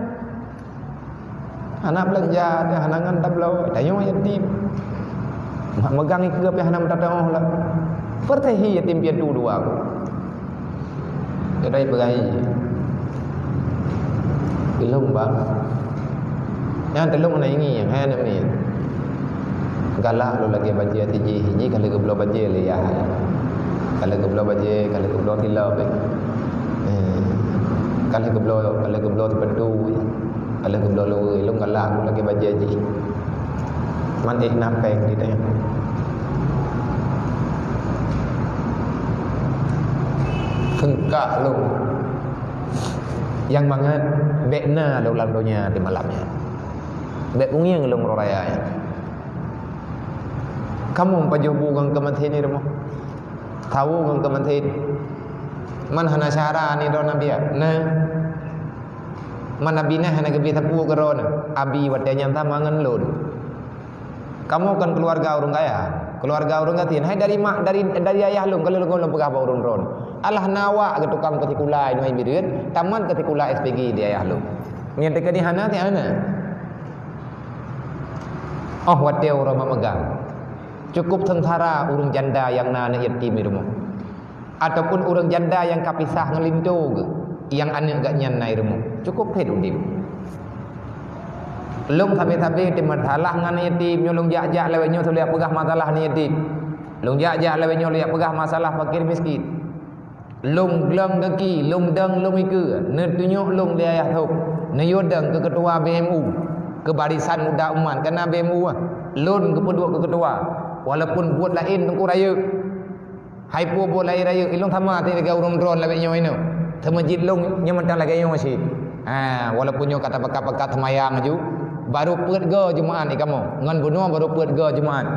Hana beulanja, hana ngon tabloe, tanyoe yatim. Mak meugang ikeue pih hana meutateuoh lom. Peureutehi yatim piatu dua ku. Keudai peugah, "Ilôn, Bang." Nyang teulông na ingi, hai aneuk miet. Galak lôn lagée bajée tijih, jih ka lheueh geubloe bajée lé yah. Ka lheueh geubloe bajée, ka lheueh geubloe tilop. Eh. Ka lheueh geubloe, ka lheueh geubloe sipatu. Ka lheueh geubloe luweue, ilôn galak lôn lagée bajée jih. Man éh na péng di tanyoe. Ka lôn. Nyang mangat, bèk na lôn lam donya di malam nyan. Bèk ungieng lôn uroe raya nyan. Kamoe pajoh bu ngon keumaté ni rumoh. Tahu ngon keumaté. Man hana syara ni droe Nabi ya? Nah. Man Nabi nah hana geubri sapeue keu droe na. Abi watèe nyan sama ngon lôn. Kamoe kon keuluwarga ureueng kaya, keuluwarga ureueng gasien. Hai dari mak, dari, dari ayah lôn, ka lôn, lôn peugah bak ureueng droe. Alah na awak geutukang peusikula inoe Bireuen, tamat peusikula S P G di ayah lôn. Nyan teuka di hana, di hana. Oh, watèe uroe mak meugang. Cukup seungsara ureueng janda nyang na aneuk yatim di rumoh. Ataupun ureueng janda nyang ka pisah ngon linto geuh, nyang aneuk geuh nyan na i rumoh. Cukup phét udép. Lôn sabe-sabe teumasalah ngon aneuk yatim, nyoe lôn jak-jak lawét nyoe lôn jak peugah masalah aneuk yatim. Lôn jak-jak lawét nyoe lôn jak peugah masalah fakir miskin. Lôn glöng gaki, lôn dong lôn ikeue, neutunyok lôn lé ayah thôk. Neuyue dong keu keutua B M U, keu Barisan Muda Umat, kana B M U ah. Lôn geupeuduek keu keutua, walaupun buet laén teungku rayeuk. Hai peue buet laén rayeuk, ilôn sama teuh lagèe ureueng droe lagèe nyoe inoe. Teuma jih lôn nyoe mantong lagèe nyoe cit. Ha, walaupun nyoe ka tapakat-pakat seumayang aju, barô peuet goe Jumaat di kamoe. Ngon bunoe barô peuet goe Jumaat.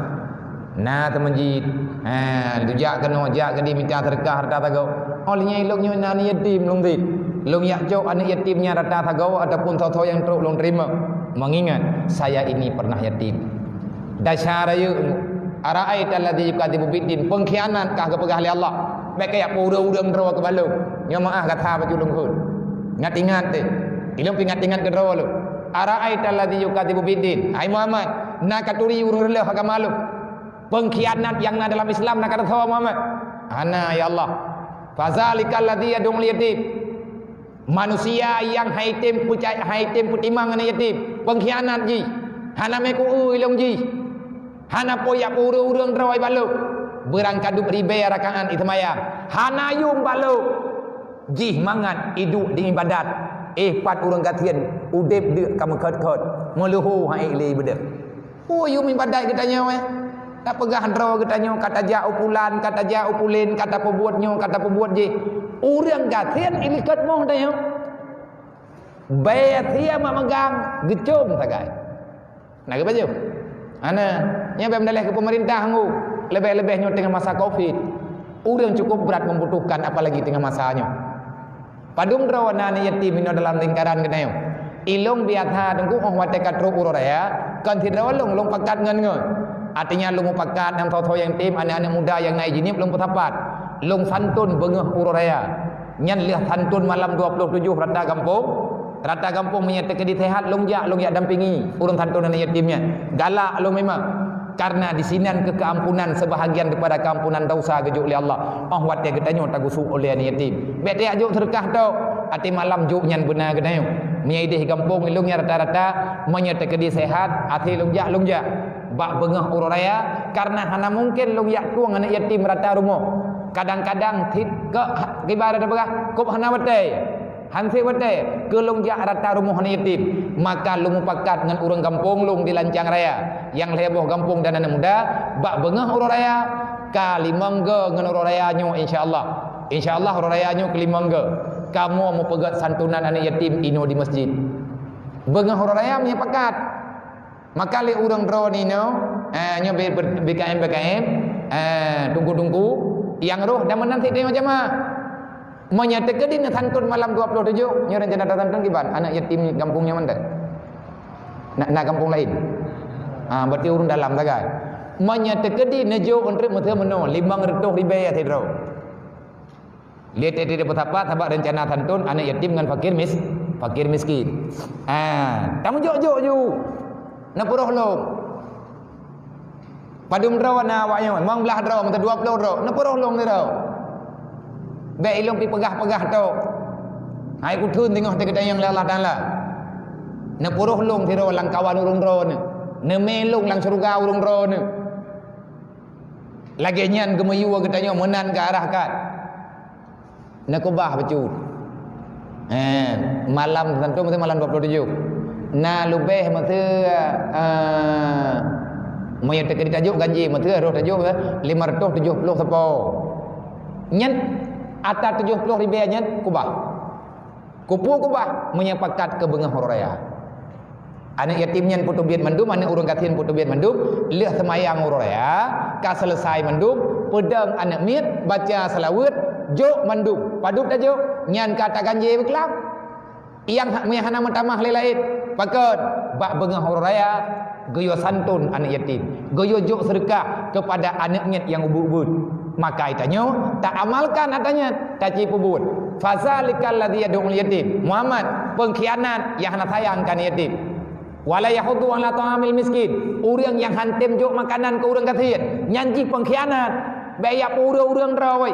Na teuma jih, ha, lôn jak keunoe, jak keudéh mita seudeukah hareuta sagoe. Oh, lheueh nyan ilôn nyoe na aneuk yatim lôn cit. Lôn jak cok aneuk yatim nyan hareuta sagoe ataupun soe-soe nyang trok lôn teurimong. Mengingat, saya ini pernah yatim. Desya rayeuk, "Ara'aita alladzi yukadzibu biddin," peungkhianat kah geupeugah lé Allah. Bèk kajak peureueng-ureueng droe keu bak lôn. Nyoe meu'ah gata bacut lôn kheun. Ingat-ingat teuh. Ilôn peuingat-ingat keu droe lôn. "Ara'aita alladzi yukadzibu biddin." Hai Muhammad, na katuri ureueng reuloh agama lôn. Peungkhianat nyang na dalam Islam na katasoe Muhammad? Hana, ya Allah. "Fadzalikal ladzi yad'ul yatim." Manusia nyang han item peucaya, han item peutimang aneuk yatim, peungkhianat jih, hana meukeue ilôn jih, hana po jak peureueng-ureueng droe bak lôn, beurangkadub ribèe rakaat iseumayang, hana yum bak lôn, jih mangat iduek di ibadat, eh, pat ureueng gasien udeb deuk ka meukhot-khot, meuleuho han ék lé ibadat. Peue yum ibadat geutanyoe, eh? Tapeugah droe geutanyoe, ka tajak u pulan, ka tajak u pulen, ka tapeubuet nyoe, ka tapeubuet jih. Ureueng gasien ilikot moh tanyoe. Bèe sia mak meugang, geucom sagai. Na geupajoh? Hana. Nyan bèk meudaleh keu peumeurintah ngu. Leubeh-leubeh nyoe teungoh masa covid. Ureueng cukup brat membutuhkan, apalagi teungoh masa nyoe. Padum droe na aneuk yatim inoe dalam lingkaran geutanyoe? Ilôn biasa teungku, 'oh watèe ka trok uroe raya, kon sidroe lôn, lôn pakat ngon-ngon. Artinya lôn mupakat ngon soe-soe nyang tem, aneuk-aneuk muda nyang na i Jeunieb lôn peusapat. Lôn santôn beungoh uroe raya. Nyan lheueh santôn malam dua puluh tujoh rata gampông. Rata gampông meunyo teukeudi sehat lôn jak, lôn jak dampingi ureueng santôn aneuk yatim nyan. Galak lôn memang. Karena di sinan keuh keampunan, sebahagian daripada keampunan dosa geujok lé Allah. 'Oh watèe geutanyoe tagusok oleh aneuk yatim. Bèk tajak jok seudeukah tok, até malam jok nyan beuna geutanyoe. Meunyo ideh gampông ilôn nyan rata-rata, meunyo teukeudi sehat, até lôn jak, lôn jak. Bak beungoh uroe raya, karena hana mungken lôn jak tueng aneuk yatim rata rumoh. Kadang-kadang cit keu kiban teupeugah, kôb hana watèe. Han sép watèe, keu lôn jak rata rumoh aneuk yatim, maka lôn mupakat ngon ureueng gampông lôn di Lancang Raya, nyang lhèe boh gampông dan aneuk muda, bak beungoh uroe raya, ka limong goe ngon uroe raya nyoe, insya Allah. Insya Allah, uroe raya nyoe keu limong goe. Kamoe mupeugèt santunan aneuk yatim inoe di masjid. Beungoh uroe raya meunyo pakat. Maka lé ureueng droeneuh nyoe, eh, nyoe B-, B-, B K M, B K M, eh, teungku-teungku, nyang roh dan meunan sit tanyoe jamaah. Meunyo teukeudi neusantun malam dua puluh tujoh, nyoe rencana tasantun kiban, aneuk yatim gampông nyoe mantong. Na, na gampông laén. Ha, berarti ureueng dalam sagai. Meunyo teukeudi neujok untreuk meuteumeunoe limong reutôh ribèe sidroe. Lé teuh peusapat sabab rencana santun aneuk yatim ngon fakir mis-, fakir miskin. Ha, tameujok-jok ju. Neupeuroh lom. Padum droe na awak nyoe? Limong blah droe, meuteumé dua ploh droe. Neupeuroh lom sidroe. Bèk ilôn pih peugah-peugah tok. Hai kutheun teungoh teugeutanyong lé Allah Taala. Neupeuroh lôn sidroe lam kawan ureueng droeneuh. Neumé lôn lam syeuruga ureueng droeneuh. Lagèe nyan geumeuyue geutanyoe meunan geuarahkan. Neukeubah bacut. Eh, malam tantu meusti malam dua puluh tujoh. Na leubeh meusti, eh, meunyoe teukeudi tajok ganjé meusti roh tajok, eh, lima ratus tujuh puluh sapo. Nyan Ata tujoh ploh ribèe nyan kubah. Kupeue kubah? Meunyoe pakat keu beungoh uroe raya. Aneuk yatim nyan peuteubiet mandum, aneuk ureueng gasien peuteubiet mandum, lheueh seumayang uroe raya, ka seuleusai mandum, peudong aneuk miet, baca seulaweuet, jok mandum. Padub tajok, nyan ka taganjé beukeulaam. Nyang ha-, nyang hana meutamah lé laén, pakon? Bak beungoh uroe raya, geuyue santon aneuk yatim, geuyue jok seudeukah keupada aneuk miet nyang ubit-ubit. Maka geutanyoe taamalkan ata nyan, tacipeubuet. Fazalikal ladzi yad'ul yatim. Muhammad, peungkhianat nyang hana sayang keu aneuk yatim. Wala yahuddu ala ta'amil miskin. Ureueng nyang hana tem jok makanan keu ureueng gasien, nyan jih peungkhianat. Bèk jak peureueng-ureueng droe.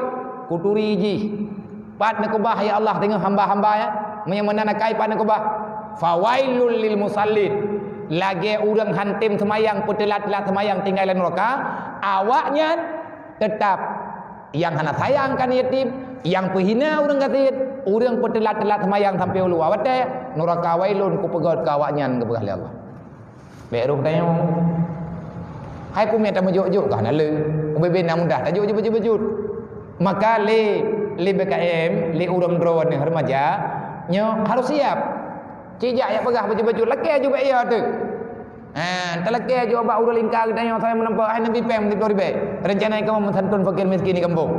Kuturi jih. Pat neukeubah, ya Allah, teungoh hamba-hamba nyan? Meunyoe meunan akai, pat neukeubah? Fawailul lil musallin. Lagèe ureueng hana tem seumayang, peuteulat-teulat seumayang tinggai lam nuraka, awaknyan teutap. Nyang hana sayang keu aneuk yatim, nyang peuhina ureueng gasien, ureueng peuteulat-teulat seumayang sampoe u luwa watèe, nuraka wailun kupeugöt keu awaknyan, geupeugah lé Allah. Bèk rôh tanyoe. Hai peue mita meujok-jok ka hana le. Ubé-bé na mudah tajok jeuet-jeuet. Maka lé, lé B K M, lé ureueng droeneuh remaja, nyoe harôh siap. Cit jak jak peugah bacut-bacut, lakèe aju bak ie teuk. Ha, talakèe aju bak ureueng lingka geutanyoe sampoe meuneumpeuk, hai neubi pèng siplôh ribèe. Rencana kamoe meusantun fakir miskin di gampông.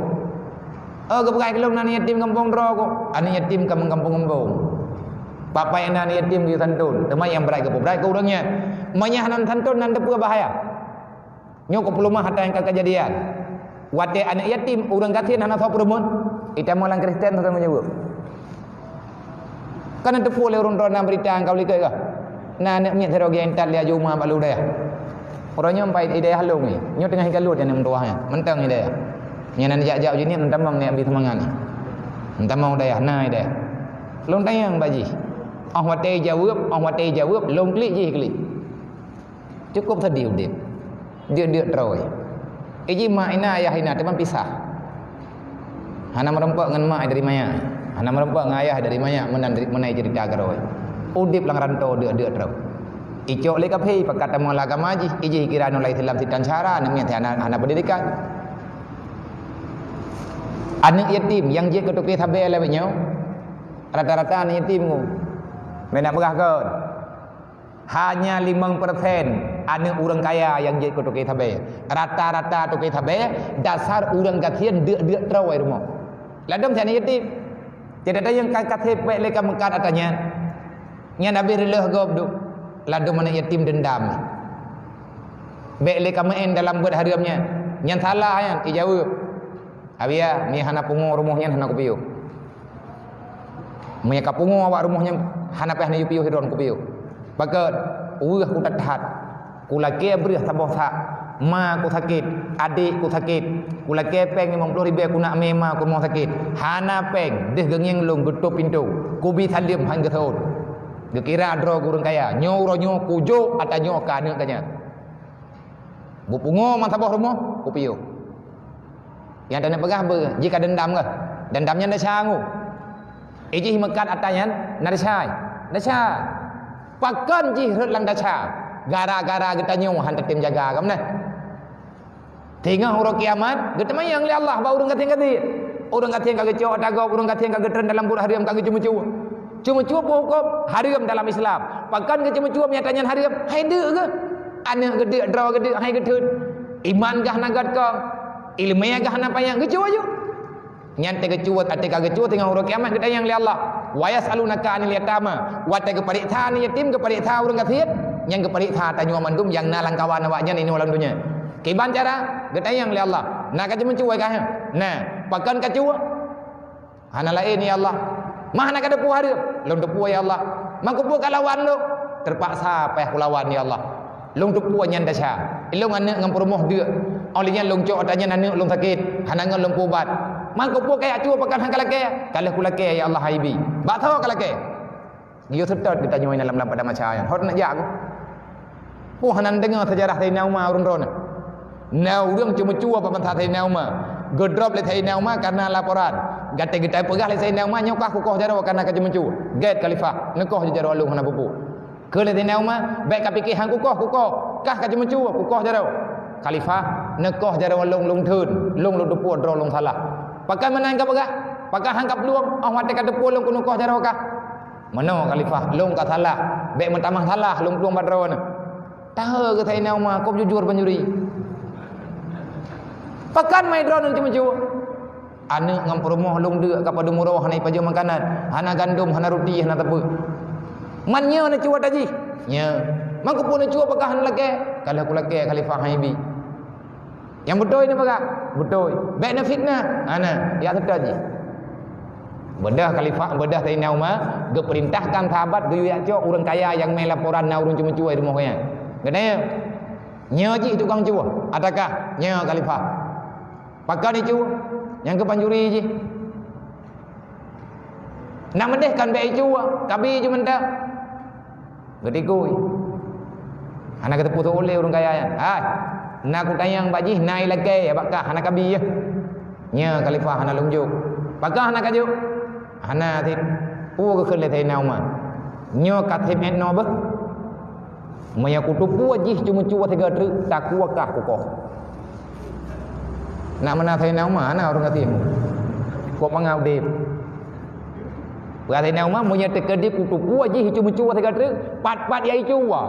Oh, geupeugah keu lôn na aneuk yatim gampông droe kok. Aneuk yatim ka meugampông-gampông. Papai na aneuk yatim geusantun, teuma nyang brat geupeubarat keu ureueng nyan. Meunyo hana santun, nyan teupeue bahaya. Nyoe keupeulumah ata nyang ka keujadian. Watèe aneuk yatim, ureueng gasien hana soe peurumoh, itamong lam Kristen soe nyang jaweueb. Kan teupeue lé ureueng droe na beurita nyang ka likot kah? Na aneuk miet sidroe geuintat lé aju uma bak lôn dayah. Uroe nyoe pai i dayah lôn nyoe. Nyoe teungoh ikalon aneuk meutuwah nyan. Mantong i dayah. Nyan aneuk jak-jak uji nyoe meutamong nyan bri seumangat nyan. Meutamong u dayah, na i dayah. Lôn tanyong bak jih. Óh watèe jaweueb, óh watèe jaweueb, lôn klik jih klik. Cukup sedih udép. Deuk-deuk droe. Iji mak ina ayah ina teuma pisah. Hana meurumpok ngon mak dari manyak. Hana meurumpok ngon ayah dari manyak meunan, meunan cerita keudroe. Udép lam rantau deuk-deuk droe. Icok lé kafé, pakat tamong lam agama jih, ijih kira nulai Islam sitan syara, aneuk miet hana, hana pendidikan. Aneuk yatim nyang jeuet keu toke sabe lawét nyoe, rata-rata aneuk yatim nyoe. Meunan peugah kon. Hanya limong persen aneuk ureueng kaya nyang jeuet keu toke sabe. Rata-rata toke sabe dasar ureueng gasien deuk-deuk troe rumoh. Ladôm si aneuk yatim. Jadi ada nyang ka, ka sép bèk lé ka meukat ata nyan. Nyan habéh reuleuh gob duek. Ladôm aneuk yatim deundam. Bèk lé ka meu'en dalam buet hareuem nyan. Nyan salah nyan, ijaweueb. Abiya, mi hana pungo rumoh nyan hana kupiôh. Meunyo ka pungo awak rumoh nyan hana payah neuyue piôh sidroe kupiôh. Pakon, weueh kuthat-that. Kulakèe breueh saboh sak. Ma kusakét, adék kusakét. Kulakèe pèng limong ploh ribèe kunak mé ma kurumoh sakét. Hana pèng, deuh geungieng lôn geutôp pintoe. Kubi saleuem han geuseuôt. Geukira droe ureueng kaya. Nyoe uroe nyoe kujok ata nyoe keu aneuk gata nyan. Bupungo meusaboh rumoh, kupiôh. Nyang taneuk peugah beu, jih ka deundam kah? Deundam nyan desya ngu. Ijih meukat ata nyan, na desya. Desya. Pakon jih rhot lam desya? Gara-gara geutanyoe han tatem jaga, ka meunan? Teungoh uroe kiamat, geuteumanyong lé Allah bak ureueng gasien-gasien. Ureueng gasien ka geucok ata gob, ureueng gasien ka geutreun dalam buet hareuem, ka geuceumeucue. Ceumeucue peue hukôm? Hareuem dalam Islam. Pakon geuceumeucue meunyo ata nyan hareuem? Hai deuk geuh. Aneuk geudeuk, droe geudeuk, hai geutheun. Iman gah na göt kong. Ileumèe gah na panyang, geucue aju. Nyan teuh geucue, até ka geucue teungoh uroe kiamat geutanyong lé Allah. Wa yas'alunaka 'anil yatama. Watèe geupareksa aneuk yatim, geupareksa ureueng gasien, nyan geupareksa tanyoe mandum nyang na lam kawan awaknyan inoe lam donya. Kiban cara? Geutanyong lé Allah. Na kaceumeucue kah nyan? Na. Pakon kaceue? Hana laén, ya Allah. Ma hana kateupeue hareuem? Lôn teupeue, ya Allah. Ma kupeue kalawan lôn? Teupaksa payah kulawan, ya Allah. Lôn teupeue nyan desya. Ilôn aneuk ngon peurumoh deuk. Óh lheueh nyan lôn cok ata nyan aneuk lôn sakét, hana ngon lôn peuubat. Ma kupeue kajak cue pakon han kalakèe? Ka lheueh kulakèe, ya Allah, hai bi. Bak soe kalakèe? Geuyue seutôt geutanyoe lam, lam padang mahsyar nyan. Hot neujak ku. Peue hana neudeungoe seujarah Saidina Umar ureueng droeneuh? Na ureueng ceumeucue bak bansa Saidina Umar. Geudrop lé Saidina Umar kareuna laporan. Gata geutanyoe peugah lé Saidina Umar, "Nyoe kah kukoh jaroe kareuna kaceumeucue." "Gèt, Khalifah, neukoh jaroe lôn hana peue-peue." Kheun lé Saidina Umar, "Bèk kapike han kukoh, kukoh. Kah kaceumeucue, kukoh jaroe." "Khalifah, neukoh jaroe lôn, lôn theun. Lôn, lôn teupeue droe lôn salah." Pakon meunan ka peugah? Pakon han ka plueng? Oh, watèe ka teupeu lôn keuneuk koh jaroe kah? Meunoe khalifah, lôn ka salah. Bèk meutamah salah lôn plueng bak droeneuh. Tahe keu Saidina Umar, kôb jujur banjuri. Pakon mai droeneuh ceumeucue? Aneuk ngon peurumoh lôn deuk ka padum uroe hana ipajoh makanan, hana gandom, hana ruti, hana teupeu. Man nyoe neucue ata jih? Nyoe. Man keupeue neucue pakon hana lakèe? Ka lheueh kulakèe khalifah han ibi. Nyang beutôi neupeugah? Beutôi. Bèk neufitnah? Hana, jak seutôt jih. Beudôh khalifah, beudôh Saidina Umar geupeurintahkan sahabat geuyue jak cok ureueng kaya nyang mè laporan na ureueng ceumeucue di rumoh gobnyan. Geutanyoe, "Nyoe jih tukang cue, ataukah nyoe khalifah?" "Pakon icue? Nyang keu pancuri jih. Na meudeh kan bèk icue, kabi icue mantong." Geutikui. Hana geuteupeue ulèe ureueng kaya nyan. "Hai, na kutanyong bak jih, na ilakèe bak kah, hana kabi yah." "Nyoe khalifah hana lôn jok." "Pakon hana kajok?" "Hana sép." Peue geukheun lé Saidina Umar? "Nyoe ka sép 'et noe beuh. Meunyoe kuteupeu jih ceumeucue sigoe treuk, takue kah kukoh." Nak meunan Saidina Umar, hana ureueng gasien. Kok mangat udép. Peugah Saidina Umar, "Meunyoe teukeudi kuteupeu jih ceumeucue sigoe treuk, pat-pat ya icue.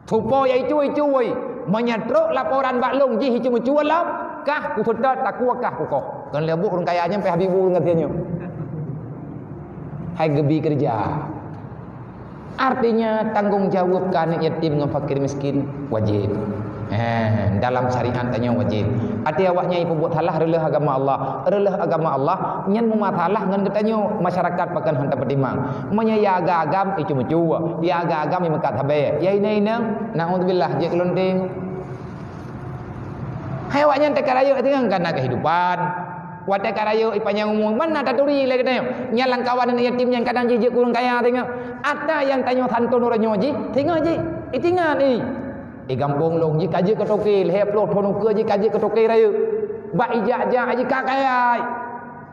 Supo ya icue, icue. Meunyoe trok laporan bak lôn jih ceumeucue lom, kah kuseutôt, takue kah kukoh." Kon lé buet ureueng kaya nyan pih habéh buet ureueng gasien nyoe. Hai geubi keureuja. Artinya, tanggong jaweueb keu aneuk yatim ngon fakir miskin wajéb. Eh, dalam syariat tanyoe wajéb. Até awaknyan ipeubuet salah reuloh agama Allah, reuloh agama Allah nyan meumasalah ngon geutanyoe masyarakat pakon han tapeutimang. Meunyoe ya agam-agam iceumeucue, ya agam-agam imeukat sabé, ya inong-inong, naudzubillah, jeuet keu lôn teueng. Hai awaknyan teuka rayeuk teungoh kana kehidupan. Watèe ka rayeuk ipanyang umu, mana taturi lé geutanyoe? Nyan lam kawan aneuk yatim nyang kadang jih jeuet keu ureueng kaya teungoh. Ata nyang tanyoe santôn uroe nyoe jih, teungoh jih. Itingat i. I gampông lôn jih ka jeuet keu toke, lhèe ploh thôn ukeue jih ka jeuet keu toke rayeuk. Bak ijak-jak jih ka kaya.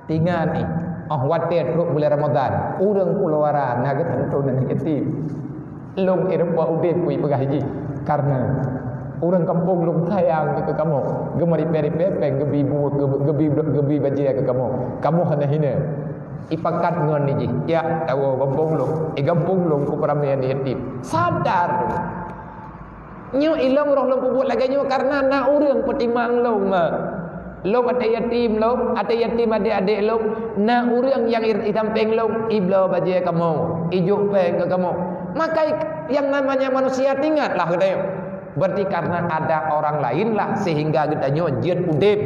Tingat i. Oh watèe trok bulan Ramadhan, ureueng Pulo Ara na geusantôn aneuk yatim. Lôn ireupok udép kui peugah jih, kareuna ureueng gampông lôn sayang keu kamoe, geumeuripèe-ripèe pèng geubi bu-, geubi, geubi, geubi bajèe keu kamoe. Kamoe hana hina. Ipakat ngon jih, jak tawoe gampông lôn, i gampông lôn kupeuramè aneuk yatim. Sadar. Nyoe ilôn roh lôn peubuet lagèe nyoe kareuna na ureueng peutimang lôn, ma. Lôn até yatim lôn, até yatim adék-adék lôn, na ureueng nyang i, i sampéng lôn, ibloe bajèe kamoe, ijok pèng keu kamoe. Maka nyang namanya manusia teuingatlah geutanyoe. Berarti karena ada orang lain lah sehingga geutanyoe jeuet udép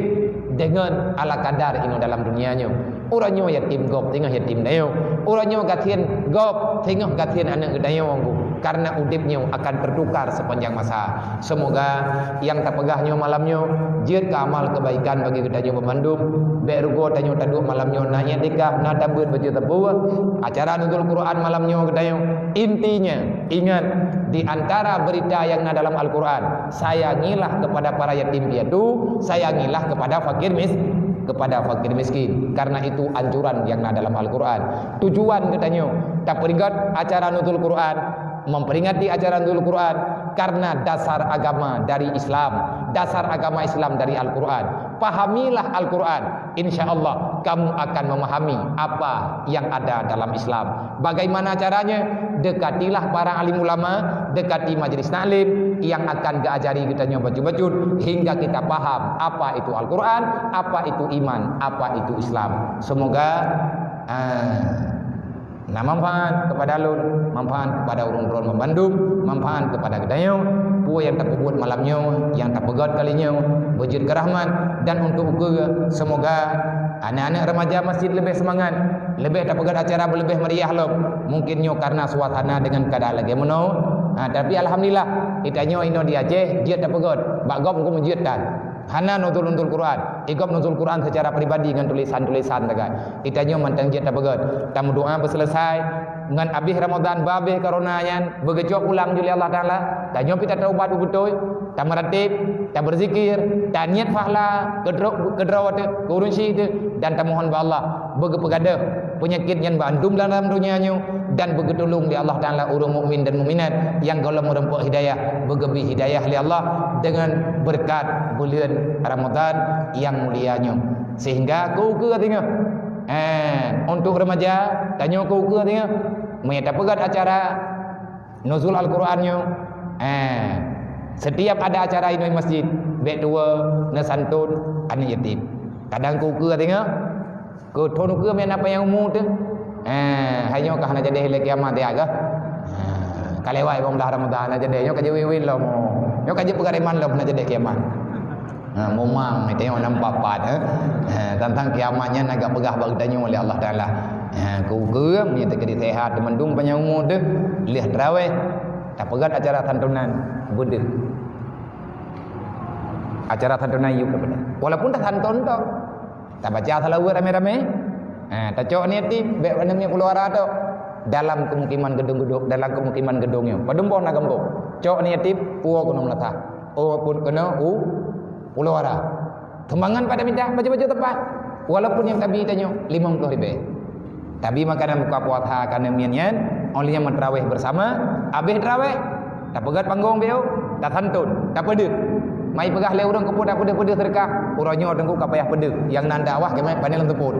deungon ala kadar inoe dalam dunia nyoe. Uroe nyoe yatim gob teungoh yatim tanyoe. Uroe nyoe gasien gob teungoh gasien aneuk geutanyoe. Karena udép nyoe akan tertukar sepanjang masa. Semoga nyang tapeugah nyoe malam nyoe jeuet keu amal kebaikan bagi geutanyoe banmandum. Bèk rugoe tanyoe taduek malam nyoe na i'tikaf, na tabeuet bacut tapeue. Acara nuzul Quran malam nyoe geutanyoe. Intinya, ingat, di antara berita yang na dalam Al-Quran, sayangilah kepada para yatim piatu, sayangilah kepada fakir mis-, kepada fakir miskin. Karena itu anjuran yang na dalam Al-Quran. Tujuan geutanyoe taperingkat acara nuzul Quran, memperingati acara nuzul Quran karena dasar agama dari Islam, dasar agama Islam dari Al-Quran. Pahamilah Al-Quran, insya Allah kamu akan memahami apa yang ada dalam Islam. Bagaimana caranya? Dekatilah para alim ulama, dekati majlis taklim yang akan geuajari geutanyoe bacut-bacut hingga kita paham apa itu Al-Quran, apa itu iman, apa itu Islam. Semoga, ah, na manfaat kepada lôn, manfaat kepada ureueng droen banmandum, manfaat kepada geutanyoe. Peue nyang tapeubuet malam nyoe, nyang tapeugét kali nyoe, beujeuet keu rahmat dan untuk ukeue. Semoga aneuk-aneuk remaja masjid leubeh seumangat, leubeh tapeugét acara beuleubeh meriah lom. Mungkin nyoe karena suasana dengan keadaan lagèe meunoe. Ha, tapi alhamdulillah, geutanyoe inoe di Aceh jeuet tapeugét, bak gob meukeumeu jeuet tan. Hana nuzul-nuzul Quran. Igob nuzul Quran secara pribadi ngon tulisan-tulisan sagai. Geutanyoe mantong jeuet tapeugét. Tameudoa beuseuleusai. Ngon abéh Ramadan, babéh corona nyan, beugeucok pulang ju lé Allah Taala. Tanyoe pih tataubat beutôi, tameuratéb, tabeuzikir, taniet pahala keudroe, keudroe teuh, keu ureuëng syik teuh, dan tamohon bak Allah beugeupeugah deuh peunyakét nyan bandum dalam donya nyoe, dan beugeutulông lé Allah Taala ureuëng mukmin dan mukminat nyang gohlom meurumpok hidayah, beugeubri hidayah lé Allah deungon beureukat buleuen Ramadan nyang mulia nyoe. Sehingga keu ukeue teungoh, eh, untuk remaja, tanyoe keu ukeue teungoh, meunyoe tapeugét acara Nuzul Al-Quran nyoe, eh, setiap ada acara inong masjid, bék tuwoe neusantun aneuk yatim. Kadang keu ukeue teungoh, keu thon ukeue meunan apa nyang umu teuh. Eh, hai nyoe ka hana jadeh lé kiamat ya kah? Eh, ka lewat lima belas Ramadan hana jadeh, nyoe ka jiwin-win lom. Nyoe ka jipeugah iman lom hana jadeh kiamat. Ha, mumang, tengok nampak pat, eh. Ha, tentang kiamat nyan agak peugah bak geutanyoe oleh Allah Taala. Ha, keu ukeue, meunyoe teukeudi sehat, teumandum panjang umur teuh, lheueh tarawih, tapeugét acara santunan, beudeuh. Acara santunan yub tapeugét. Walaupun tasantun tok, tabaca salawat ramé-ramé, ha, tacok aneuk yatim, bék aneuk miet pulo ara tok. Dalam kemukiman gedung-gedung, dalam kemukiman gedung nyoe. Padum boh na gampông. Cok aneuk yatim, puwoe keunoe meulasah. Oh, pun keunoe u pulo ara. Sumbangan pada mita baju-baju tepat. Walaupun nyang tabi tanyoe limong ploh ribèe. Tabi makanan buka puasa keu aneuk miet nyan, óh lheueh nyan meuterawih bersama, abéh terawih, tapeugét panggong bieu, tasantun, tapeudeuh. Mai peugah lé ureuëng keupeue tapeudeuh-peudeuh seudeukah, uroe nyoe teungku ka payah peudeuh, nyang nan dakwah keumat pane lam teupot.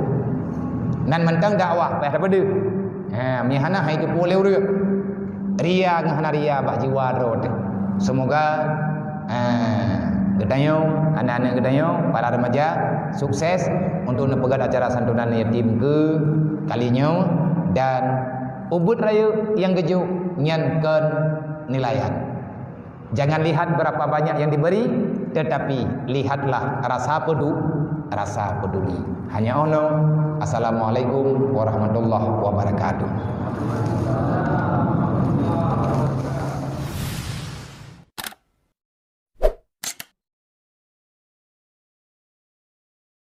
Nan mantong dakwah payah tapeudeuh. Ha, meuhana hai teupeu lé ureuëng. Ria ngon hana ria bak jiwa droe teuh. Semoga, ha, geutanyoe, aneuk-aneuk geutanyoe, para remaja, sukses untuk neupeugét acara santunan yatim keu kali nyoe dan ubit rayeuk nyang geujok nyan kon nilaian. Jangan lihat berapa banyak yang diberi, tetapi lihatlah rasa pedu-, rasa peduli. Hanya ono. Assalamualaikum warahmatullahi wabarakatuh.